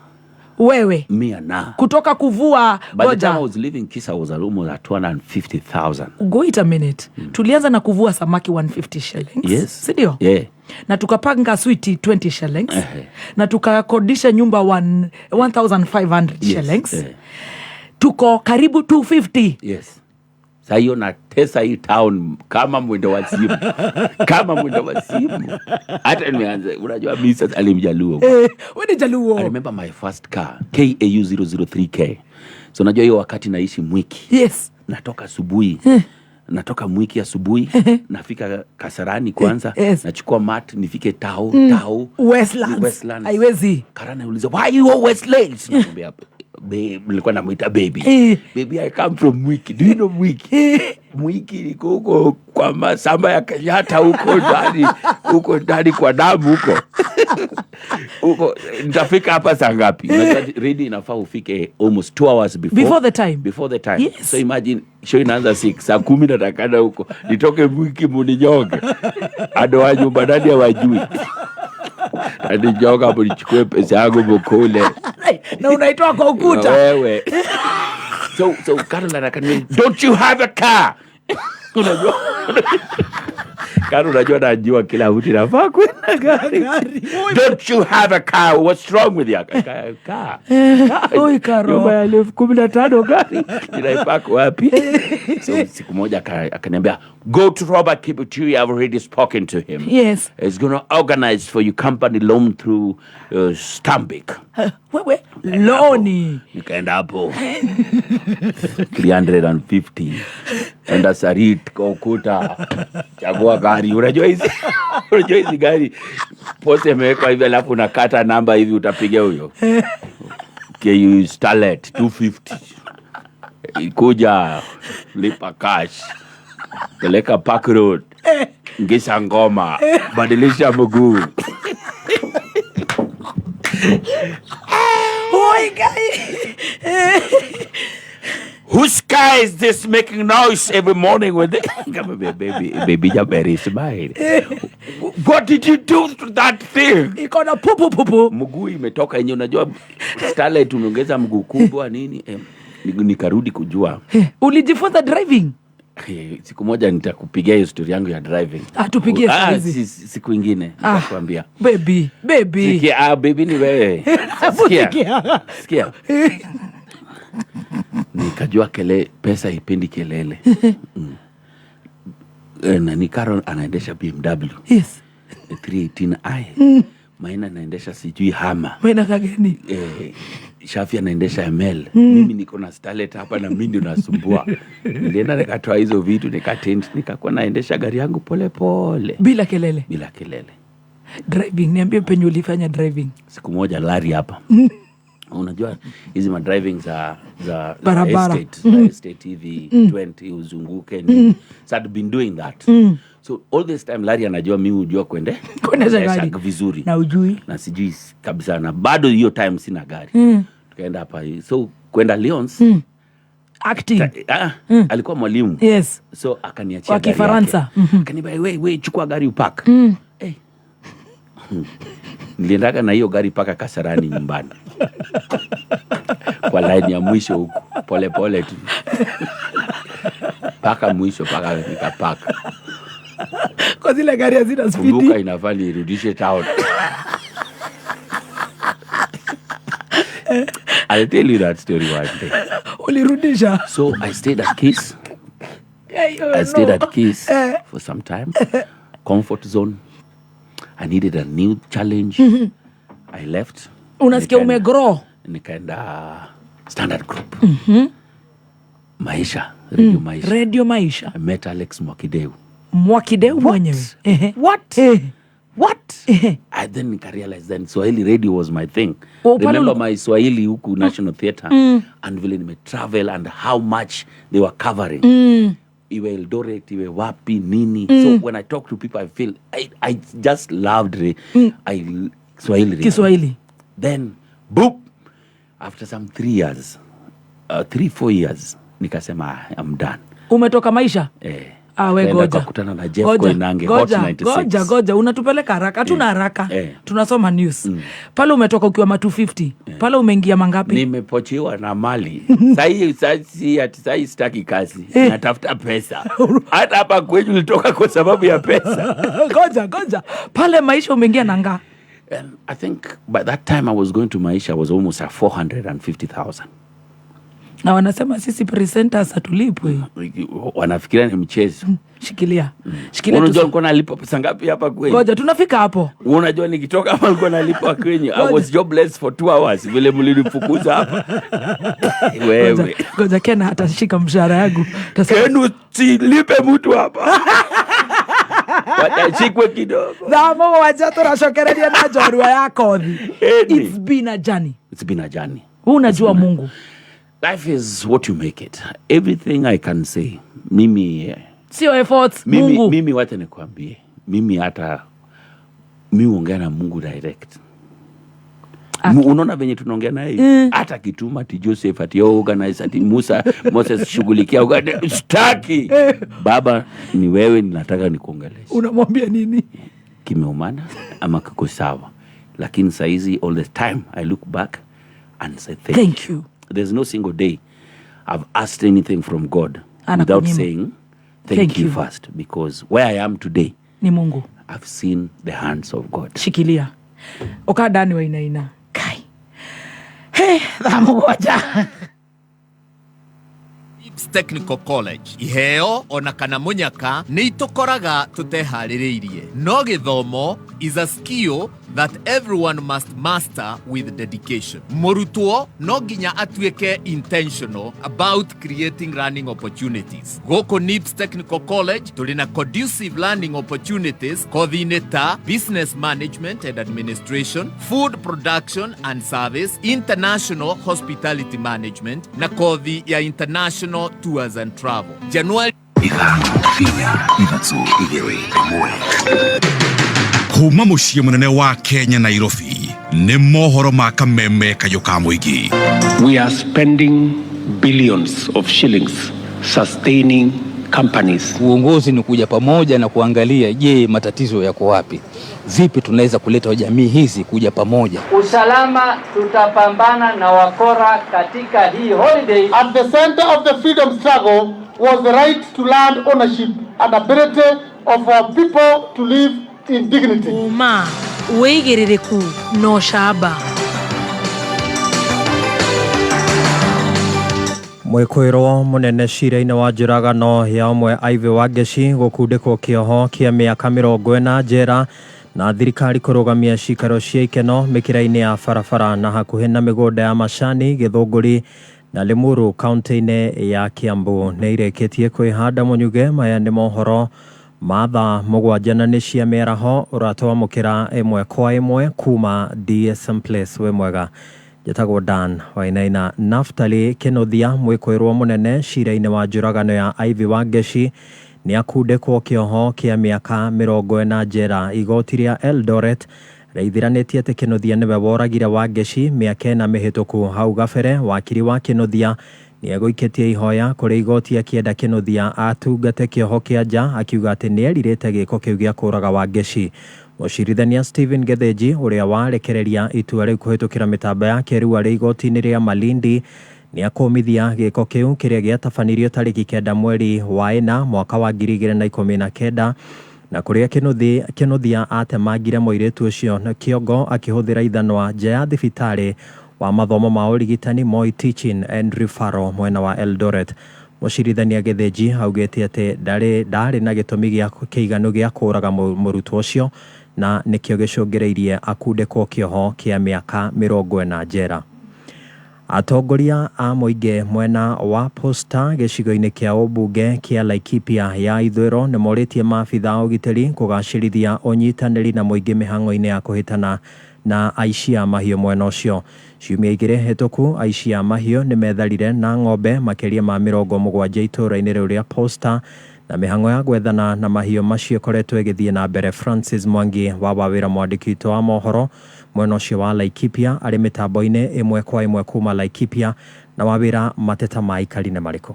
Wewe? 100 na. Kutoka kuvua, By the time goja. I was leaving Kiss, I was almost at 250,000. Wait a minute. Tulianza na kuvua samaki 150 shillings. Yes. Si ndio? Yeah. Na tukapanga suiti 20 shillings. Na tukakodisha nyumba 1,500 Yes. shillings. Tuko karibu 250. Yes. Sa hiyo natesa hii town kama mwendo wa simu. Kama mwendo wa simu. Hata nimeanza, unajua mimi sasa alimjaluo. Wewe ni Jaluo. I remember my first car, KAU 003K. So unajua hiyo wakati naishi Mwiki. Yes. Natoka asubuhi. Natoka Mwiki asubuhi, nafika Kasarani kwanza, Yes. nachukua mat nifike Tao, Tao. Westlands. Westlands. Haiwezi. Karana uliza, why you all Westlands? Namwambia, babe, nilikuwa namuita baby. Baby, I come from Mwiki. Do you know Mwiki? Mwiki niko huko kwa masamba ya Kenyatta huko ndani, huko ndani kwa damu huko. Huko nitafika hapa saa ngapi? Unajua radio inafaa ufike almost 2 hours before, Before the time. Before the time. Yes. So imagine show inaanza 6, saa 10 natakana huko nitoke mwiki muninyonge, andũ a nyumba nani hawajui anijoga, munichukue pesa yangu mukule. Na unaitoa kwa ukuta. Wewe. So Caroline akaniambia, "Don't you have a car?" Unajua Carol, unajua najua kila mtu inafaa kwenda gari. "Don't you have a car? What's wrong with you?" Car. Oi, Karo. Nyumba ya 15,000, gari ninaipaka wapi? So siku moja akaniambia, "Go to Robert Kiputui. I've already spoken to him. He's going to organize for you company loan through Stanbic." Wewe, loan. Nikaenda hapo 350, enda Sarit kwa ukuta, chagua gari. Unajua hizi gari post imewekwa hivi, alafu unakata namba hivi, utapiga huyo KU Starlet 250, kuja lipa cash, peleka Park Road, ngisha ngoma, badilisha mguu. Oi, guy. "Whose car is this making noise every morning with it?" Kama baby, baby Jaberi smile. "What did you do to that thing?" Iko na pupu pupu. Mguu imetoka yenye, unajua Starlet umeongeza mguu kubwa nini. Nikarudi kujua. Ulijifunza driving? Siku moja nitakupigia hiyo story yangu ya driving. Ah, tupigie Ah, siku hizi. siku ingine Ah. nitakwambia. Baby, baby. Sikia, ah, baby ni wewe. Sikia. Sikia. Sikia. Nikajua pesa ipendi kelele. Nani, Carol anaendesha BMW 318i. Maina anaendesha sijui Hummer. Maina Kageni. Shafi anaendesha ML. Mimi niko na Starlet hapa na mimi ndio nasumbua. Nilienda nikatoa hizo vitu, nikatint, nikakuwa naendesha gari yangu pole pole. Bila kelele. Bila kelele. Driving, niambie penye ulifanya driving. Siku moja lari hapa. Unajua hizi ma driving za Barabara. Estate, za estate hivi 20 uzunguke ni. So I'd been doing that. So all this time Larry anajua mimi hujua Kuendesha kuendesha gari. Vizuri. Na ujui. Na sijui kabisa, na bado hiyo time sina gari. Tukaenda hapa, so kwenda Lyons. Acting. Ah, alikuwa mwalimu. So akaniachia Wa gari Kifaransa. yake. Akaniambia, "We, we, chukua gari upark." Eh. Niliendaga na hiyo gari mpaka Kasarani nyumbani. Kwa line ya mwisho huku, pole pole tu. Paka mwisho, paka nikapaka. Kwa zile gari hazina spidi. Kumbuka inafaa nirudishe town. I'll tell you that story one day. Ulirudisha. So I stayed at Kiss. Hey, oh, I stayed no. at Kiss for some time. Comfort zone. I needed a new challenge. I left. Unasikia umegrow. Nikaenda Standard Group. Maisha, Radio Maisha. Radio Maisha. I met Alex Mwakideu. Mwakideu mwenyewe. Ehe. What? What? I then nika realize then Swahili radio was my thing. Oh, pale Remember my Swahili huku National Theatre and vile nime travel and how much they were covering. Iwe Eldoret, iwe wapi, nini. So when I talk to people, I feel I just loved Swahili radio. Kiswahili. Then, boop, after some 3 years, 3, 4 years, nikasema, "Ah, I'm done." Umetoka Maisha? Eh. Ah, we Kaenda goja. kakutana na Jeff Goja, Koinange, Hot goja, 96. goja, goja, unatupeleka haraka. Hatuna haraka. Tunasoma news. Pale umetoka ukiwa ma 250. Pale umeingia mangapi? Nimepochiwa na mali sahii. Sasi ati sahii sitaki kazi, natafuta pesa. Hata hapa kwenyu ulitoka kwa sababu ya pesa. Goja, goja. Pale Maisha umeingia na nga? I think by that time I was going to Maisha, I was almost at 450,000. Na wanasema sisi presenters hatulipwi. Wanafikiria ni mchezo. Shikilia. Shikilia. Unajua nilikuwa nalipa pesa ngapi hapa kwenyu? Goja, tunafika hapo. Unajua nikitoka hapa nilikuwa nalipa kwenyu? I was jobless for 2 hours vile mlinifukuza hapa. Wewe. Goja, goja, Ken atashika mshahara yangu. Ken, usilipe mtu hapa. Watashikwe kidogo. Thaa mũgwanja tũracokereria na njorua ya kothi. Eni. It's been a journey. It's been a journey. Wewe unajua Mungu. Life is what you make it. Everything I can say. Mimi Sio efforts, mimi, Mungu. Mimi wacha nikwambie. Mimi hata mi huongea na Mungu direct. Unaona venye tunaongea naye hata kituma ati Joseph ati organize ati Musa Moses shughulikia sitaki. Baba ni wewe, ninataka nikuongeleshe. Unamwambia nini? Kimeumana ama kiko sawa, lakini saizi all the time I look back and say thank, Thank you. There's no single day I've asked anything from God Anakunyima. without saying thank, Thank you you. first, because where I am today Ni Mungu. I've seen the hands of God. Shikilia ukandani wainaina kai he thaa 7. Technical College iheo ona kana munyaka nĩ itũkoraga tũteharĩrĩirie no gĩthomo is a skill that everyone must master with dedication. Mũrutwo no nginya atuĩke intentional about creating learning opportunities. Gũkũ NIBS Technical College tũrĩ na conducive learning opportunities kothi-inĩ ta business management and administration, food production and service, international hospitality management na kothi ya international tours and travel. January 5 4 3 2 1. Kuma mũciĩ mũnene wa Kenya Nairobi nĩ mohoro ma kameme kayũ ka mũingĩ. We are spending billions of shillings sustaining companies. Uongozi ni kuja pamoja na kuangalia, je, matatizo yako wapi, vipi tunaweza kuleta jamii hizi kuja pamoja. Usalama, tutapambana na wakora katika hii holiday. At the center of the freedom struggle was the right to land ownership and ability of our people to live in dignity. Uma wĩigĩrĩrĩku na ũcamba. Mwĩkũĩrwo mũnene cira-inĩ wa njũragano ya ũmwe Ivy Wangeci gũkundĩkwo kĩoho kĩa mĩaka 40 njera na thirikari kũrũgamia cikaro cia ikeno mĩkĩra-inĩ ya barabara na hakuhĩ na mĩgũnda ya macani Gĩthũngũri na Limuru kaunti-inĩ ya Kiambu nĩ irĩkĩtie kwĩhanda mũnyuge. Maya nĩ mohoro ma thaa 7 na nĩ cia mĩaraho ũratwamũkĩra ĩmwe kwa ĩmwe kuma DSM Place. Wĩ mwega, njĩtagwo Dan Wainaina. Naftali Kĩnuthia mwĩkũĩrwo mũnene cira-inĩ wa njũragano ya Ivy Wangeci nĩ akundĩkwo kĩoho kĩa mĩaka 40 njera. Igoti rĩa Eldoret rĩithiranĩtie atĩ Kĩnuthia nĩwe woragire Wangeci mĩaka 4 mĩhĩtũku. Hau gabere wakiri wa Kĩnuthia nĩ egũikĩtie ihoya kũrĩ igoti akĩenda Kĩnuthia atungate kĩoho kĩa nja, akiuga atĩ nĩ erirĩte gĩko kĩu gĩa kũraga Wangeci. Mũcirithania Stephen Gethenji ũrĩa warekereria itua rĩu kũhĩtũkĩra mĩtambo ya kĩrĩu arĩ igoti-inĩ rĩa Malindi nĩ akũmithia gĩko kĩu kĩrĩa gĩatabanirio tarĩki 9 mweri wa 4 mwaka wa 2019 na kũrĩa Kĩnuthia atemangire mũirĩtu ũcio na kĩongo akĩhũthĩra ithanwa nja ya thibitarĩ wa mathomo ma ũrigitani Moi Teaching and Referral mwena wa Eldoret. Mũcirithania Gethenji augĩte atĩ ndarĩ na gĩtũmi gĩa kĩiganu gĩa kũraga mũrutwo ũcio na nĩkĩo gĩcũngĩrĩirie akundĩkwo kĩoho kĩa mĩaka 40 njera. Atongoria a mũingĩ mwena wa Posta gĩcigo-inĩ kĩa ũmbunge kĩa Laikipia ya ithũĩro nĩ morĩtie maabitha a ũgitĩri kũgacĩrithia ũnyitanĩri na mũingĩ mĩhang'o-inĩ ya kũhĩtana na aici a mahiũ mwena ũcio. Ciumia 2 hĩtũku aici a mahiũ nĩ metharire na ng'ombe makĩria ma 70 itũũra-inĩ rĩu rĩa Posta na mĩhang'o ya gwethana na mahiũ macio ĩkoretwo ĩgĩthiĩ na mbere. Francis Mwangi wa wawĩra mwandĩki witũ wa mohoro mwena ũcio wa Laikipia arĩ mĩtambo-inĩ ĩmwe kwa ĩmwe kuma Laikipia. Na wawĩra, mateta ma aikari nĩ marĩkũ?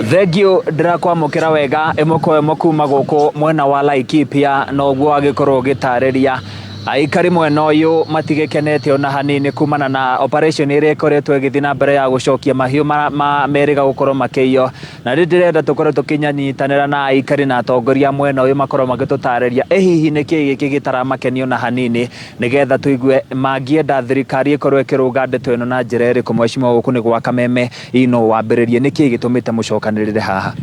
Thengio ndĩrakwamũkĩra wega ĩmwe kwa ĩmwe kuma gũkũ mwena wa Laikipia na ũguo agĩkorwo ũgĩtarĩria aikari mwena ũyũ matigĩkenete ona hanini kumana na operation ĩrĩa ĩkoretwo ĩgĩthiĩ na mbere ya gũcokia mahiũ merĩga gũkorwo makĩiywo. Na rĩu ndĩrenda tũkorwo tũkĩnyitanĩra na aikari na atongoria mwena ũyũ makorwo magĩtũtarĩria ĩ hihi nĩkĩĩ gĩkĩ gĩtaramakenio na hanini, nĩgetha tũigue mangĩenda thirikari ĩkorwo ĩkĩrũnga ndeto ĩno na njĩra ĩrĩkũ. Mheshimiwa, gũkũ nĩ gwa Kameme, ino wambĩrĩrie nĩkĩĩ gĩtũmĩte mũcokanĩrĩre haha?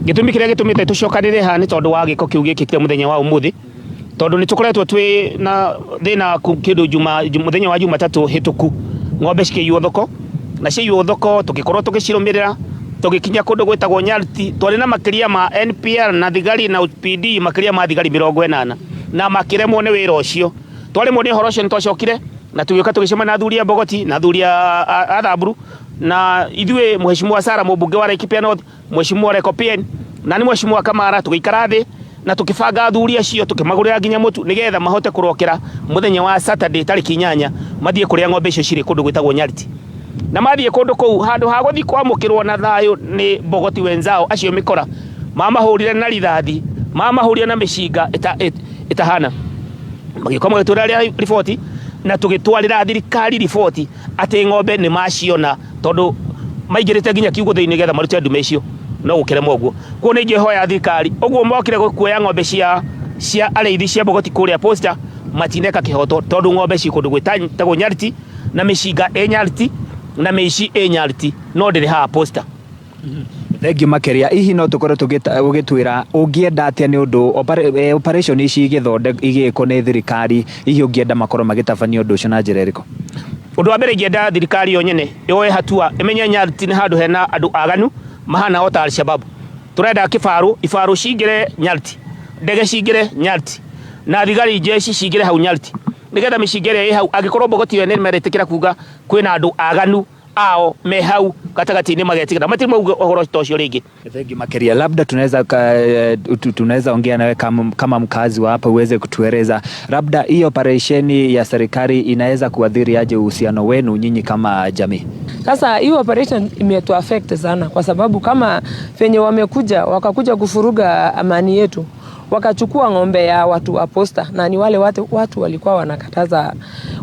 Gĩtũmi kĩrĩa gĩtũmĩte tũcokanĩrĩre haha nĩ tondũ wa gĩko kĩu gĩkĩkire mũthenya wa ũmũthĩ, tondũ nĩ tũkoretwo twĩ na thĩna kĩndũ mũthenya wa Jumatatũ hĩtũku ng'ombe cikĩiywo thoko, na ciaiywo thoko tũgĩkorwo tũgĩcirũmĩrĩra tũgĩkinya kũndũ gwĩtagwo Nyarti. Twarĩ na makĩria ma NPR na thigari na PD makĩria ma thigari 80 na makĩremwo nĩ wĩra ũcio. Twaremwo nĩ ũhoro ũcio nĩ twacokire na tũgĩũka tũgĩcemania na athuri a Mbogoti na athuri a Thamburu na ithuĩ Mheshimiwa Sara mũmbunge wa Laikipia North, Mheshimiwa Lekopien na nĩ Mheshimiwa Kamara, tũgĩikara thĩ Na tukibanga athuri acio tukimagurira nginya mutu nigetha mahote kurokera muthenya wa Saturday tariki 8 mathie kuria ng'ombe icio ciri kundu gwitagwo Nyariti. Na mathie kundu kuu handu ha guthi kwamukirwo na thayu ni bogoti wenzao acio mikora mamahurire na rithathi, mamahurire na micinga itahana, magĩũka magĩtwĩra riboti na tũgĩtwarĩra thirikari riboti atĩ ng'ombe nĩ maciona tondũ maingĩrĩte nginya kiugũ thĩinĩ nĩgetha marute ndume icio no gũkĩremwo ũguo. Kuo nĩ ingĩhoya thirikari ũguo mokire kuoya ng'ombe cia arĩithi cia Bogoti kũrĩa Posta matineka kĩhoto tondũ ng'ombe ci kũndũ gwĩtagwo Nyariti na mĩcinga ĩ Nyariti na mĩici ĩ Nyariti no ndĩrĩ haha Posta. Thengiũ makĩria. Hihi no tũkorwo ũgĩtwĩra ũngĩenda atĩa nĩ ũndũ operation ici igĩkwo nĩ thirikari, hihi ũngĩenda makorwo magĩtabania ũndũ ũcio na njĩra ĩrĩkũ? Ũndũ wa mbere ingĩenda thirikari yo nyene yoe hatua ĩmenye Nyariti nĩ handũ hena andũ aganu mahana o ta Al-Shabaab. Turenda kĩbarũ, ibarũ cingĩre Nyariti, ndege cingĩre Nyariti na thigari jeshi cingĩre hau Nyariti nĩgetha mĩcinga ĩrĩa ĩ hau angĩkorwo Bogoti yo nĩ meretĩkĩra kuga kwĩna andũ aganu ao me hau gatagatĩ-inĩ magetĩkĩra matirĩ mauga ũhoro ta ũcio rĩngĩ. Thengiũ makĩria. Labda tunaweza ongea nawe kama mkazi wa hapa uweze kutueleza labda hii operesheni ya serikali inaweza kuadhiri aje uhusiano wenu nyinyi kama jamii? Sasa hii operation imetu affect sana kwa sababu kama venye wamekuja wakakuja kufuruga amani yetu, wakachukua ng'ombe ya watu wa Posta, na ni wale watu walikuwa wanakataza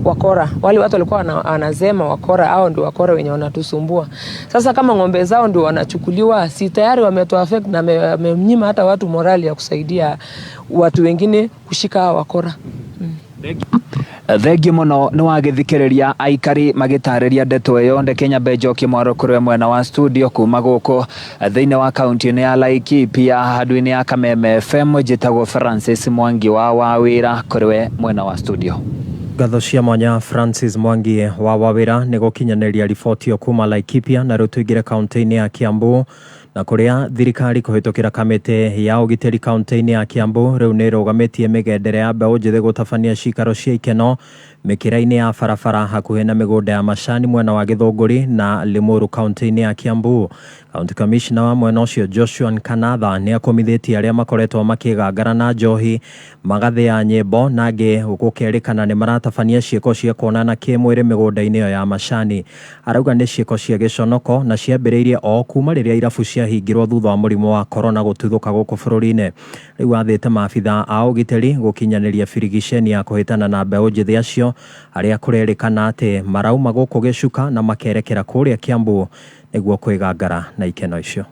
wakora, wale watu walikuwa wanasema wakora hao ndio wakora wenye wanatusumbua. Sasa kama ng'ombe zao ndio wanachukuliwa, si tayari wametu affect na wamenyima hata watu morali ya kusaidia watu wengine kushika wakora. Thengiũ mũno nĩ wagĩthikĩrĩria aikari magĩtarĩria ndeto ĩyo. Ndeke nyambe njokie mwaro kũrĩ mwena wa studio kuma gũkũ thĩinĩ wa kaunti-inĩ ya Laikipia handũ-inĩ ya Kameme FM. Njĩtagwo Francis Mwangi wa Wawĩra, kũrĩ we mwena wa studio. Ngatho cia mwanya Francis Mwangi wa Wawĩra nĩ gũkinyanĩria riboti ĩyo kuma Laikipia. Na rĩu tũingĩre kaunti-inĩ ya Kiambu na kũrĩa thirikari kũhĩtũkĩra kamĩtĩ ya ũgitĩri kaunti-inĩ ya Kiambu rĩu nĩ ĩrũgamĩtie mĩgendere ya mbeũ njĩthĩ gũtabania cikaro cia ikeno mĩkĩra-inĩ ya barabara hakuhĩ na mĩgũnda ya macani mwena wa Gĩthũngũri na Limuru kaunti-inĩ ya Kiambu. County Commissioner wa mwena ũcio Joshua Nkanatha nĩ akomithĩtie arĩa makoretwo makĩgangara na njohi magathĩa nyĩmbo na angĩ gũkerĩkana nĩ maratabania ciĩko cia kuonana kĩmwĩrĩ mĩgũnda-inĩ ĩyo ya macani. Arauga nĩ ciĩko cia gĩconoko na ciambĩrĩirie o kuma rĩrĩa irabu ciahingirwo thutha wa mũrimũ wa korona gũtuthũka gũkũ bũrũri-inĩ. Rĩu athĩte maabitha a ũgitĩri gũkinyanĩria birigiceni ya kũhĩtana na mbeũ njĩthĩ acio arĩa kũrerĩkana atĩ marauma gũkũ gĩcuka na makerekera kũrĩa Kiambu nĩguo kwĩgangara na ikeno icio.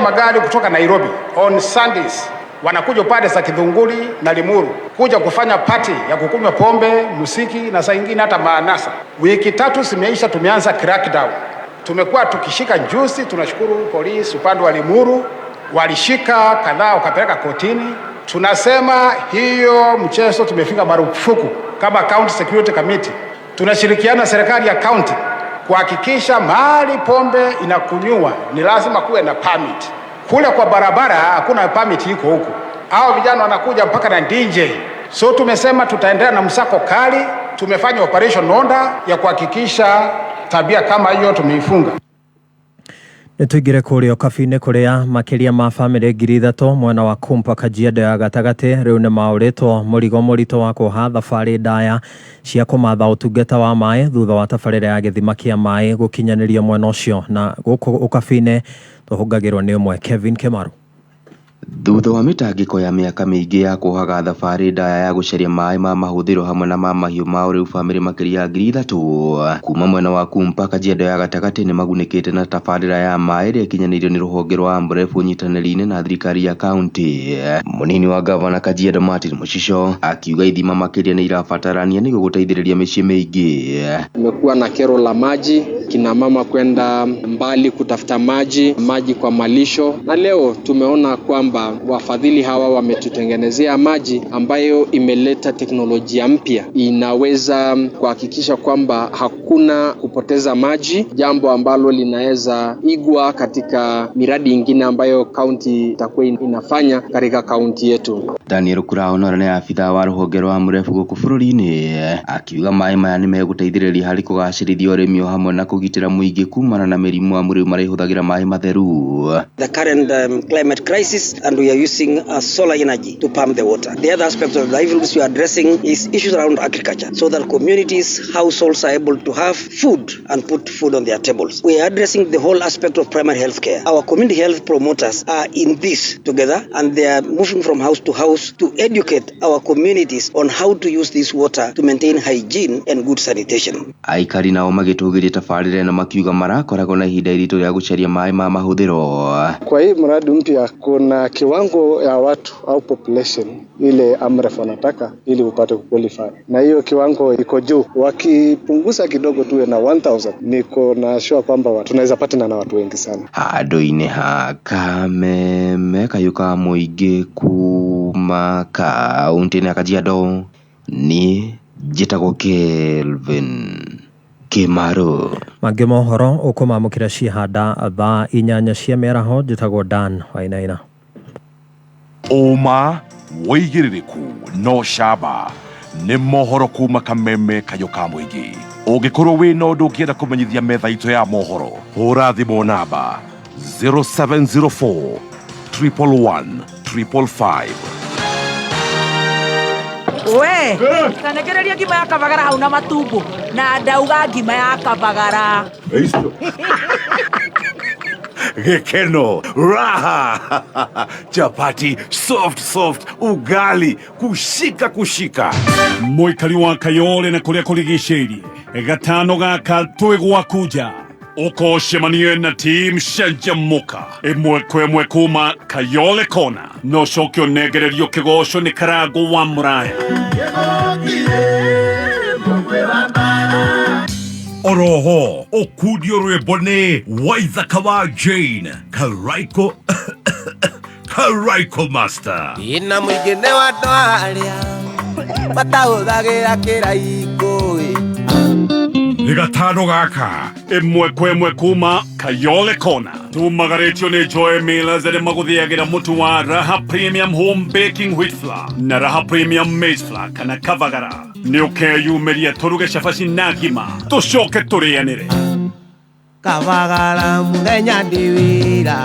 Magari kutoka Nairobi on Sundays wanakuja upande za Kithunguri na Limuru kuja kufanya party ya kukunywa pombe, musiki na saa ingine hata maanasa. Wiki 3 zimeisha, tumeanza crackdown. Tumekuwa tukishika juzi, tunashukuru polisi upande wa Limuru walishika kadhaa wakapeleka kotini. Tunasema hiyo mchezo tumefika marufuku kama County Security Committee. Tunashirikiana serikali ya county kuhakikisha mahali pombe inakunywa ni lazima kuwe na permit. Kule kwa barabara hakuna permit iko huko. Hao vijana wanakuja mpaka na DJ. So tumesema tutaendelea na msako kali. Tumefanya operation Nonda ya kuhakikisha tabia kama hiyo tumeifunga. Nĩtũingĩre kũrĩa ũkabi-inĩ kũrĩa makĩria ma bamĩrĩ 3,000 mwena wa Kumpa Kajiado ya gatagatĩ rĩu nĩ maũrĩtwo mũrigo mũritũ wa kuoha thabarĩ ndaya cia kũmatha ũtungata wa maĩ thutha wa tabarĩra ya gĩthima kĩa maĩ gũkinyanĩrio mwena ũcio. Na gũkũ ũkabi-inĩ tũhũngagĩrwo nĩ ũmwe Kevin Kemaru. Thutha wa mĩtangĩko ya mĩaka mĩingĩ ya kuohaga thabarĩ ndaya ya gũcaria maĩ ma mahũthĩro hamwe na ma mahiũ mao, rĩu bamĩrĩ makĩria ya 3,000 kuma mwena wa Kumpa Kajiado ya gatagatĩ nĩmagunĩkĩte na tabarĩra ya maĩ ĩrĩa ĩkinyanĩirio nĩ rũhonge rwa Amref ũnyitanĩri-inĩ na thirikari ya kaunti. Mũnini wa gavana Kajiado Martin Mucico akiuga ithima makĩria nĩ irabatarania nĩguo gũteithĩrĩria mĩciĩ mĩingĩ. Kumekuwa na kero la maji, kina mama kwenda mbali kutafuta maji kwa malisho, na leo tumeona kwamba wafadhili hawa wametutengenezea maji ambayo imeleta teknolojia mpya, inaweza kuhakikisha kwamba hakuna kupoteza maji, jambo ambalo linaweza igwa katika miradi ingine ambayo kaunti itakuwa inafanya katika kaunti yetu. Daniel Kurao nĩ abithaa wa rũhonge rwa Amref gũkũ bũrũri-inĩ akiuga maĩ maya nĩmegũteithĩrĩria harĩ kũgacĩrithia ũrĩmi o hamwe na kũgirĩrĩria kũgitĩra mũingĩ kumana na mĩrimũ amu rĩu marĩhũthagĩra maĩ matheru. The current climate crisis, and we are using solar energy to pump the water. The other aspect of the livelihoods we are addressing is issues around agriculture, so that communities, households are able to have food and put food on their tables. We are addressing the whole aspect of primary health care. Our community health promoters are in this together, and they are moving from house to house to educate our communities on how to use this water to maintain hygiene and good sanitation. Aikari nao magĩtũgĩria tabarĩra ĩno makiuga marakoragwo na ihinda iritũ rĩa gũcaria maĩ ma mahũthĩro. Kwa hii mradi mpya kuna kiwango ya watu au population ile AMREF wanataka ili upate kuqualify, na hiyo kiwango iko juu. Wakipunguza kidogo tuwe na 1000, niko na sure kwamba tunaweza patana na watu wengi sana. Handũ-inĩ ha Kameme kayũ ka mũingĩ kuma kaũntĩ-inĩ ya Kajiado, niĩ njĩtagwo Kelvin Kĩmaru. Mangĩ mohoro ũkũmamũkĩra ciahanda thaa 8 cia mĩaraho. Njĩtagwo Dan Wainaina. Ũma wĩigĩrĩrĩku no camba nĩ mohoro kuma Kameme kayũ ka mũingĩ. Ũngĩkorwo wĩna ũndũ ũngĩenda kũmenyithia metha itũ ya mohoro, hũra thimũ namba 0704 111 555. We tanekereria ngima ya kabagara hau na matumbo na ndauga ngima ya kabagara. Gĩkeno, raha, chapati soft soft, ugali kushika kushika. Mũikari wa Kayole na kũrĩa kũrigicĩirie, gatano gaka twĩ gwaku nja, ũkocemanie na team Canjamũka ĩmwe kwa ĩmwe kuma Kayole Kona, no coke ũnengererio kĩgoco nĩ Karango wa Mũraya. Oroho ũkundio rwĩmbo nĩ Waithaka wa Jane Karaiko, Karaiko Master. Ina mũingĩ nĩ wa andũ arĩa matahũthagĩra kĩraikũ. Nĩ gatano gaka ĩmwe kwa ĩmwe kuma Kayole Kona. Tumagarĩtio nĩ Joy Millers arĩa magũthĩagĩra mũtu wa Raha Premium Home Baking Wheat Flour na Raha Premium Maize Flour kana Kavagara. Nĩ ũkeyumĩria tũruge cabaci na ngima tũcoke tũrĩanĩre. Kabagara mũthenya ndĩ wĩra,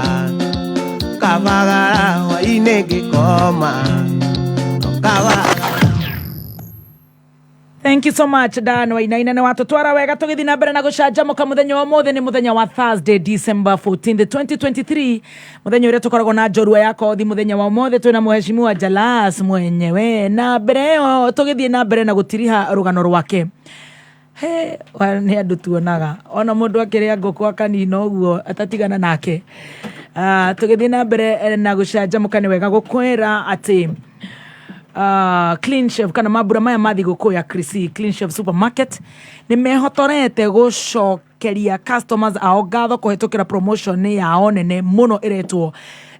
kabagara hwainĩ ngĩkoma, kabagara. Thank you so much, Dan Wainaina, nĩ watũtwara wega tũgĩthiĩ na mbere na gũcanjamũka mũthenya wa ũmũthĩ. Nĩ mũthenya wa Thursday, December 14 2023, mũthenya ũrĩa tũkoragwo na njorua ya kothi. Mũthenya wa ũmũthĩ twĩna mheshimiwa Jalas mwenyewe, na mbere ĩyo tũgĩthiĩ na mbere na gũtiriha rũgano rwake. He nĩ andũ tuonaga ona mũndũ akĩrĩa ngũkũ akanina ũguo atatigana nake. Tũgĩthiĩ na mbere na gũcanjamũka, nĩ wega gũkwĩra atĩ Clean Chef kana mambura maya ma thigũkũ ya Krisi, Clean Chef Supermarket nĩ mehotorete gũcokeria customers ao ngatho kũhetũkĩra promotion yao nene mũno ĩretwo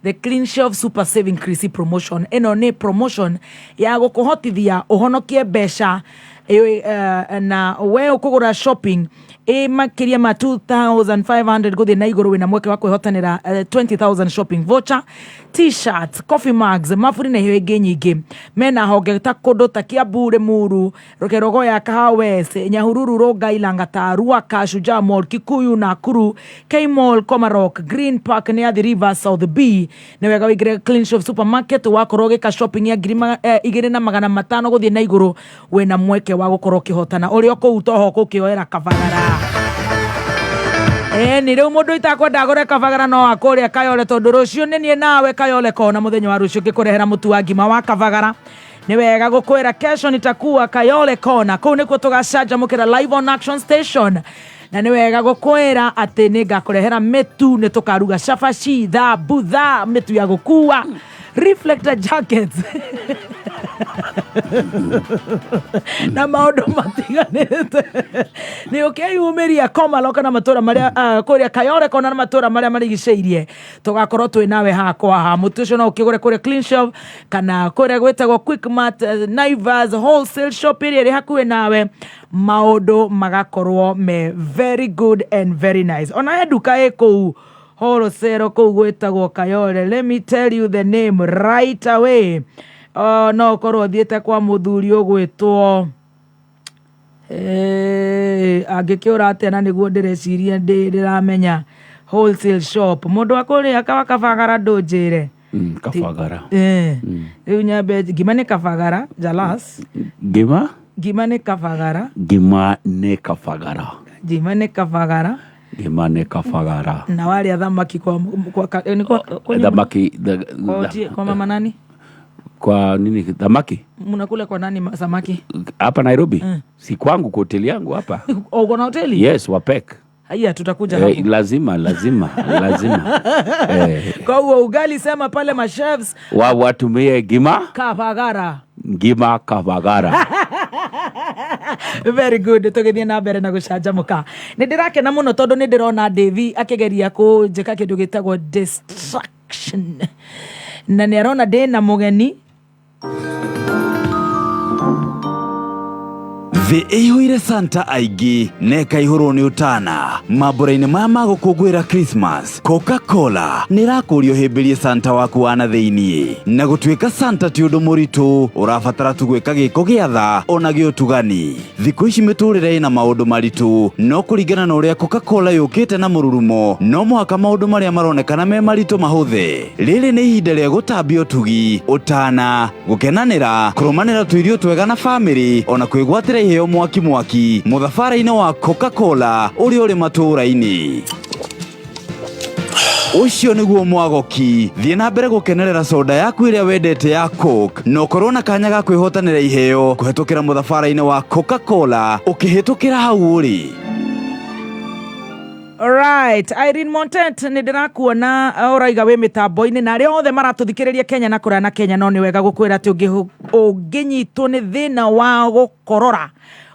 the Clean Shelf Super Saving Krisi Promotion. Ĩno nĩ promotion ya gũkũhotithia ũhonokie mbeca na we ũkũgũra shopping ĩ makĩria ma 2500 gũthiĩ na igũrũ, wĩna mweke wa kwĩhotanĩra 20,000 shopping voucher, T-shirts, coffee mugs, maburi na iheo ingĩ nyingĩ. Mena honge ta kũndũ ta Kiambu, Limuru, Kerogoya, Kahawa West, Nyahururu, Rongai, Lang'ata, Ruaka, Shujaa Mall, Kikuyu, Nakuru, K Mall, Komarok, Green Park, nĩ Athi River, South B. Nĩ wega wĩingĩre Clean Shelf Supermarket wakorwo ũgĩka shopping ya 2500 gũthiĩ na igũrũ, wĩna mweke wa gũkorwo ũkĩhotana ũrĩa kũu toho gũkĩoera kabagara. Ĩni rĩu mũndũ itakwenda agũre kabagara no akũrĩa Kayole, tondũ rũciũ nĩ niĩ nawe Kayole Kona. Mũthenya wa rũciũ ngĩkũrehera mũtu wa ngima wa kabagara. Nĩ wega gũkwĩra kesho nitakuwa Kayole Kona, kũu nĩkuo tũgacanjamũkĩra live on Action Station, na nĩ wega gũkwĩra atĩ nĩ ngakũrehera mĩtu, nĩ tũkaruga cabaci, thambutha, mĩtu ya gũkua, reflector jackets na maũndũ matiganĩte. Nĩ ũkeyumĩria Komalok na matũra marĩa kũrĩa Kayole Kona na matũra marĩa marigicĩirie, tũgakorwo twĩ nawe hakwa ha. Mũtu ũcio no ũkĩgũre kũrĩa Clean Shelf kana kũrĩa gwĩtagwo Quickmart, Naivas wholesale shop ĩrĩa ĩrĩ hakuhĩ nawe, maũndũ magakorwo me very good and very nice. Ona he nduka ĩ kũu wholesale kũu gwĩtagwo Kayole, let me tell you the name right away. No ũkorwo ũthiĩte kwa mũthuri ũgwĩtwo Angĩkĩũra atĩa na nĩguo ndĩreciria ndĩramenya wholesale shop mũndũ wa kũrĩa kawa Kabagara ndũnjĩre. Kabagara. Rĩu nyambe ngima nĩ Kabagara Jalas. Ngima? Ngima nĩ Kabagara. Ngima nĩ Kabagara. Ngima nĩ Kabagara. Ngima nĩ Kabagara. Na warĩa thamaki kwa thamaki kwa mama nani? Kwa nini thamaki? Mnakula kwa nani samaki? Hapa Nairobi? Si kwangu, kwa hoteli yangu hapa. Uko na hoteli? Yes, Wapek. Haya, tutakuja hapo. Lazima, lazima, lazima. Kwa huo ugali sema pale ma chefs watumie ngima Kabagara. Ngima Kabagara. Very good. Tũgĩthiĩ na mbere na gũcanjamũka. Nĩ ndĩrakena mũno tondũ nĩ ndĩrona Davy akĩgeria kũnjĩka kĩndũ gĩtagwo distraction. Na nĩ arona ndĩ na mũgeni. Thĩ ĩihũire Santa aingĩ na ĩkaihũrwo nĩ ũtana mambũra-inĩ maya ma gũkũngũĩra Christmas. Coca-Cola nĩ ĩrakũria ũhĩmbĩrie Santa waku wa na thĩiniĩ, na gũtuĩka Santa ti ũndũ mũritũ, ũrabatara tu gwĩka gĩko gĩa tha ona gĩa ũtugani. Thikũ ici mĩtũrĩre ĩna maũndũ maritũ, no kũringana na ũrĩa Coca-Cola yũkĩte na mũrurumo, no mũhaka maũndũ marĩa maronekana me maritũ mahũthe. Rĩrĩ nĩ ihinda rĩa gũtambia ũtugi, ũtana, gũkenanĩra, kũrũmanĩra tũirio twega na bamĩrĩ, ona kwĩgwatĩra iheo mwaki mwaki mũthabara-inĩ wa Coca-Cola ũrĩa ũrĩ matũũra-inĩ. Ũcio nĩguo mwagoki. Thiĩ na mbere gũkenerera soda yaku ĩrĩa wendete ya Coke na ũkorwo na kanya ga kwĩhotanĩra iheo kũhetũkĩra mũthabara-inĩ wa Coca-Cola ũkĩhĩtũkĩra hau ũrĩ. Alright, Irene Montet nĩ ndĩrakuona ũraiga wĩ mĩtambo-inĩ na arĩa othe maratũthikĩrĩria Kenya na kũraya na Kenya, no nĩ wega gũkwĩra atĩ ũngĩnyitwo nĩ thĩna wa gũkorora,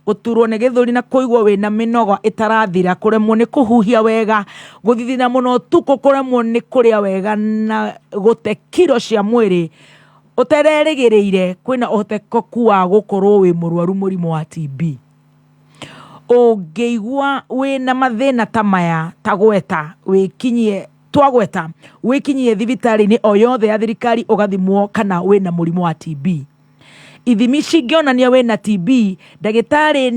gũturwo nĩ gĩthũri na kũigua wĩna mĩnoga ĩtarathira, kũremwo nĩ kũhuhia wega, gũthithina mũno ũtukũ, kũremwo nĩ kũrĩa wega na gũte kiro cia mwĩrĩ ũtererĩgĩrĩire, kwĩna ũhotekeku wa gũkorwo wĩ mũrwaru mũrimũ wa TB. Ũngĩigua wĩna mathĩna ta maya ta gweta wĩkinyie twagweta wĩkinyie thibitarĩ-inĩ o yothe ya thirikari ũgathimwo kana wĩna mũrimũ wa TB. Ithimi cingĩonania wĩna TB, ndagĩtarĩ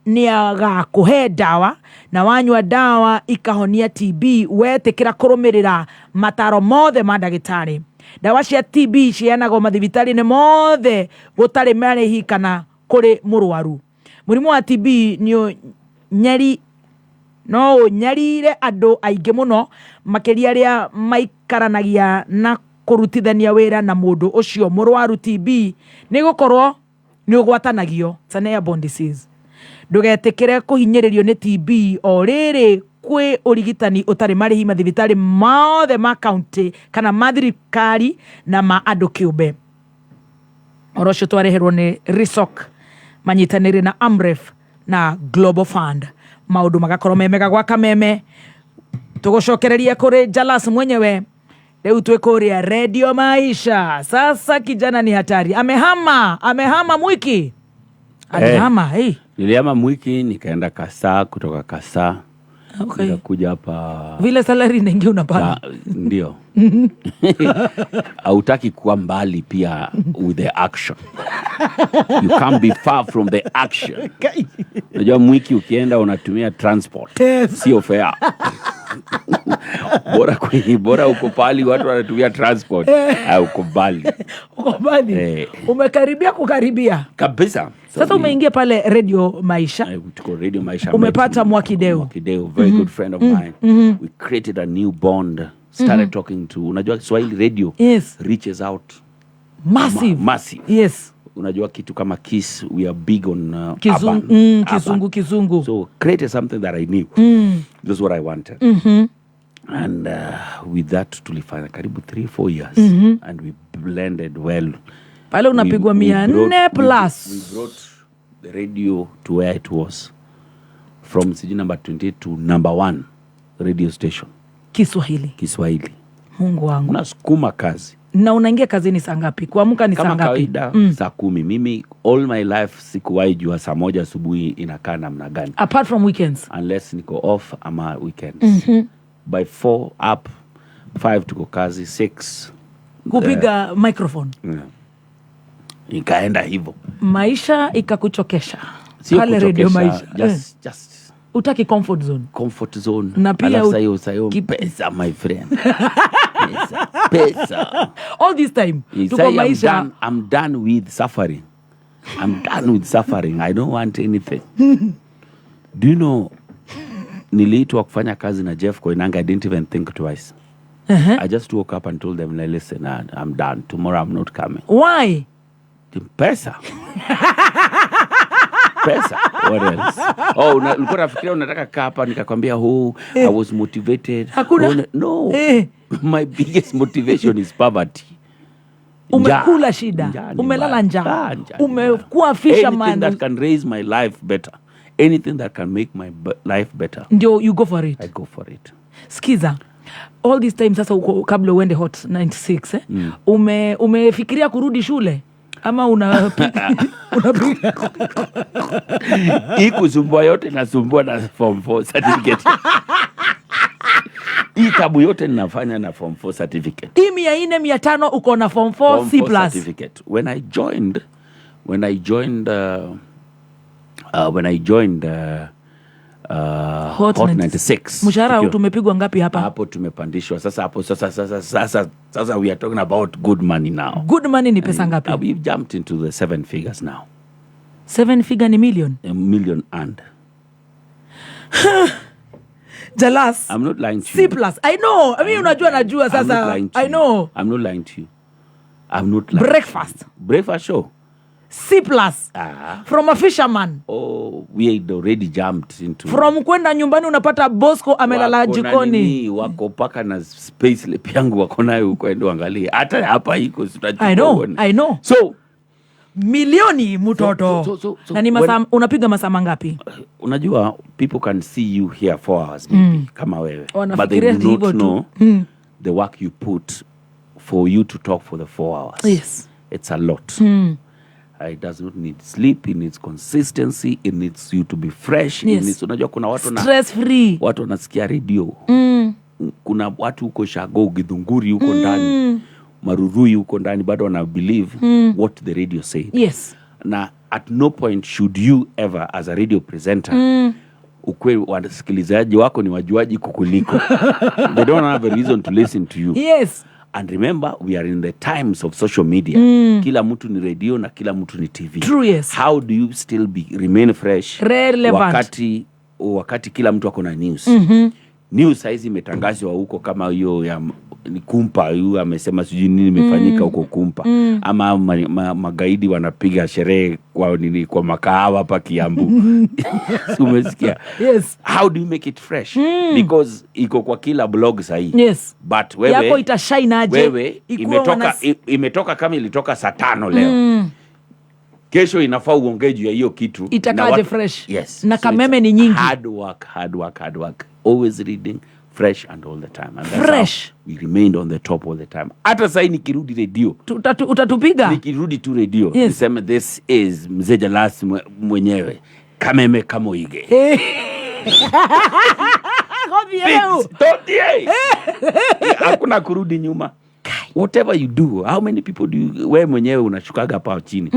nĩagakũhe ndawa na wanyua ndawa ikahonia TB wetĩkĩra kũrũmĩrĩra mataro mothe ma ndagĩtarĩ. Ndawa cia TB ciheanagwo mathibitarĩ-inĩ mothe gũtarĩ marĩhi kana kũrĩ mũrwaru. Mũrimũ wa TB no ũnyarire andũ aingĩ mũno, makĩria arĩa maikaranagia na kũrutithania wĩra na mũndũ ũcio mũrwaru TB, nĩ gũkorwo nĩ ũgwatanagio. It's an airborne disease. Ndũgetĩkĩre kũhinyĩrĩrio nĩ TB o rĩrĩ kwĩ ũrigitani ũtarĩ marĩhi mathibitarĩ mothe ma county kana ma thirikari na ma andũ kĩũmbe. Ũhoro ũcio twareherwo nĩ RISOC manyitanĩire na AMREF na Global Fund. Maũndũ magakorwo me mega gwa Kameme. Tũgũcokereria kũrĩ Jalas mwenyewe. Rĩu twĩ kũrĩa Radio Maisha. Sasa kijana ni hatari. Amehama Mwiki. Alihama, hey. Nilihama Mwiki nikaenda Kasa, kutoka Kasa. Okay. Nikakuja hapa. Vile salary inaingia unapanda. Ndio. Hautaki kuwa mbali pia with the action. You can't be far from the action. Unajua Mwiki ukienda unatumia transport. Yes. Sio fair. Bora uko pali watu wanatumia transport. Uko mbali. Uko mbali. Umekaribia kukaribia. Kabisa. Sasa umeingia pale Radio Maisha. Tuko Radio Maisha. Umepata Mwakideu. Mwakideu, very good friend of mine. We created a new bond. Started talking to, unajua Swahili radio. Yes. Reaches out. Massive. Massive. Yes. Unajua kitu kama Kiss, we are big on Kizungu, urban. Kizungu. So created something that I knew. This is what I wanted. And with that tulifanya karibu 3-4 years. And we blended well. Pale unapigwa 400 plus. We brought the radio to where it was. From city number 28 to number 1 radio station. Kiswahili. Mungu wangu. Unasukuma kazi. Na unaingia kazini saa ngapi? Kuamka ni saa ngapi? Kama kawaida saa 10. Mimi all my life sikuwahi jua saa 1 asubuhi inakaa namna gani. Apart from weekends. Unless niko off ama weekends. By 4 up, 5 tuko kazi, 6 kupiga microphone. Yeah. Ikaenda hivyo. Maisha ikakuchokesha. Sio Pale Radio kuchokesha, Maisha. just Utaki comfort zone. Comfort zone. Na pia Alafu sahiyo pesa, my friend, pesa, pesa. All this time tuko Sai, I'm Maisha. done, I'm done with suffering. I'm done with suffering. I don't want anything. Do you know, niliitwa kufanya kazi na Jeff Koinange, I didn't even think twice. I just woke up and told them, like, listen, I'm done. Tomorrow I'm not coming. Why? Pesa. Pesa. What else? Oh, ulikuwa unafikiria unataka kaa hapa nikakwambia, oh, I was motivated. Hakuna. Oh, no. My biggest motivation is poverty. Umekula shida, umelala njaa, umekuwa fisherman. Anything that can raise my life better. Anything that can make my life better. Ndio you go for it. I go for it. Skiza, all this time sasa uko, kabla uende Hot 96, eh? Umefikiria kurudi shule ama unapiga? Hii kusumbua yote nasumbua na form 4 certificate. Hii tabu yote ninafanya na form 4 certificate. Hii 400, 500 uko na form 4 Form C 4 plus. Certificate. When I joined, Hot Hot 96. Mshahara tumepigwa ngapi hapa? Hapo tumepandishwa. Sasa hapo sasa we are talking about good money now. Good money ni pesa ngapi? We've jumped into the 7 figures now. 7 figure ni million? A million and. Jalas. I'm not lying to C you. plus. I know. I mean, unajua najua I'm not sasa. lying to I you. know. I'm not lying to you. I'm not lying. Breakfast. Breakfast show. C plus. From a fisherman. Oh, we had already jumped into. From kwenda nyumbani unapata Bosco amelala Wako na jikoni. nini, wako paka na space slip yangu wako nayo huko, endo angalie. Hata hapa iko, si I know, uone. I know. So milioni mtoto. So Na ni masaa, unapiga masaa mangapi? Unajua people can see you here 4 hours maybe, kama wewe. But they Wanafikiria do hivyo not tu. know the work you put for you to talk for the 4 hours. Yes. It's a lot. It does not need sleep, it needs consistency, it needs you to be fresh. Yes. It needs, unajua kuna watu na stress free. Watu wanasikia radio. Kuna watu huko Shago, Githunguri huko ndani, Marurui huko ndani bado wana believe what the radio said. Yes. Na at no point should you ever as a radio presenter ukweli wasikilizaji wako ni wajuaji kukuliko. They don't have a reason to listen to you. Yes. And remember, we are in the times of social media. Kila mtu ni radio na kila mtu ni TV. True, yes. How do you still remain fresh? Relevant. Wakati kila mtu ako na news. News saizi imetangazwa huko kama hiyo ya ni Kumpa, huyu amesema sijui nini imefanyika huko Kumpa. Ama magaidi wanapiga sherehe kwa nini, kwa makahawa hapa Kiambu. Umesikia? Yes. How do you make it fresh? Because iko kwa kila blog sahi. Yes. But wewe yako itashine aje? Wewe Ikuwa imetoka kama ilitoka saa 5 leo. Kesho inafaa uongee juu ya hiyo kitu. Itakaje fresh? Yes. Na So kameme it's ni nyingi. Hard work, hard work, hard work. Always reading. Fresh and all the time. And that's Fresh. how we remained on the top all the time. Hata sasa nikirudi radio. Utatupiga? Nikirudi tu radio. Yes. Niseme this is Mzee Jalas mwenyewe. Kameme Kamoige. Hakuna kurudi nyuma. Whatever you do, how many people do you, wewe mwenyewe unashukaga hapa chini?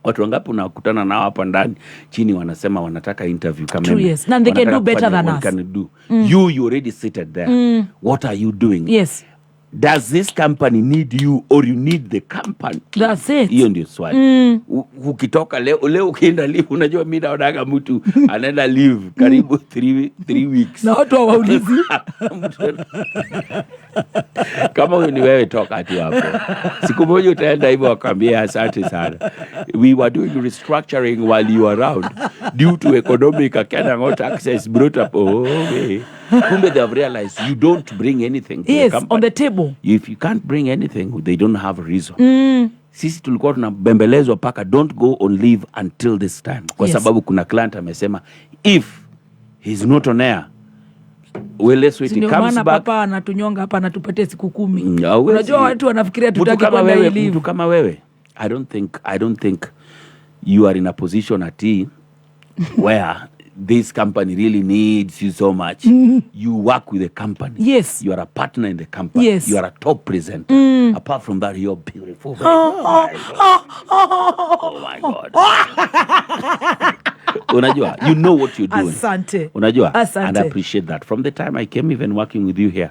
Watu wangapi unakutana nao hapa ndani chini wanasema wanataka interview kama True, yes. And they can do better than us. Can do. You already seated there. What are you doing? Yes. Does this company need you or you need the company? That's it. Hiyo ndio swali. Ukitoka leo ukienda leave, unajua mimi naonaga mtu anaenda leave karibu 3 weeks. Na watu hawaulizi. Kama wewe ni wewe toka tu hapo. Siku moja utaenda hivyo wakwambia asante sana. We were doing restructuring while you were around due to economic cannot access brought up. Oh, okay. Kumbe they have realized you don't bring anything to the company. On the table. If you can't bring anything, they don't have a reason. Sisi tulikuwa tunabembelezwa paka don't go on leave until this time. Kwa sababu kuna client amesema if he's not on air, well, let's wait, he comes maana back. Papa anatunyonga hapa anatupatia siku 10. Unajua watu wanafikiria tutaki kwenda leave. Mtu kama wewe, I don't think you are in a position at where this company really needs you so much. You work with the company. Yes. You are a partner in the company. Yes. You are a top presenter. Apart from that, you're beautiful. Oh my God. Unajua, you know what you're doing. Asante. Unajua, Asante. and I appreciate that. From the time I came even working with you here,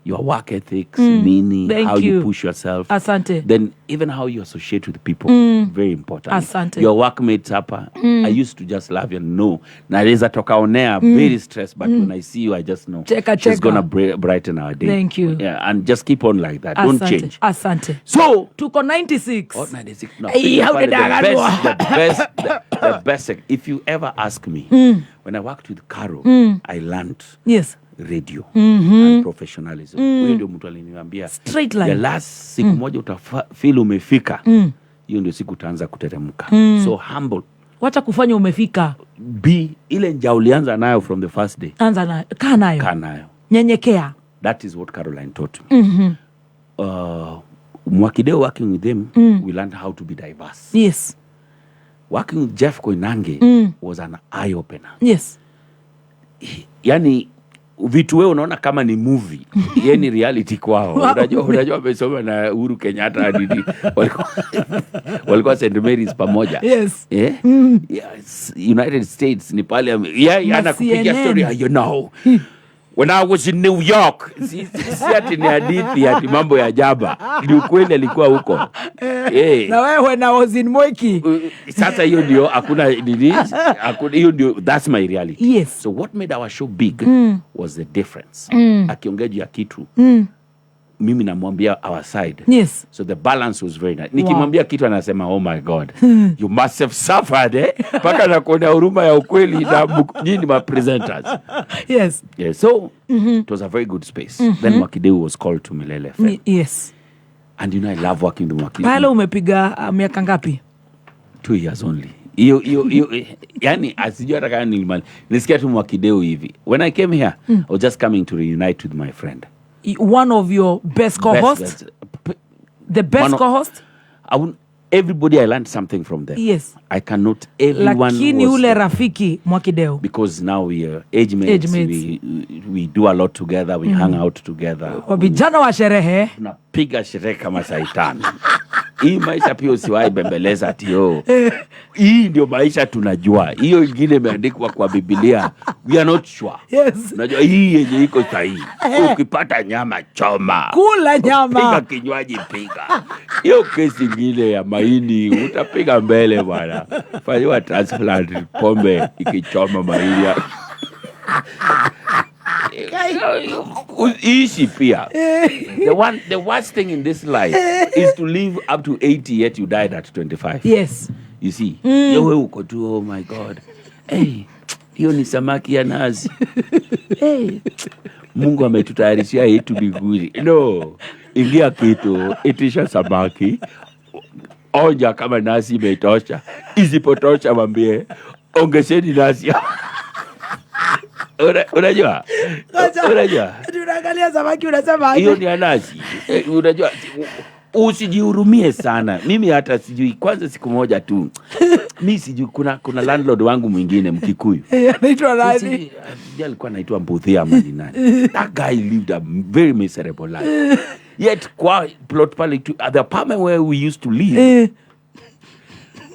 your work ethics, nini, Thank how you you. push yourself. Asante. Then even how you associate with people, very important. Asante. Your workmates hapa, I used to just love you and know. Naweza toka on air, very stressed, but when I see you, I just know. Cheka, She's cheka. gonna brighten our day. Thank you. Yeah, and just keep on like that. Don't Asante. change. Asante. So, Tuko 96. Oh, 96. No, Hey, how pale did I the best. If you ever ask me, when I worked with Caro, I learned radio and professionalism. Huyo ndio mtu aliniambia Straight line. The last siku moja utafeel umefika, hiyo ndio siku utaanza kuteremka. So humble. Wacha kufanya umefika. Be ile njaa ulianza nayo from the first day. Anza nayo. Kaa nayo. Kaa nayo. Nyenyekea. That is what Caroline taught me. Mwakideo, working with him, we learned how to be diverse. Working with Jeff Koinange was an eye opener. Yani vitu wewe unaona kama ni movie, ye ni reality kwao. Unajua amesoma na Uhuru Kenyatta hadi walikuwa St Mary's pamoja. Eh? Yes, United States ni pale yeah, Na anakupigia CNN. story, you know. When I was in New York, si ati ni hadithi ati mambo ya jaba. Ni ukweli alikuwa huko. Eh. Na wewe when I was in Mwiki. Sasa hiyo ndio hakuna nini, hakuna hiyo ndio, that's my reality. So what made our show big was the difference. Akiongea juu ya kitu, mimi namwambia our side. So the balance was very nice. Nikimwambia kitu anasema, oh my God, you must have suffered, eh? Mpaka nakuonea huruma ya ukweli na nyinyi ma presenters. Yeah, so it was a very good space. Then Mwakideu was called to Milele FM. And you know I love working with Mwakideu. Pale umepiga miaka ngapi? 2 years only. Hiyo hiyo hiyo, yani asijui hata kama nilimali. Nisikia tu Mwakideu hivi. When I came here, I was just coming to reunite with my friend. One of your best co-hosts? Best, The best co-host? I wouldn't, everybody I learned something from them. I cannot, everyone Lakini was ule the rafiki Mwakideu. Because now we are age mates, Age mates. We do a lot together, we hang out together. Kwa vijana wa sherehe. Tunapiga sherehe kama saitani. Hii maisha pia usiwahi bembeleza ati yo. Hii ndio maisha tunajua. Hiyo ingine imeandikwa kwa Biblia. We are not sure. Unajua hii yenye iko sahihi. Ukipata nyama choma. Kula nyama. Piga kinywaji piga. Hiyo kesi ingine ya maini utapiga mbele bwana. Fanyiwa transplant pombe ikichoma maini. Ishi pia. The worst thing in this life is to live up to 80 yet you died at 25. You see? Wewe uko tu, oh my God. Hey, hiyo ni samaki ya nazi. Hey, Mungu ametutayarishia yetu mbinguni. No, ingia kitu, itisha samaki. Onja kama nazi imetosha. Isipotosha mwambie ongezeni nazi. Unajua? Ngoja. Unajua? Tunaangalia samaki unasema aje? Hiyo ni nazi. Unajua usijihurumie sana. Mimi hata sijui, kwanza siku moja tu. Mimi sijui kuna landlord wangu mwingine Mkikuyu. Anaitwa nani? Sijui alikuwa anaitwa Mbuthia ama ni nani. That guy lived a very miserable life. Yet kwa plot pale tu, at the apartment where we used to live,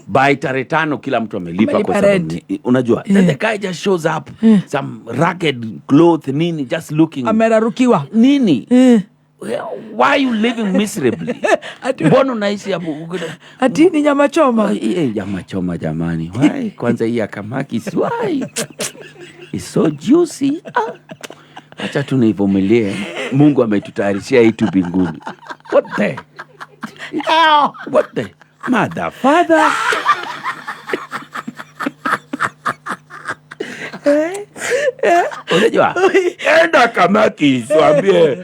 by tarehe 5 kila mtu amelipa Amelipa kwa sababu rent. ni, unajua. Then the guy just shows up, some ragged cloth nini, just looking. Amerarukiwa. Nini? Why are you living miserably? Mbona unaishi hapo? Ati ni nyama choma. Nyama choma jamani. Why? Kwanza hii ya kamaki, why? It's so juicy. Acha tu nivumilie. Mungu ametutayarishia hii tu mbinguni. What the? What the? Mother, father. Unajua? Enda kamaki, siwambie.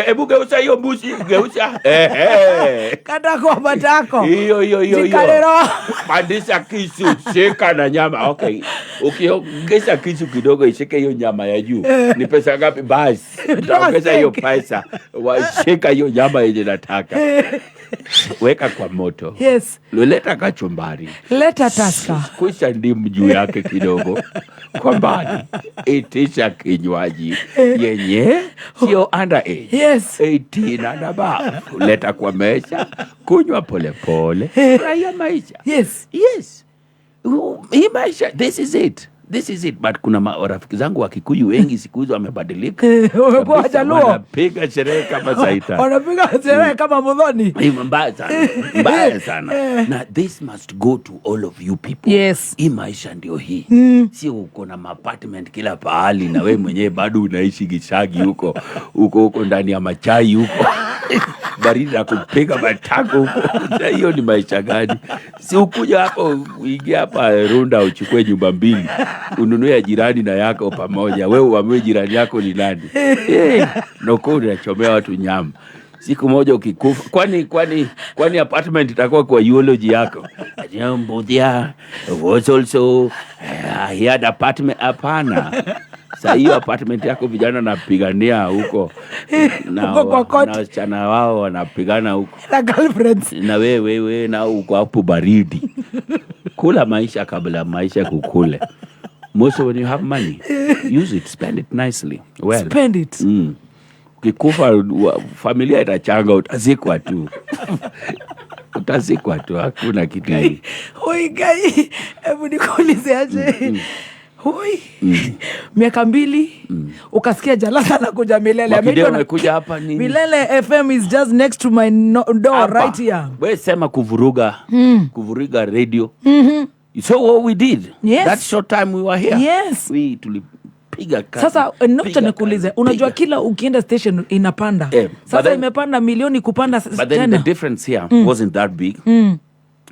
Hebu geuza hiyo mbuzi, geuza. Kata kwa matako. Hiyo, hiyo, hiyo, hiyo. Jikalero. Pandisha kisu, shika na nyama. Okay. Ukiongeza kisu kidogo ishike hiyo nyama ya juu. Ni pesa ngapi? Basi. Utaongeza hiyo pesa. Washika hiyo nyama yenye nataka. Weka kwa moto. Leta kachumbari. Leta Tusker. Kusha ndimu juu yake kidogo. Kwa mbali. Itisha kinywaji yenye sio underage. 18 and above. Leta kwa meza, kunywa pole pole. Furahia maisha. Yes. Hii maisha, this is it. This is it. But kuna marafiki zangu wa Kikuyu wengi siku hizi wamebadilika. Wamekuwa Kabisa, Wajaluo. wanapiga sherehe kama Saitani. Wanapiga sherehe kama Muthoni. Mbaya sana. Mbaya sana. Na this must go to all of you people. Yes. Hii maisha ndio hii. Sio uko na apartment kila pahali na we mwenyewe bado unaishi Gishagi huko huko huko ndani ya machai huko, baridi na kupiga matako huko. Sasa hiyo ni maisha gani? Si ukuja hapo, uingie hapa Runda, uchukue nyumba mbili, ununue ya jirani na yako pamoja, wewe uamue jirani yako ni nani. Noko unachomea watu nyama. Siku moja ukikufa, kwani apartment itakuwa kwa eulogy yako? Ati, "Oh, Mbuthia was also he had apartment." Hapana. Sa hiyo apartment yako vijana wanapigania huko na Huko kwa court. na wasichana wao wanapigana huko Na girlfriends. Na wewe na uko hapo baridi. Kula maisha kabla maisha kukule. Most when you have money, use it, spend it nicely. Well, Spend it. Ukikufa familia itachanga, utazikwa tu. Utazikwa tu, hakuna kitu hii. Oi Ngai, hebu nikuulize aje. Oi. Miaka 2 ukasikia Jalasa na kuja Milele. Wakideo Ameitwa amekuja hapa nini? Milele FM is just next to my door Hapa. right here. We sema kuvuruga, kuvuruga radio. So what we did. Yes. That short time we were here. Yes. We tulipiga kazi. Sasa nukta Piga nikuulize, kazi, unajua piga. kila ukienda station inapanda. But Sasa imepanda milioni kupanda But then tena. the difference here wasn't that big.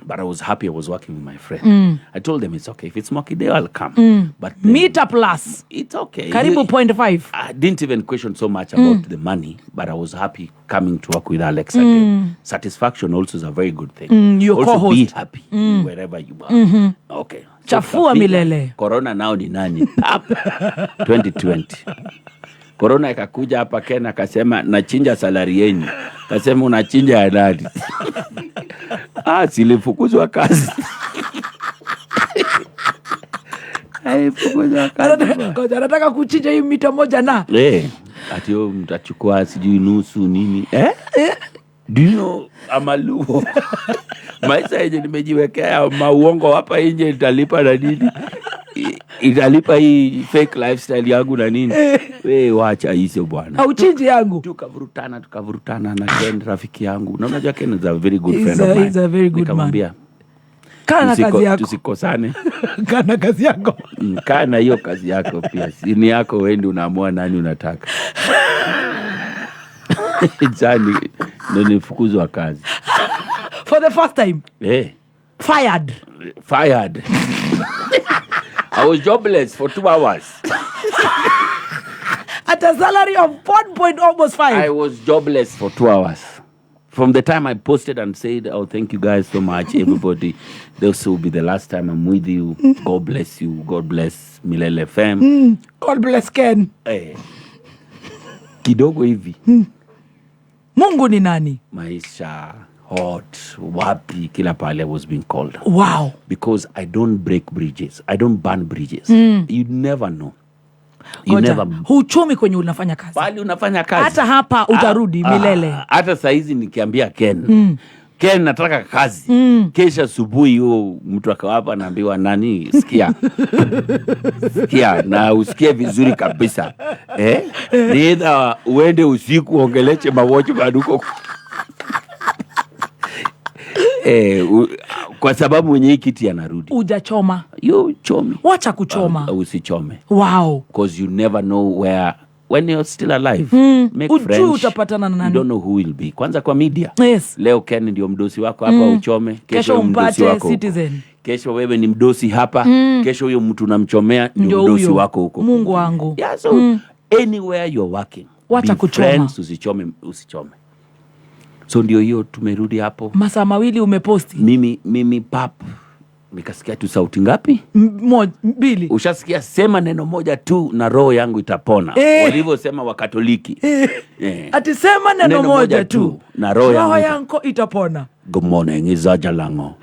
But I was happy I was working with my friend. I told them it's okay. If it's Mwakideu, I'll come. But then, Mita plus. It's okay. Karibu 0.5. I didn't even question so much about the money, but I was happy coming to work with Alex again. Satisfaction also is a very good thing. Your Also co-host. be happy wherever you are. Okay. So Chafua tukapiga. milele. Corona nao ni nani? Pap. 2020. Corona ikakuja hapa Kenya, akasema nachinja salary yenyu. Kasema unachinja ya nani? Ah, silifukuzwa kazi. Alifukuzwa kazi. Ngoja, anataka kuchinja hii mita moja na Ati wewe mtachukua sijui nusu nini, eh? Do you know I'm a Luo? Maisha yenye nimejiwekea mauongo hapa nje italipa na nini? Italipa hii fake lifestyle yangu na nini? We wacha hizo bwana. Auchinji yangu. Tukavurutana na Ken rafiki yangu. Na unajua Ken is a very good He's friend of mine. He's a very good man. Nikamwambia, Kaa na kazi yako. Tusikosane. Kaa na kazi yako. Kaa na hiyo kazi yako pia. Ni yako wewe ndio unaamua nani unataka. Jani ndio nilifukuzwa kazi. For the first time. Fired. Fired. I was jobless for 2 hours. At a salary of 1 point almost 5. I was jobless for 2 hours. From the time I posted and said, oh, thank you guys so much, everybody. This will be the last time I'm with you. God bless you. God bless Milele FM. God bless Ken. Kidogo hivi. Mungu ni nani? Maisha, hot, wapi, kila pale I was being called. Wow. Because I don't break bridges. I don't burn bridges. You never know. You Ngoja, never huchomi kwenye unafanya kazi. Pali unafanya kazi. Hata hapa utarudi milele. Hata saizi nikiambia Ken. Ken nataka kazi. Kesha asubuhi huo mtu akawapa anaambiwa nani, sikia. Sikia na usikie vizuri kabisa. Ni either uende usiku uongeleche mawatchman huko. Kwa sababu mwenye hii kiti anarudi. Hujachoma. You chomi. Wacha kuchoma. Usichome. Wow. Because you never know where, when you're still alive. Make Ujui friends. utapatana na nani. You don't know who will be. Kwanza kwa media. Yes. Leo Ken ndio mdosi wako hapa uchome. Kesho Kesho mdosi umpate wako huko. Citizen. Kesho wewe ni mdosi hapa. Kesho huyo mtu unamchomea ndio Ndio mdosi huyo. wako huko. Mungu wangu. Yeah, so anywhere you're working, Wacha be kuchoma. friends, usichome, usichome. So ndio hiyo tumerudi hapo. Masaa mawili umeposti. Mimi pap nikasikia tu sauti ngapi? Mbili. Ushasikia sema neno moja tu na roho yangu itapona. Walivyosema Wakatoliki. Ati sema neno Neno moja moja tu. tu na roho Roho yangu yangu itapona. Good morning, Izaja Lango.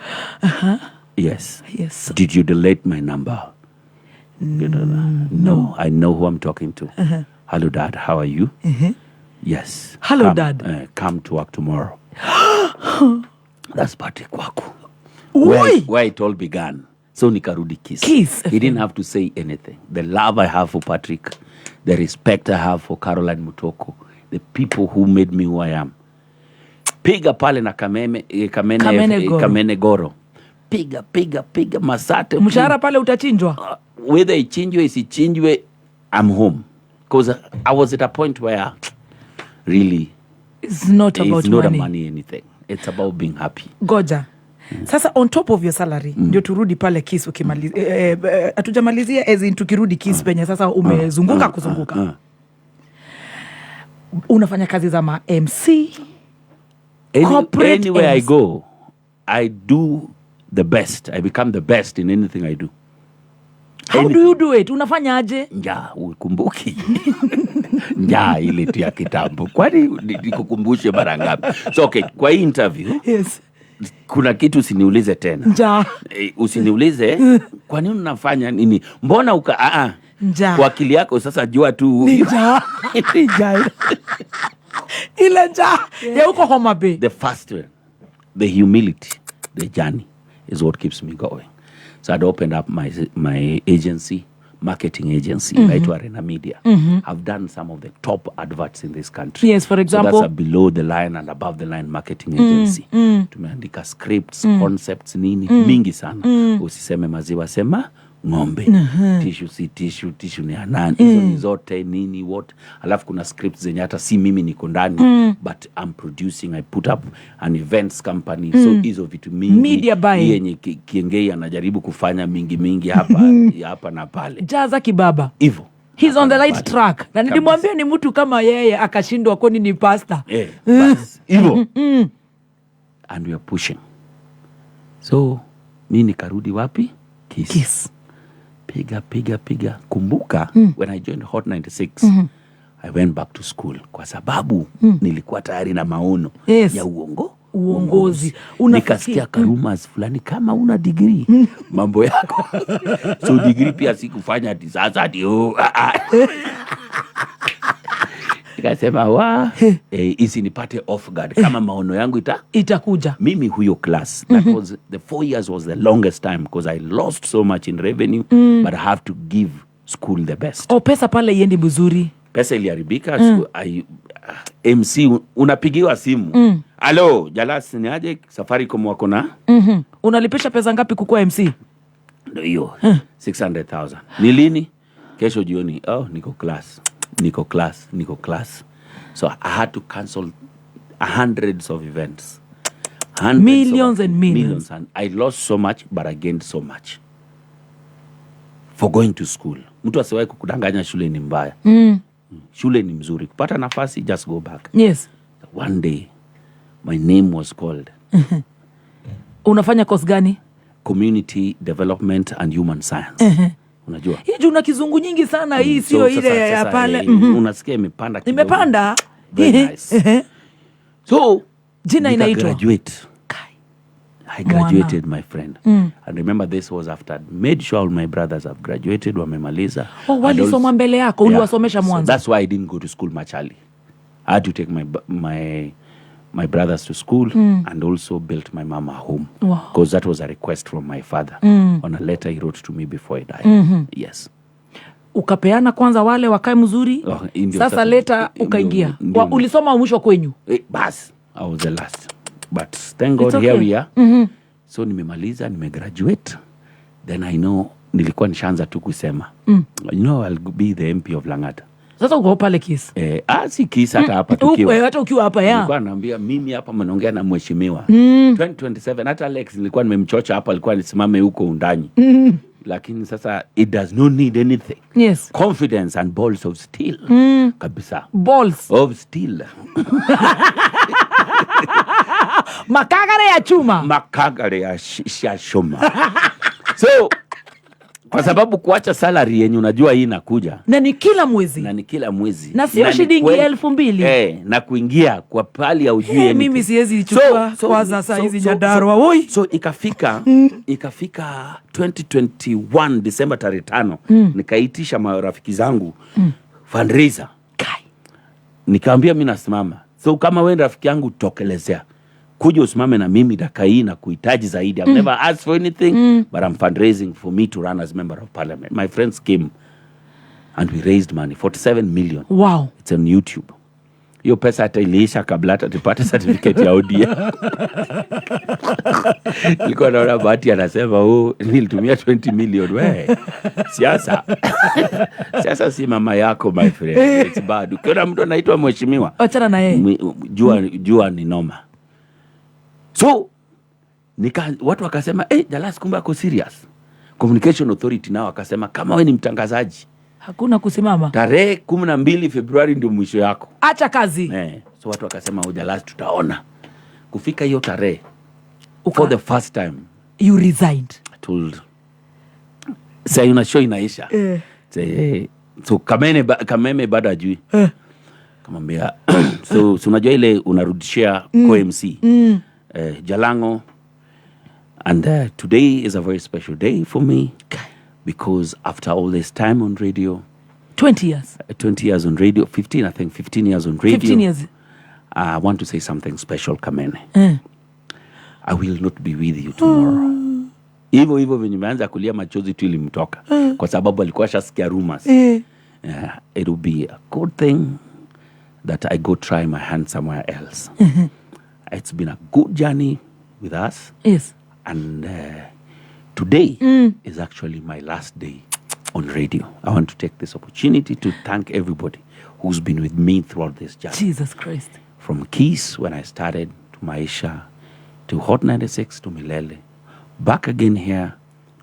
Yes. Yes. Did you delete my number? No. I know who I'm talking to. Hello, Dad. How are you? Yes. Hello, Come, Dad. Come to work tomorrow. That's Patrick Waku. Oi! Where it all began. So nikarudi Kiss. Kiss He didn't have to say anything. The love I have for Patrick, the respect I have for Caroline Mutoko, the people who made me who I am. Piga pale na Kameme, Kamene, Kamene Goro. Kamene Goro. Piga, piga, piga Masate. Mshahara pale utachinjwa. Whether ichinjwe isichinjwe, I'm home. Because I was at a point where really It's not about it's not money. a money anything. It's about being happy. Goja. Sasa on top of your salary, ndio turudi pale Kiss ukimalizia, hatujamalizia, as in tukirudi Kiss penye sasa umezunguka kuzunguka. Unafanya kazi za ma MC, corporate Anywhere I MC. go, I do the best. I become the best in anything I do. How do you do it? Unafanya aje? Njaa, ukumbuki njaa ile tu ya kitambo? Kwani nikukumbushe mara ngapi? So okay, kwa hii interview kuna kitu usiniulize tena. Njaa. Usiniulize kwa nini unafanya nini, mbona uka Njaa. Kwa akili yako sasa jua tu Ni njaa. Ni njaa. Ile njaa ya huko Homa Bay. The first one, the humility, the journey is what keeps me going. So I'd opened up my agency, marketing agency, inaitwa Arena Media. I've done some of the top adverts in this country. Yes, for So example? that's a below the line and above the line marketing agency. Tumeandika scripts, concepts, nini, mingi sana. Usiseme maziwa, sema ng'ombe. Tishu si tishu, tishu ni anani. Hizo ni zote nini what. Alafu kuna scripts zenye hata si mimi niko ndani, but I'm producing. I put up an events company. So hizo vitu mingi. Media buying. Hii yenye Kiengei anajaribu kufanya mingi mingi hapa hapa na pale. Jaza kibaba. Hivyo. He's on the right track. Na nilimwambia ni mtu kama yeye akashindwa kwani ni pastor. Bas, hivyo. And we are pushing. So mi nikarudi wapi? Kiss. Kiss. Piga, piga, piga. Kumbuka, when I joined Hot 96, I went back to school kwa sababu nilikuwa tayari na maono ya uongozi. Nikasikia rumors fulani kama una degree mambo yako. So degree pia sikufanya ati sasa ati oh, ah, ah. Nikasema wa isinipate off guard kama maono yangu itakuja. Mimi huyo class that was the 4 years was the longest time because I lost so much in revenue, but I have to give school the best. Oh, pesa pale iendi mzuri. Pesa iliharibika. So MC unapigiwa simu. Alo, Jalas ni aje? Safaricom wako na? Unalipisha pesa ngapi kukua MC? Ndio hiyo. 600,000. Ni lini? Kesho jioni. Oh, niko class. Niko class, niko class. So I had to cancel hundreds of events. Hundreds Millions of and millions. Millions. And I lost so much, but I gained so much. For going to school. Mtu asiwahi kukudanganya shule ni mbaya. Shule ni mzuri. Kupata nafasi, just go back. One day, my name was called. Unafanya course gani? Community Development and Human Science. Unajua? Hii juu una kizungu nyingi sana, hii sio So, ile sasa, ya sasa, pale. Unasikia imepanda kidogo. Imepanda. Very nice. So, jina nika inaitwa? graduate. I Mwana. graduated, my friend. And remember, this was after I'd made sure all my brothers have graduated, wamemaliza. Oh, And walisoma also mbele yako, Yeah. uliwasomesha So mwanzo. that's why I didn't go to school much early. I had to take my brothers to school and also built my mama home. Wow. Because that was a request from my father on a letter he wrote to me before he died. Yes. Ukapeana kwanza wale wakae mzuri. Oh, ndio Sasa sasa leta ndio, ukaingia. ndio. Ulisoma mwisho kwenyu? Bas, I was the last. But thank God It's here okay. we are. So nimemaliza, nimegraduate. Then I know nilikuwa nishaanza tu kusema. You know I'll be the MP of Lang'ata. Sasa uko pale Kiss. Si Kiss hata hapa tukiwa. Hata ukiwa hapa ya. Nilikuwa naambia mimi hapa mnaongea na mheshimiwa. 2027 hata Alex nilikuwa nimemchocha hapa, alikuwa nisimame huko undani. Lakini sasa it does not need anything. Confidence and balls of steel. Kabisa. Balls of steel. Makagare ya chuma. Makagare ya chuma. So kwa sababu kuacha salary yenye unajua hii inakuja. Na ni kila mwezi. Na ni kila mwezi. Na sio Na ni shilingi kweli. 2,000. Na kuingia kwa pali ya ujui anything. Mimi siwezi chukua kwanza saa hizi Nyandarua. Oi. So ikafika 2021 December tarehe 5, nikaitisha marafiki zangu fundraiser. Kai. Nikaambia mimi nasimama. So kama wewe rafiki yangu tokelezea. Kuja usimame na mimi dakika hii na kuhitaji zaidi. I've never asked for anything, but I'm fundraising for me to run as member of parliament. My friends came and we raised money, 47 million. Wow. It's on YouTube. Hiyo pesa hata iliisha kabla hata tupate certificate ya ODM. Nilikuwa naona Bahati anasema, "Oh, nilitumia 20 million." We, siasa, siasa si mama yako, my friend. It's bad. Ukiona mtu anaitwa mheshimiwa, Achana na yeye. Jua ni noma. So watu wakasema, "Hey, Jalas kumbe ako serious." Communication Authority nao wakasema, "Kama we ni mtangazaji, Hakuna kusimama. Tarehe 12 Februari ndio mwisho yako." Acha kazi. So watu wakasema, "Oh, Jalas, tutaona." Kufika hiyo tarehe, for the first time You resigned. I told, sa una show inaisha. Say, so Kameme bado ajui. Kamwambia, so unajua ile unarudishia co-MC, Jalango, and today is a very special day for me because after all this time on radio, 20 years. 20 years on radio, 15, I think 15 years on radio. 15 years. I want to say something special, Kamene. I will not be with you tomorrow. Hivyo hivyo venye umeanza kulia, machozi tu ilimtoka kwa sababu alikuwa ashasikia rumors. It will be a good thing that I go try my hand somewhere else. It's been a good journey with us. And today is actually my last day on radio. I want to take this opportunity to thank everybody who's been with me throughout this journey. Jesus Christ. From Kiss when I started, to Maisha, to Hot 96, to Milele, back again here,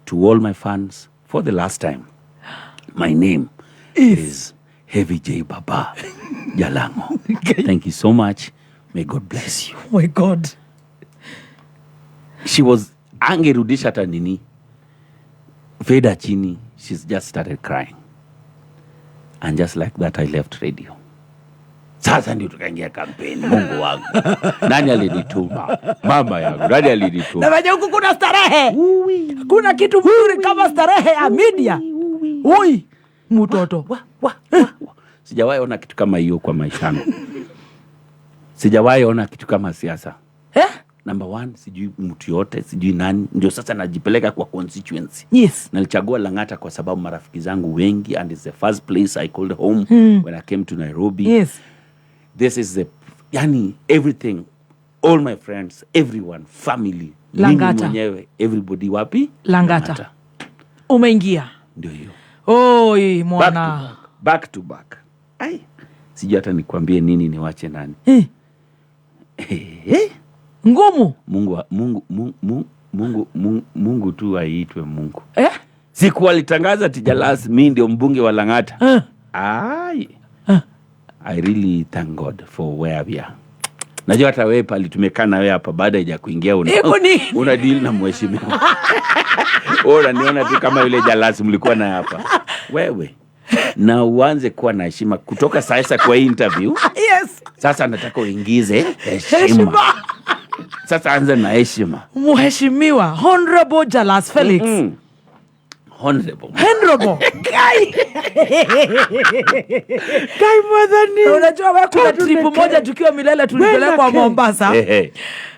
to all my fans, for the last time. My name is Heavy J Baba Jalango. Thank you so much. May God bless you. Oh my God. She was angerudisha hata nini fedha chini. She's just started crying. And just like that, I left radio. Sasa ndio tukaingia kampeni. Mungu wangu, nani alinituma? Mama yangu, nani alinituma? Na venye huku kuna starehe, kuna kitu mzuri kama starehe ya media. Ui, mtoto. Sijawahi ona kitu kama hiyo kwa maisha yangu. Sijawahi ona kitu kama siasa. Eh? Number one, sijui mtu yote, sijui nani. Ndio sasa najipeleka kwa constituency. Nalichagua Lang'ata kwa sababu marafiki zangu wengi, and it's the first place I called home when I came to Nairobi. This is the, yani everything, all my friends, everyone, family, mimi Lang'ata. Mwenyewe, everybody wapi? Lang'ata. Umeingia. Ndio hiyo. Oi, mwana. Back to back. Ai, sijui hata nikwambie nini, niwache nani. Eh. Ngumu. Mungu, Mungu, Mungu, Mungu, Mungu, Mungu tu aiitwe Mungu. Eh? Siku alitangaza Tijalas, mi ndio mbunge wa Lang'ata. Ai. I really thank God for where we are. Najua hata wewe pale tumekaa na wewe hapa baada ya kuingia Iko nini? una deal na mheshimiwa. Wewe unaniona tu kama yule Jalas mlikuwa naye hapa. Wewe na uanze kuwa na heshima kutoka sasa kwa hii interview. Sasa nataka uingize heshima. Heshima. Sasa anza na heshima. Mheshimiwa Honorable Jalas Felix. Honorable. Honorable. Guy. Guy mwadhani. Unajua wewe kuna Tatu trip neke. moja tukiwa Milele tulipelekwa Wena ke. Mombasa. Ehe.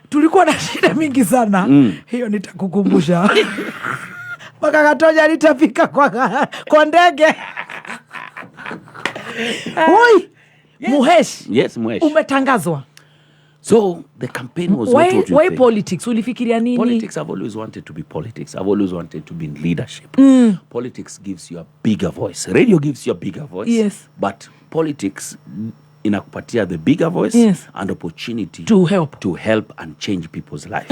Tulikuwa na shida mingi sana. Hiyo nitakukumbusha. Mpaka Katonya alitapika kwa ndege. Oi, Muhesh. Yes, Muhesh. Umetangazwa. So the campaign was Why, not what you why think. politics? Ulifikiria nini? Politics, I've always wanted to be politics. I've always wanted to be in leadership. Politics gives you a bigger voice. Radio gives you a bigger voice. But politics inakupatia the bigger voice and opportunity To help. to help and change people's life.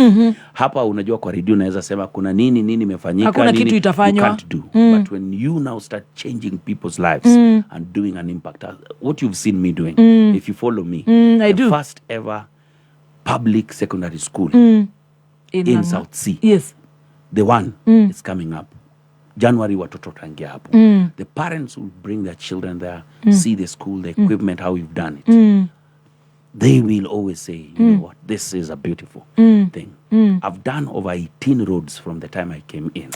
Hapa unajua kwa radio unaweza sema kuna nini nini imefanyika, Hakuna nini kitu itafanywa. You can't do. But when you now start changing people's lives and doing an impact, what you've seen me doing, if you follow me, I the do. First ever public secondary school in Lang'ata. South C. The one is coming up. January watoto wataingia hapo. The parents will bring their children there, see the school, the equipment, how you've done it. They will always say, you know what, this is a beautiful thing. I've done over 18 roads from the time I came in.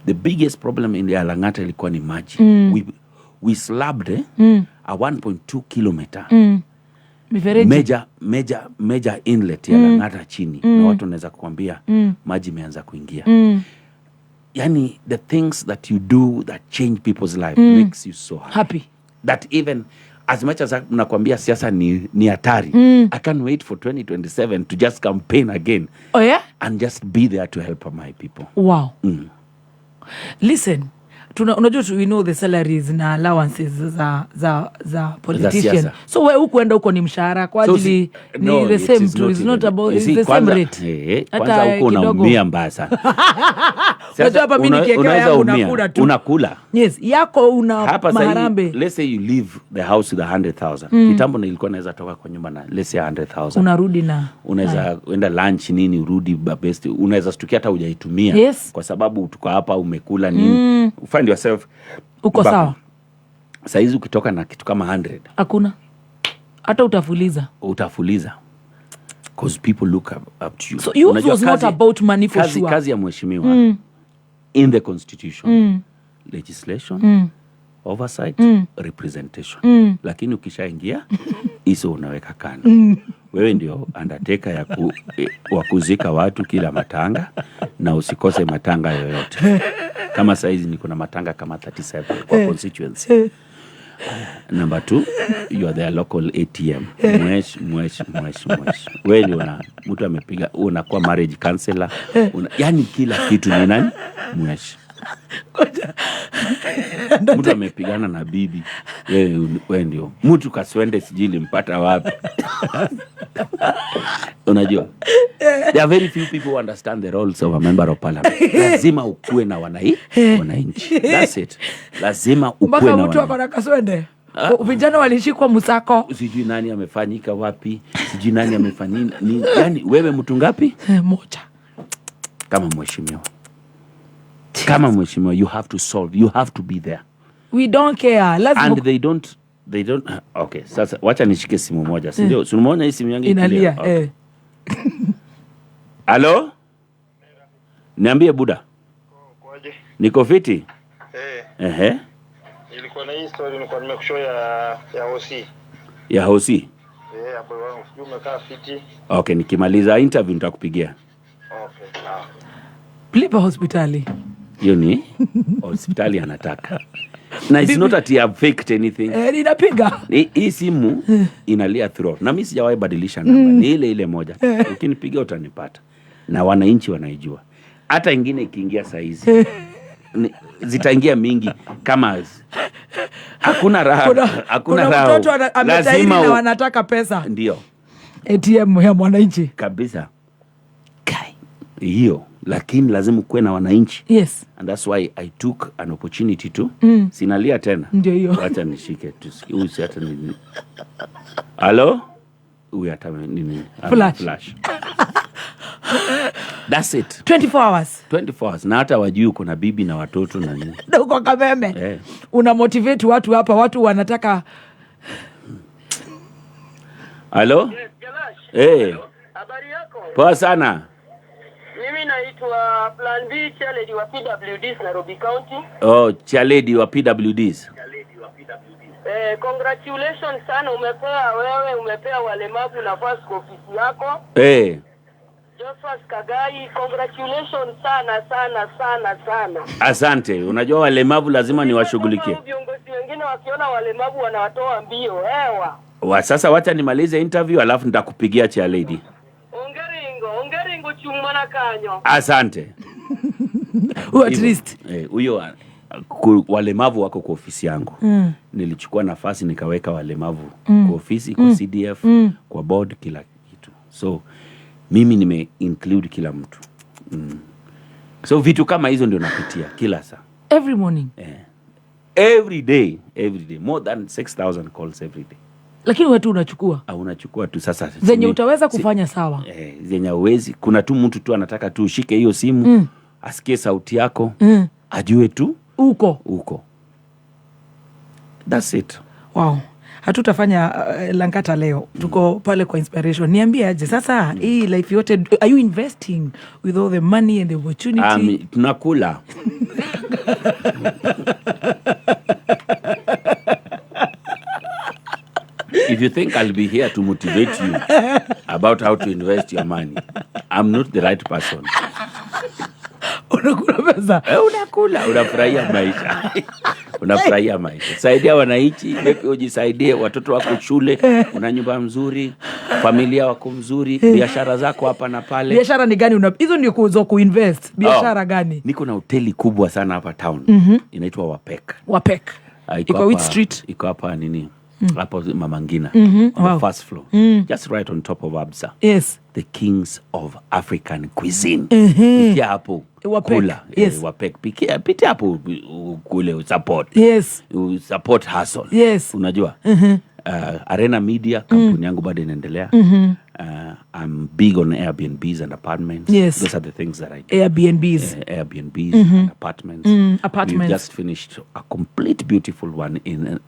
The biggest problem in the Lang'ata ilikuwa ni maji. We slabbed a 1.2 kilometer Mifereji. Major, major, major inlet ya Lang'ata chini na watu wanaweza kukwambia maji imeanza kuingia. Yani the things that you do that change people's life makes you so happy. Happy. That even as much as nakwambia siasa ni hatari, I can't wait for 2027 to just campaign again Oh yeah? and just be there to help my people. Listen, unajua we know the salaries na allowances za politician. Siasa. So we hukuenda huko ni mshahara kwa So ajili ni no, the it same is tu. not It's not even- about you it's see, the same kwanza, rate. Kwanza Hata huko kidogo. unaumia mbaya sana. Sasa Unajua hapa mimi nikiwekewa unaweza yangu umia. nakula tu. Unakula. Yes, yako una Hapa sasa hivi, maharambe. let's say you leave the house with 100,000. Kitambo nilikuwa naweza toka kwa nyumba na let's say 100,000. Unarudi na Unaweza enda lunch nini, urudi best, unaweza stukia hata hujaitumia kwa sababu tuko hapa, umekula nini, find yourself uko back. Sawa. Saizi ukitoka na kitu kama 100, Hakuna. Hata utafuliza. Utafuliza because people look up to you. So yours Unajua was not about money for sure. kazi ya mheshimiwa in the constitution, legislation, oversight, representation. Lakini ukishaingia hizo unaweka kando. Wewe ndio undertaker wa kuzika watu kila matanga, na usikose matanga yoyote. Kama saizi niko na matanga kama 37 kwa constituency. Number two, you are their local ATM. Mwesh, mwesh, mwesh, mwesh. Wewe ndio una mtu amepiga, unakuwa marriage counselor. Yani kila kitu ni nani? Mwesh. Mtu amepigana na bibi, wewe ndio. Mtu kaswende sijui ilimpata wapi. Unajua? There are very few people who understand the roles of a member of parliament. Lazima ukue na wananchi. That's it. Lazima ukue Mpaka na mtu wananchi. ako na kaswende. Vijana walishikwa msako. Sijui nani amefanyika wapi, sijui nani amefanyika nini. Yani wewe mtu ngapi? Moja. Kama mheshimiwa. Kama mheshimiwa, you have to solve, you have to be there. We don't care. Lazima And they don't, okay, sasa wacha nishike simu moja, si ndio? Si umeona hii simu yangu ikilia? Inalia. Okay. Eh. Halo? Niambie, buda. Niko fiti? Ehe. Nilikuwa na hii story nilikuwa nimekushow ya OC. Ya Hosi. Eh, hapo wangu sijui umekaa fiti. Okay, nikimaliza interview nitakupigia. Okay, sawa. Lipa hospitali. Hiyo ni hospitali anataka. Na it's not that you have faked anything. Eh, inapiga. Hii simu inalia throughout. Na mimi sijawahi badilisha namba. Ni ile ile moja. Ukinipigia utanipata. Na wananchi wanaijua. Hata ingine ikiingia saa hizi, zitaingia mingi kama hakuna raha, hakuna Kuna raha. mtoto ametairi Lazima na wanataka pesa. Ndio. ATM ya mwananchi. Kabisa hiyo, lakini lazima kuwe na wananchi. And that's why I took an opportunity to sinalia tena. Ndio hiyo. Wacha nishike tusikie huyu, si hata nini. Halo, huyu hata nini, Flash. Flash. That's it. 24 hours. 24 hours, na hata wajui uko na bibi na watoto na nini. Na uko Kameme. Una motivate watu hapa, watu wanataka. Halo. Eh, poa sana. Mimi naitwa Plan B Chairlady wa PWDs Nairobi County. Oh, chairlady wa PWDs. Congratulations sana, umepea wewe umepea walemavu nafasi kwa ofisi yako. Joshua Kagai, congratulations sana sana sana sana. Asante. Unajua walemavu lazima niwashughulikie. Viongozi wengine wakiona walemavu wanawatoa mbio hewa. Wa sasa wacha nimalize interview alafu nitakupigia, chairlady. Ongeringo, ongeringo chumwana kanyo. Asante. Huyo at least. Eh, huyo walemavu wako kwa ofisi yangu. Nilichukua nafasi nikaweka walemavu kwa ofisi, kwa CDF, kwa board, kila kitu. So mimi nime include kila mtu. So vitu kama hizo ndio napitia kila saa. Every morning. Eh. Every day, every day. More than 6000 calls every day. Lakini wewe tu unachukua. Ah, unachukua tu sasa. Zenye utaweza kufanya, sawa. Eh, zenye uwezi. Kuna tu mtu tu anataka tu ushike hiyo simu, asikie sauti yako, ajue tu uko. Uko. That's it. Wow. Hatutafanya Langata leo. Tuko pale kwa inspiration. Niambie aje sasa hii life yote, are you investing with all the money and the opportunity? Tunakula. If you think I'll be here to motivate you about how to invest your money, I'm not the right person. Unakula pesa. Unakula, unafurahia maisha. Unafurahia maisha. Saidia wananchi, wewe ujisaidie, watoto wako shule, una nyumba mzuri, familia wako mzuri, biashara zako hapa na pale. Biashara ni gani hizo ndio kuzo kuinvest? Biashara gani? Niko na hoteli kubwa sana hapa town. Inaitwa Wapek. Wapek. Iko which street? Iko hapa nini? Hapo Mama Ngina. On the first floor. Just right on top of Absa. Yes. The Kings of African Cuisine. Pikia hapo. Wapek. Kula. Yes. Wapek. Pitia hapo kule support. Yes. Support hustle. Yes. Unajua? Arena Media, kampuni yangu bado inaendelea. I'm big on Airbnbs and apartments. Yes. Those are the things that I do. Airbnbs. Airbnbs and apartments. Apartments. We've just finished a complete beautiful one in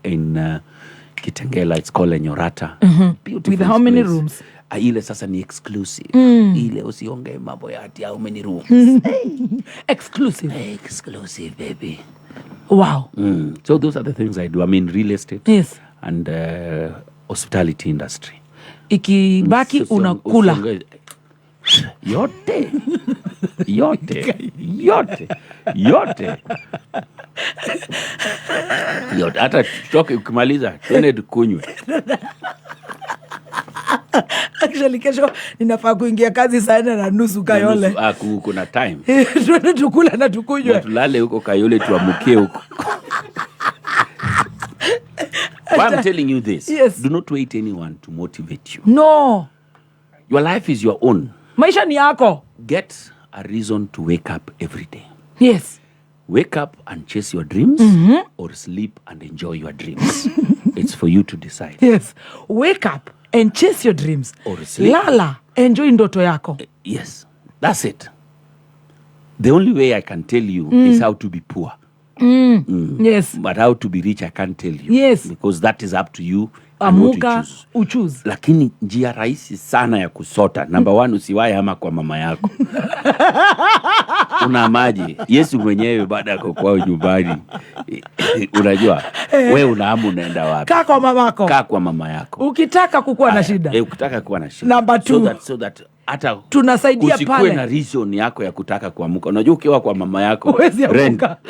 Kitengela. It's called Enyorata. Beautiful. With how many place. Rooms? Ile sasa ni exclusive. Ile usionge mambo ya ati how many rooms. Exclusive. Exclusive, baby. Wow. So those are the things I do. I mean real estate. Yes. And hospitality industry. Ikibaki unakula. Yote. Yote. Yote. Yote. Yote. Hata tutoke ukimaliza twende tukunywe. Actually kesho ninafaa kuingia kazi saa 4:30 Kayole. Kuna time. Twende tukula na tukunywe. Tulale huko Kayole, tuamukie huko. Why I'm telling you this? Yes. Do not wait anyone to motivate you. No. Your life is your own. Maisha ni yako. Get a reason to wake up every day. Yes. Wake up and chase your dreams, or sleep and enjoy your dreams. It's for you to decide. Yes. Wake up and chase your dreams. Or sleep. Lala, enjoy ndoto yako. Yes. That's it. The only way I can tell you is how to be poor. Yes. But how to be rich, I can't tell you. Yes. Because that is up to you. Amuka, uchoose. Lakini njia rahisi sana ya kusota. Number one, usiwahi ama kwa mama yako. Una maji. Yesu mwenyewe baada ya kukwao nyumbani. Unajua, wewe unaamu unaenda wapi? Kaa kwa mamako. Kaa kwa mama yako. Ukitaka kukuwa na shida. Ukitaka kuwa na shida. Number two. So that hata tunasaidia pale. Usikuwe na reason yako ya kutaka kuamuka. Unajua ukiwa kwa mama yako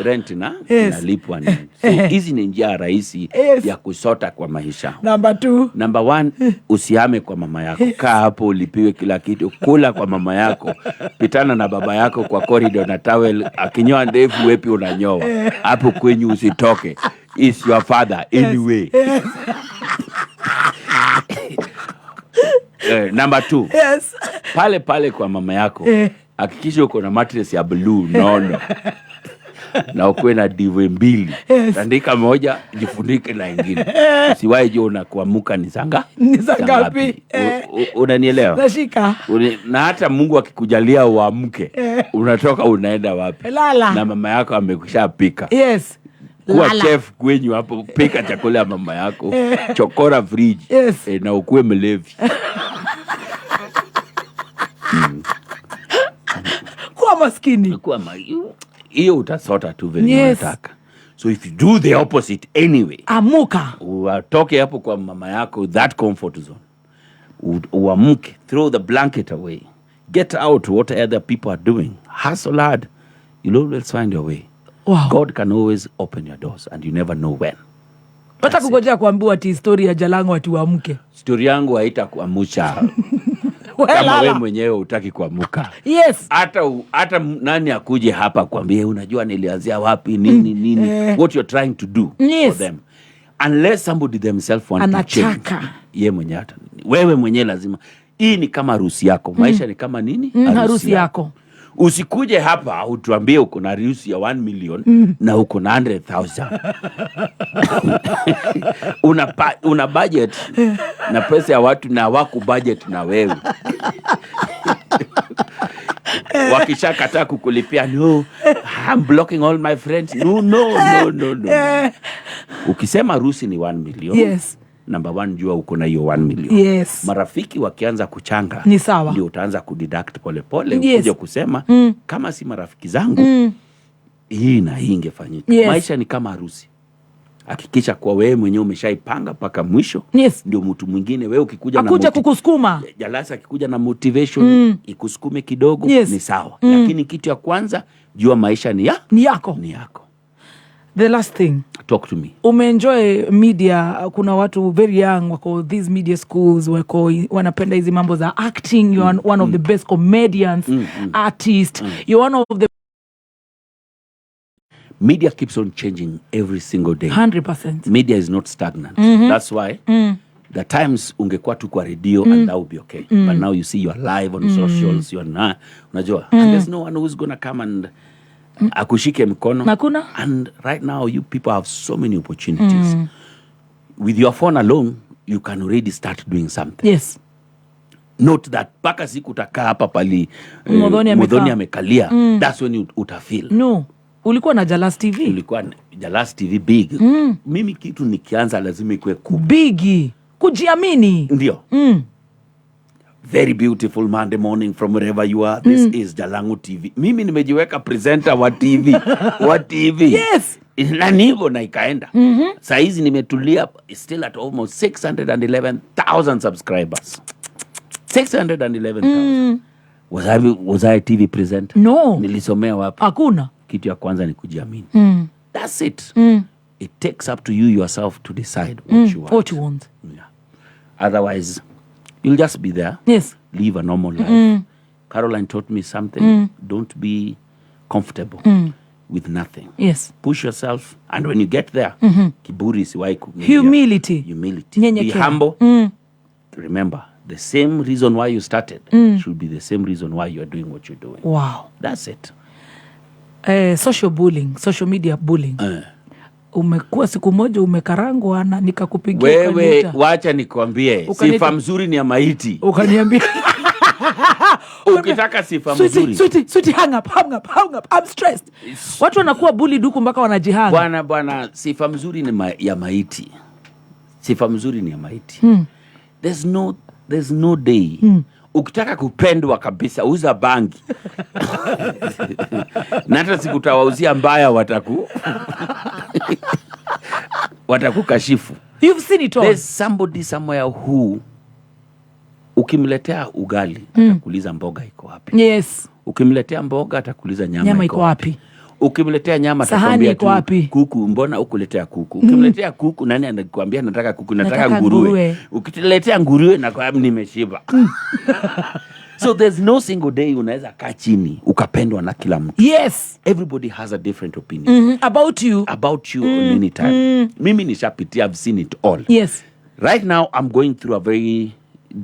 rent na inalipwa nini. So hizi ni njia rahisi ya kusota kwa maisha. Number 2. Number 1, usihame kwa mama yako. Kaa hapo ulipiwe kila kitu. Kula kwa mama yako. Pitana na baba yako kwa corridor na towel, akinyoa ndevu wepi unanyoa. Hapo kwenyu usitoke. It's your father anyway. Yes. Number 2. Yes. Pale pale kwa mama yako. Hakikisha uko na mattress ya blue nono. Na ukuwe na dive mbili. Yes. Tandika moja, jifunike na ingine. Usiwahi jua unakuamuka ni saa Ni saa ngapi? Unanielewa? Nashika. Na hata Mungu akikujalia uamke, unatoka unaenda wapi? Lala. Na mama yako amekushapika. Yes. Kuwa chef kwenyu hapo, pika chakula ya mama yako, chokora fridge. Yes. Na ukuwe mlevi. Kuwa maskini. Kuwa hiyo utasota tu vile unataka. So if you do the opposite anyway, amuka. Uatoke hapo kwa mama yako, that comfort zone. Uamuke, throw the blanket away. Get out what other people are doing. Hustle hard. You'll always find your way. Wow. God can always open your doors and you never know when. Hata kungojea kuambiwa ati story ya Jalango ati uamke. Story yangu haitakuamusha. Kama wewe mwenyewe hutaki kuamuka. Yes. Hata nani akuje hapa kuambie unajua nilianzia wapi nini nini. What you're trying to do for them. Unless somebody themselves want to change. Yeye mwenyewe hata. Wewe mwenyewe lazima. Hii ni kama harusi yako. Maisha ni kama nini? Harusi yako. Usikuje hapa utuambie uko na harusi ya 1 million na uko na 100,000. Una budget na pesa ya watu na waku budget na wewe. Wakishakataa kukulipia, no, I'm blocking all my friends. No, no, no, no, no. Ukisema harusi ni 1 million. Yes. Number 1, jua uko na hiyo 1 million. Yes. Marafiki wakianza kuchanga, ni sawa. Ndio utaanza kudeduct pole pole. Yes. Ukuje kusema kama si marafiki zangu hii na hii ingefanyika. Yes. Maisha ni kama harusi. Hakikisha kuwa wewe mwenyewe umeshaipanga mpaka mwisho. Ndio mtu mwingine wewe ukikuja na Akuja kukusukuma. Jalasa akikuja na motivation ikusukume kidogo, ni sawa. Lakini kitu ya kwanza, jua maisha ni ya ni yako. Ni yako. The last thing. Talk to me. Umeenjoy media, kuna watu very young wako these media schools, wako wanapenda hizi mambo za acting. You are one of the best comedians, artists. You're one of the Media keeps on changing every single day. 100%. Media is not stagnant. That's why the times ungekuwa tu kwa radio and that would be okay. But now you see you are live on socials, you are na unajua. And there's no one who's gonna come and akushike mkono. Hakuna. And right now you people have so many opportunities. With your phone alone, you can already start doing something. Not that mpaka siku utakaa hapa pali Muthoni amekaa. Muthoni amekalia. That's when you utafeel. No. Ulikuwa na Jalas TV. Ulikuwa na Jalas TV big. Mimi kitu nikianza lazima ikuwe kubwa. Big. Kujiamini. Ndio. Very beautiful Monday morning from wherever you are. This is Jalango TV. Mimi nimejiweka presenter wa TV. Wa TV. Na ni hivyo na ikaenda. Saa hizi nimetulia still at almost 611,000 subscribers. 611,000. Was I a TV presenter? No. Nilisomea wapi? Hakuna. Kitu ya kwanza ni kujiamini. That's it. It takes up to you yourself to decide what you want. What you want. Yeah. Otherwise, you'll just be there. Live a normal life. Caroline taught me something. Don't be comfortable with nothing. Push yourself, and when you get there, kiburi isiwahi kuingia. Humility. Humility. Be Nyenyekea. humble. Remember, the same reason why you started should be the same reason why you are doing what you're doing. Wow. That's it. Social bullying, social media bullying. Umekuwa siku moja umekarangwa na nikakupigia Wewe ukaniita. wacha nikwambie, sifa mzuri ni ya maiti. Ukaniambia Ukitaka sifa Sweetie, mzuri. sweetie, sweetie, hang up, hang up, hang up. I'm stressed. Watu wanakuwa bullied huku mpaka wanajihang. Bwana, bwana, sifa mzuri ni ya maiti. Sifa mzuri ni ya maiti. There's no day. Ukitaka kupendwa kabisa, uza bangi. Na hata siku utawauzia mbaya watakukashifu. You've seen it all. There's somebody somewhere who ukimletea ugali atakuuliza mboga iko wapi. Ukimletea mboga atakuuliza nyama, Nyama iko wapi? Ukimletea nyama Sahani atakwambia iko tu wapi? kuku, mbona ukuletea kuku? Ukimletea kuku, nani anakuambia nataka kuku? Nataka Nataka nguruwe. nguruwe. Ukiletea nguruwe nakwambia nimeshiba. So there's no single day unaweza kaa chini ukapendwa na kila mtu. Everybody has a different opinion. About you. About you on any time. Mimi nishapitia, I've seen it all. Right now I'm going through a very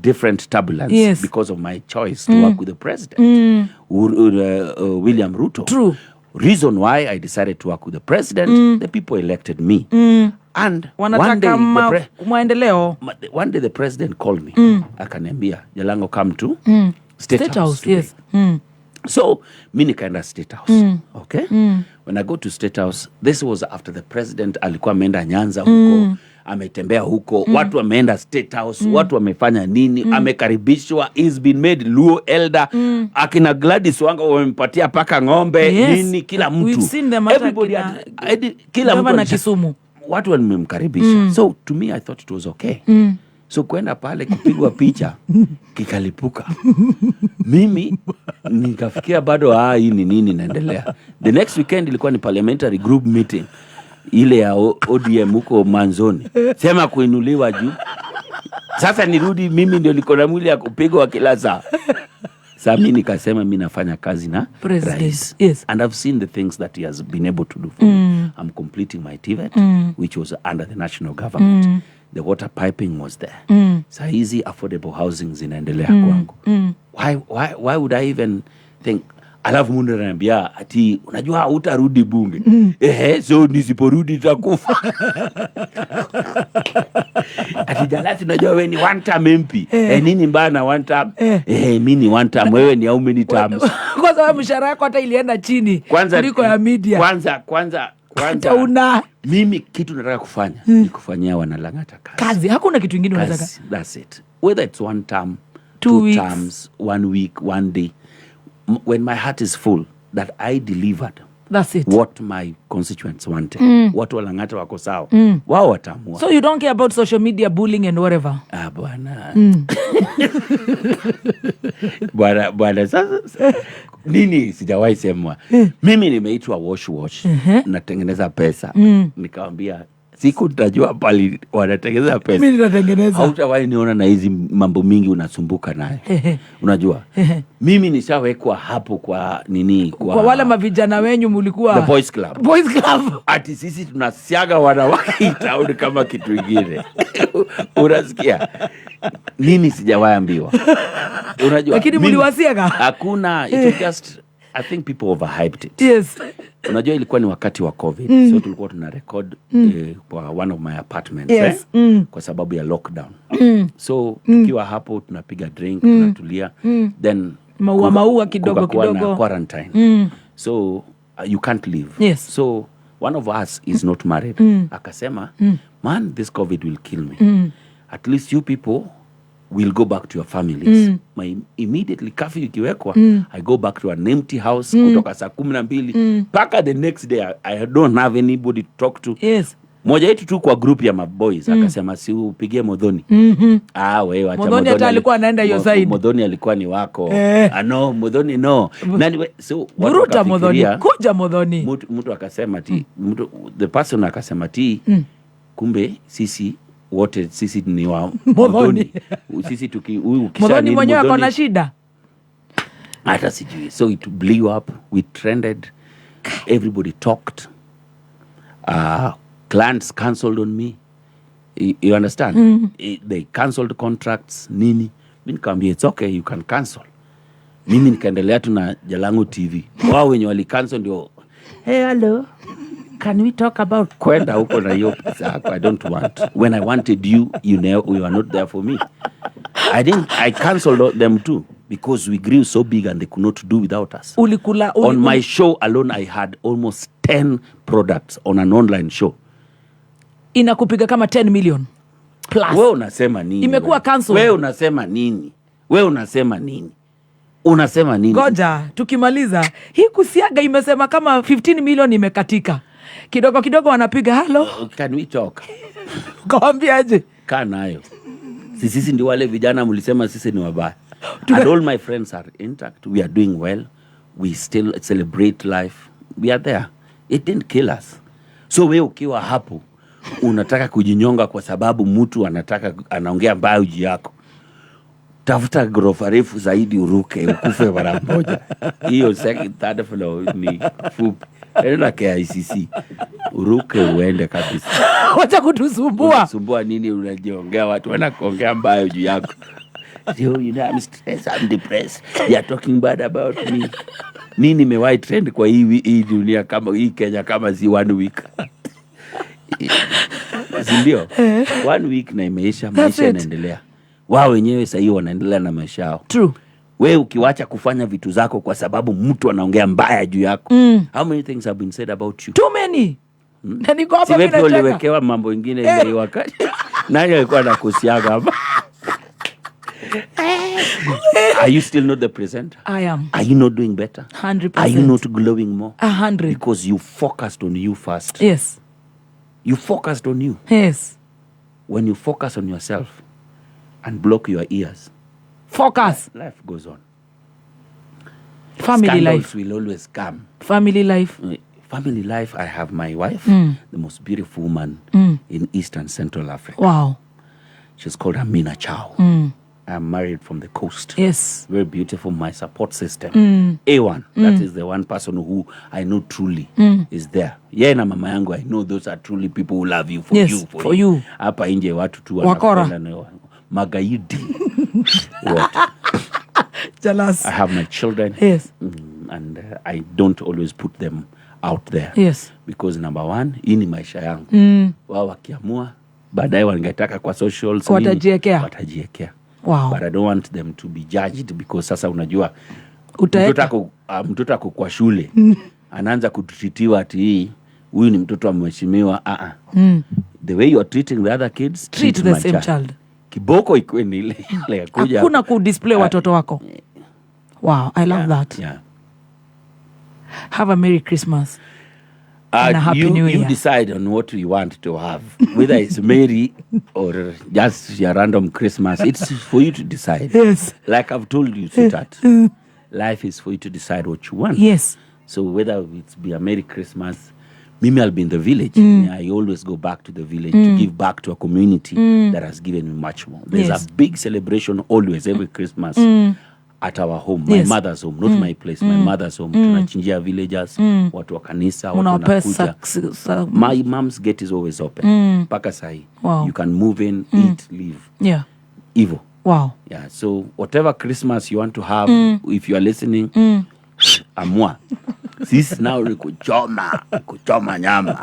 different turbulence because of my choice to work with the president, William Ruto. Reason why I decided to work with the president, the people elected me. And one Wanataka day, the maendeleo. One day the president called me. Akaniambia, "Jalango, come to State State House House, today." yes. So, mi nikaenda State House. Okay? When I go to State House, this was after the president alikuwa ameenda Nyanza huko, ametembea huko, watu wameenda State House, watu wamefanya nini, amekaribishwa, he's been made Luo elder, akina Gladys Wanga wamempatia paka ng'ombe, nini, kila mtu. We've seen them hata Everybody kila mtu gavana Kisumu. Watu wamemkaribisha. So to me I thought it was okay. So kwenda pale kupigwa picha kikalipuka. Mimi nikafikia bado, hii ni nini naendelea. The next weekend ilikuwa ni parliamentary group meeting ile ya ODM huko Manzoni. Sema kuinuliwa juu. Sasa nirudi mimi ndio niko na mwili ya kupigwa kila saa. Sasa mimi nikasema mimi nafanya kazi na President. rais. And I've seen the things that he has been able to do for me. I'm completing my TVET, which was under the national government. The water piping was there. Saa hizi affordable housing zinaendelea kwangu. Why would I even think? Alafu mundu ananiambia ati unajua hutarudi bunge. Ehe, so nisiporudi nitakufa. Ati Jalasi, unajua wewe ni one term MP. Nini mbaya na one term? Mimi ni one term, wewe ni how many terms? Kwa sababu mshahara wako hata ilienda chini Kwanza kuliko ya media. Kwanza Hata una mimi kitu nataka kufanya ni kufanyia wanalang'ata kazi. Kazi, hakuna kitu kingine unataka. Kazi, that's it. Whether it's one term, Two two weeks. terms, 1 week, 1 day. When my heart is full that I delivered That's it. What my constituents wanted. Watu wa Lang'ata wako sawa. Wao wataamua. So you don't care about social media bullying and whatever? Ah, bwana. Bwana, bwana, sasa nini sijawahi semwa. Mimi nimeitwa wash wash. Natengeneza pesa. Nikawambia siku nitajua pali wanatengeneza pesa. Mimi nitatengeneza. Hautawahi niona na hizi mambo mingi unasumbuka nayo. Unajua? Mimi nishawekwa hapo kwa nini, kwa wale mavijana wenyu mulikuwa The Boys Club. Boys Club. Ati sisi tunasiaga wanawake town kama kitu ingine. Unasikia? Nini sijawahi ambiwa. Unajua? Lakini mliwasiaga? Hakuna, it was just, I think people overhyped it. Unajua ilikuwa ni wakati wa COVID. So tulikuwa tuna record kwa one of my apartments, Kwa sababu ya lockdown. So tukiwa hapo tunapiga drink, tunatulia. Then Maua, maua kidogo kukakuwa na kidogo. quarantine. So you can't leave. So one of us is not married. Akasema, man, this COVID will kill me. At least you people will go back to your families. My immediately curfew ikiwekwa, I go back to an empty house kutoka saa 12 mpaka the next day. I don't have anybody to talk to. Moja yetu tu kwa group ya maboys akasema si upigie Modhoni. Ah, wewe acha Modhoni Modhoni hata alikuwa anaenda hiyo side. Modhoni alikuwa ni wako. Ah, no, Modhoni no. Nani we, so watu Buruta Modhoni, wakafikiria, kuja Modhoni. Mtu akasema ti, mtu, the person akasema ti, kumbe sisi wote sisi ni wa Modhoni. Modhoni. Sisi tuki, huyu ukisha Modhoni nini, mwenyewe ako Modhoni na shida. Hata sijui. So it blew up. We trended. Everybody talked. Clients cancelled on me. You understand? They cancelled contracts. Nini? Mi nikamwambia it's okay, you can cancel. Mimi nikaendelea tu na Jalango TV. Wao wenye wali cancel ndio, hey, hello. Can we talk about kwenda huko na hiyo pesa yako? I don't want. When I wanted you, you know, you are not there for me. I didn't. I cancelled them too because we grew so big and they could not do without us. Ulikula, On my show alone, I had almost 10 products on an online show. Inakupiga kama 10 million plus. Wewe unasema nini? Imekuwa Wewe? cancelled. Wewe unasema nini? Wewe unasema nini? Unasema nini? Ngoja tukimaliza hii kusiaga imesema kama 15 million imekatika. Kidogo kidogo wanapiga hello. Can we talk? Ukawaambiaje? Kaa nayo. Sisi ndio wale vijana mlisema sisi ni wabaya. And all my friends are intact. We are doing well. We still celebrate life. We are there. It didn't kill us. So wewe ukiwa hapo unataka kujinyonga kwa sababu mtu anaongea mbaya juu yako. Tafuta ghorofa refu zaidi uruke ukufe mara moja. Hiyo second, third floor ni fupi. Enda KICC. Uruke uende kabisa. Wacha kutusumbua. Unasumbua nini? Unajiongea watu wanakuongea mbaya juu yako. So, you know, I'm stressed, I'm depressed. They are talking bad about me. Nini nimewahi trend kwa hii dunia kama hii Kenya kama si 1 week. Si ndio? 1 week na imeisha, That's maisha it. inaendelea. Wao wenyewe sasa hiyo wanaendelea na maisha yao. True. Wewe ukiwacha kufanya vitu zako kwa sababu mtu anaongea mbaya juu yako. How many things have been said about you? Too many. Na niko hapa Si wewe mimi nacheka. uliwekewa mambo ingine ile wakati. Nani alikuwa anakusiaga hapa? Are you still not the presenter? I am. Are you not doing better? 100%. Are you not glowing more? 100. Because you focused on you first. Yes. You focused on you. Yes. When you focus on yourself and block your ears. Focus. Life goes on. Family Scandals life. will always come. Family life. Family life, I have my wife, the most beautiful woman in East and Central Africa. Wow. She's called Amina Chow. I'm married from the coast. Yes. Very beautiful, my support system. A1, that is the one person who I know truly is there. Yeye na mama yangu, I know those are truly people who love you for Yes, you. For, for you. Hapa nje watu tu Wakora. wanapenda na magaidi. What? Jealous. I have my children. Yes. And I don't always put them out there. Yes. Because number one, hii ni maisha yangu. Wao wakiamua, baadaye wangetaka kwa socials nini, Watajiekea. watajiekea. Wow. But I don't want them to be judged because sasa unajua Utaeka. mtoto ako kwa shule anaanza kutreatiwa ati hii huyu ni mtoto wa mheshimiwa. The way you are treating the other kids, Treat treat the my same child. child. Kiboko ikuwe ni ile ile ya kuja. Hakuna kudisplay watoto wako. Wow, I love that. Yeah. Have a Merry Christmas and a Happy New You Year. Decide on what you want to have, whether it's Merry or just your random Christmas. It's for you to decide. Like I've told you, sweetheart, life is for you to decide what you want. So whether it's be a Merry Christmas, mimi I'll be in the village. I always go back to the village to give back to a community that has given me much more. There's a big celebration always every Christmas at our home, my mother's home, not my place, my mother's home. Tunachinjia villagers, watu wa kanisa, watu Unawapea wanakuja. My mom's gate is always open. Mpaka sahi. You can move in, eat, leave. Hivo. Yeah, so whatever Christmas you want to have, if you are listening, amua. Sisi now ni kuchoma, kuchoma nyama,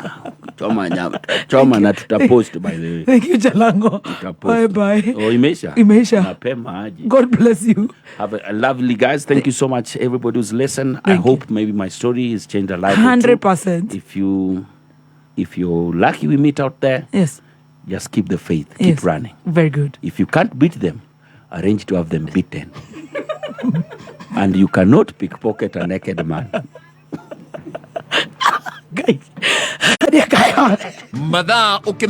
kuchoma nyama, tutachoma na tutapost, by the way. Thank you, Jalango. Tutapost. Bye bye. Oh, imeisha? Imeisha. Mapema aje. God bless you. Have a lovely guys. Thank you so much, everybody who's listened. I Thank hope maybe my story has changed a life or two. 100%. If you're lucky, we meet out there. Just keep the faith. Keep running. Very good. If you can't beat them, arrange to have them beaten. And you cannot pickpocket a naked man. Guys. Mathaa ukimenya.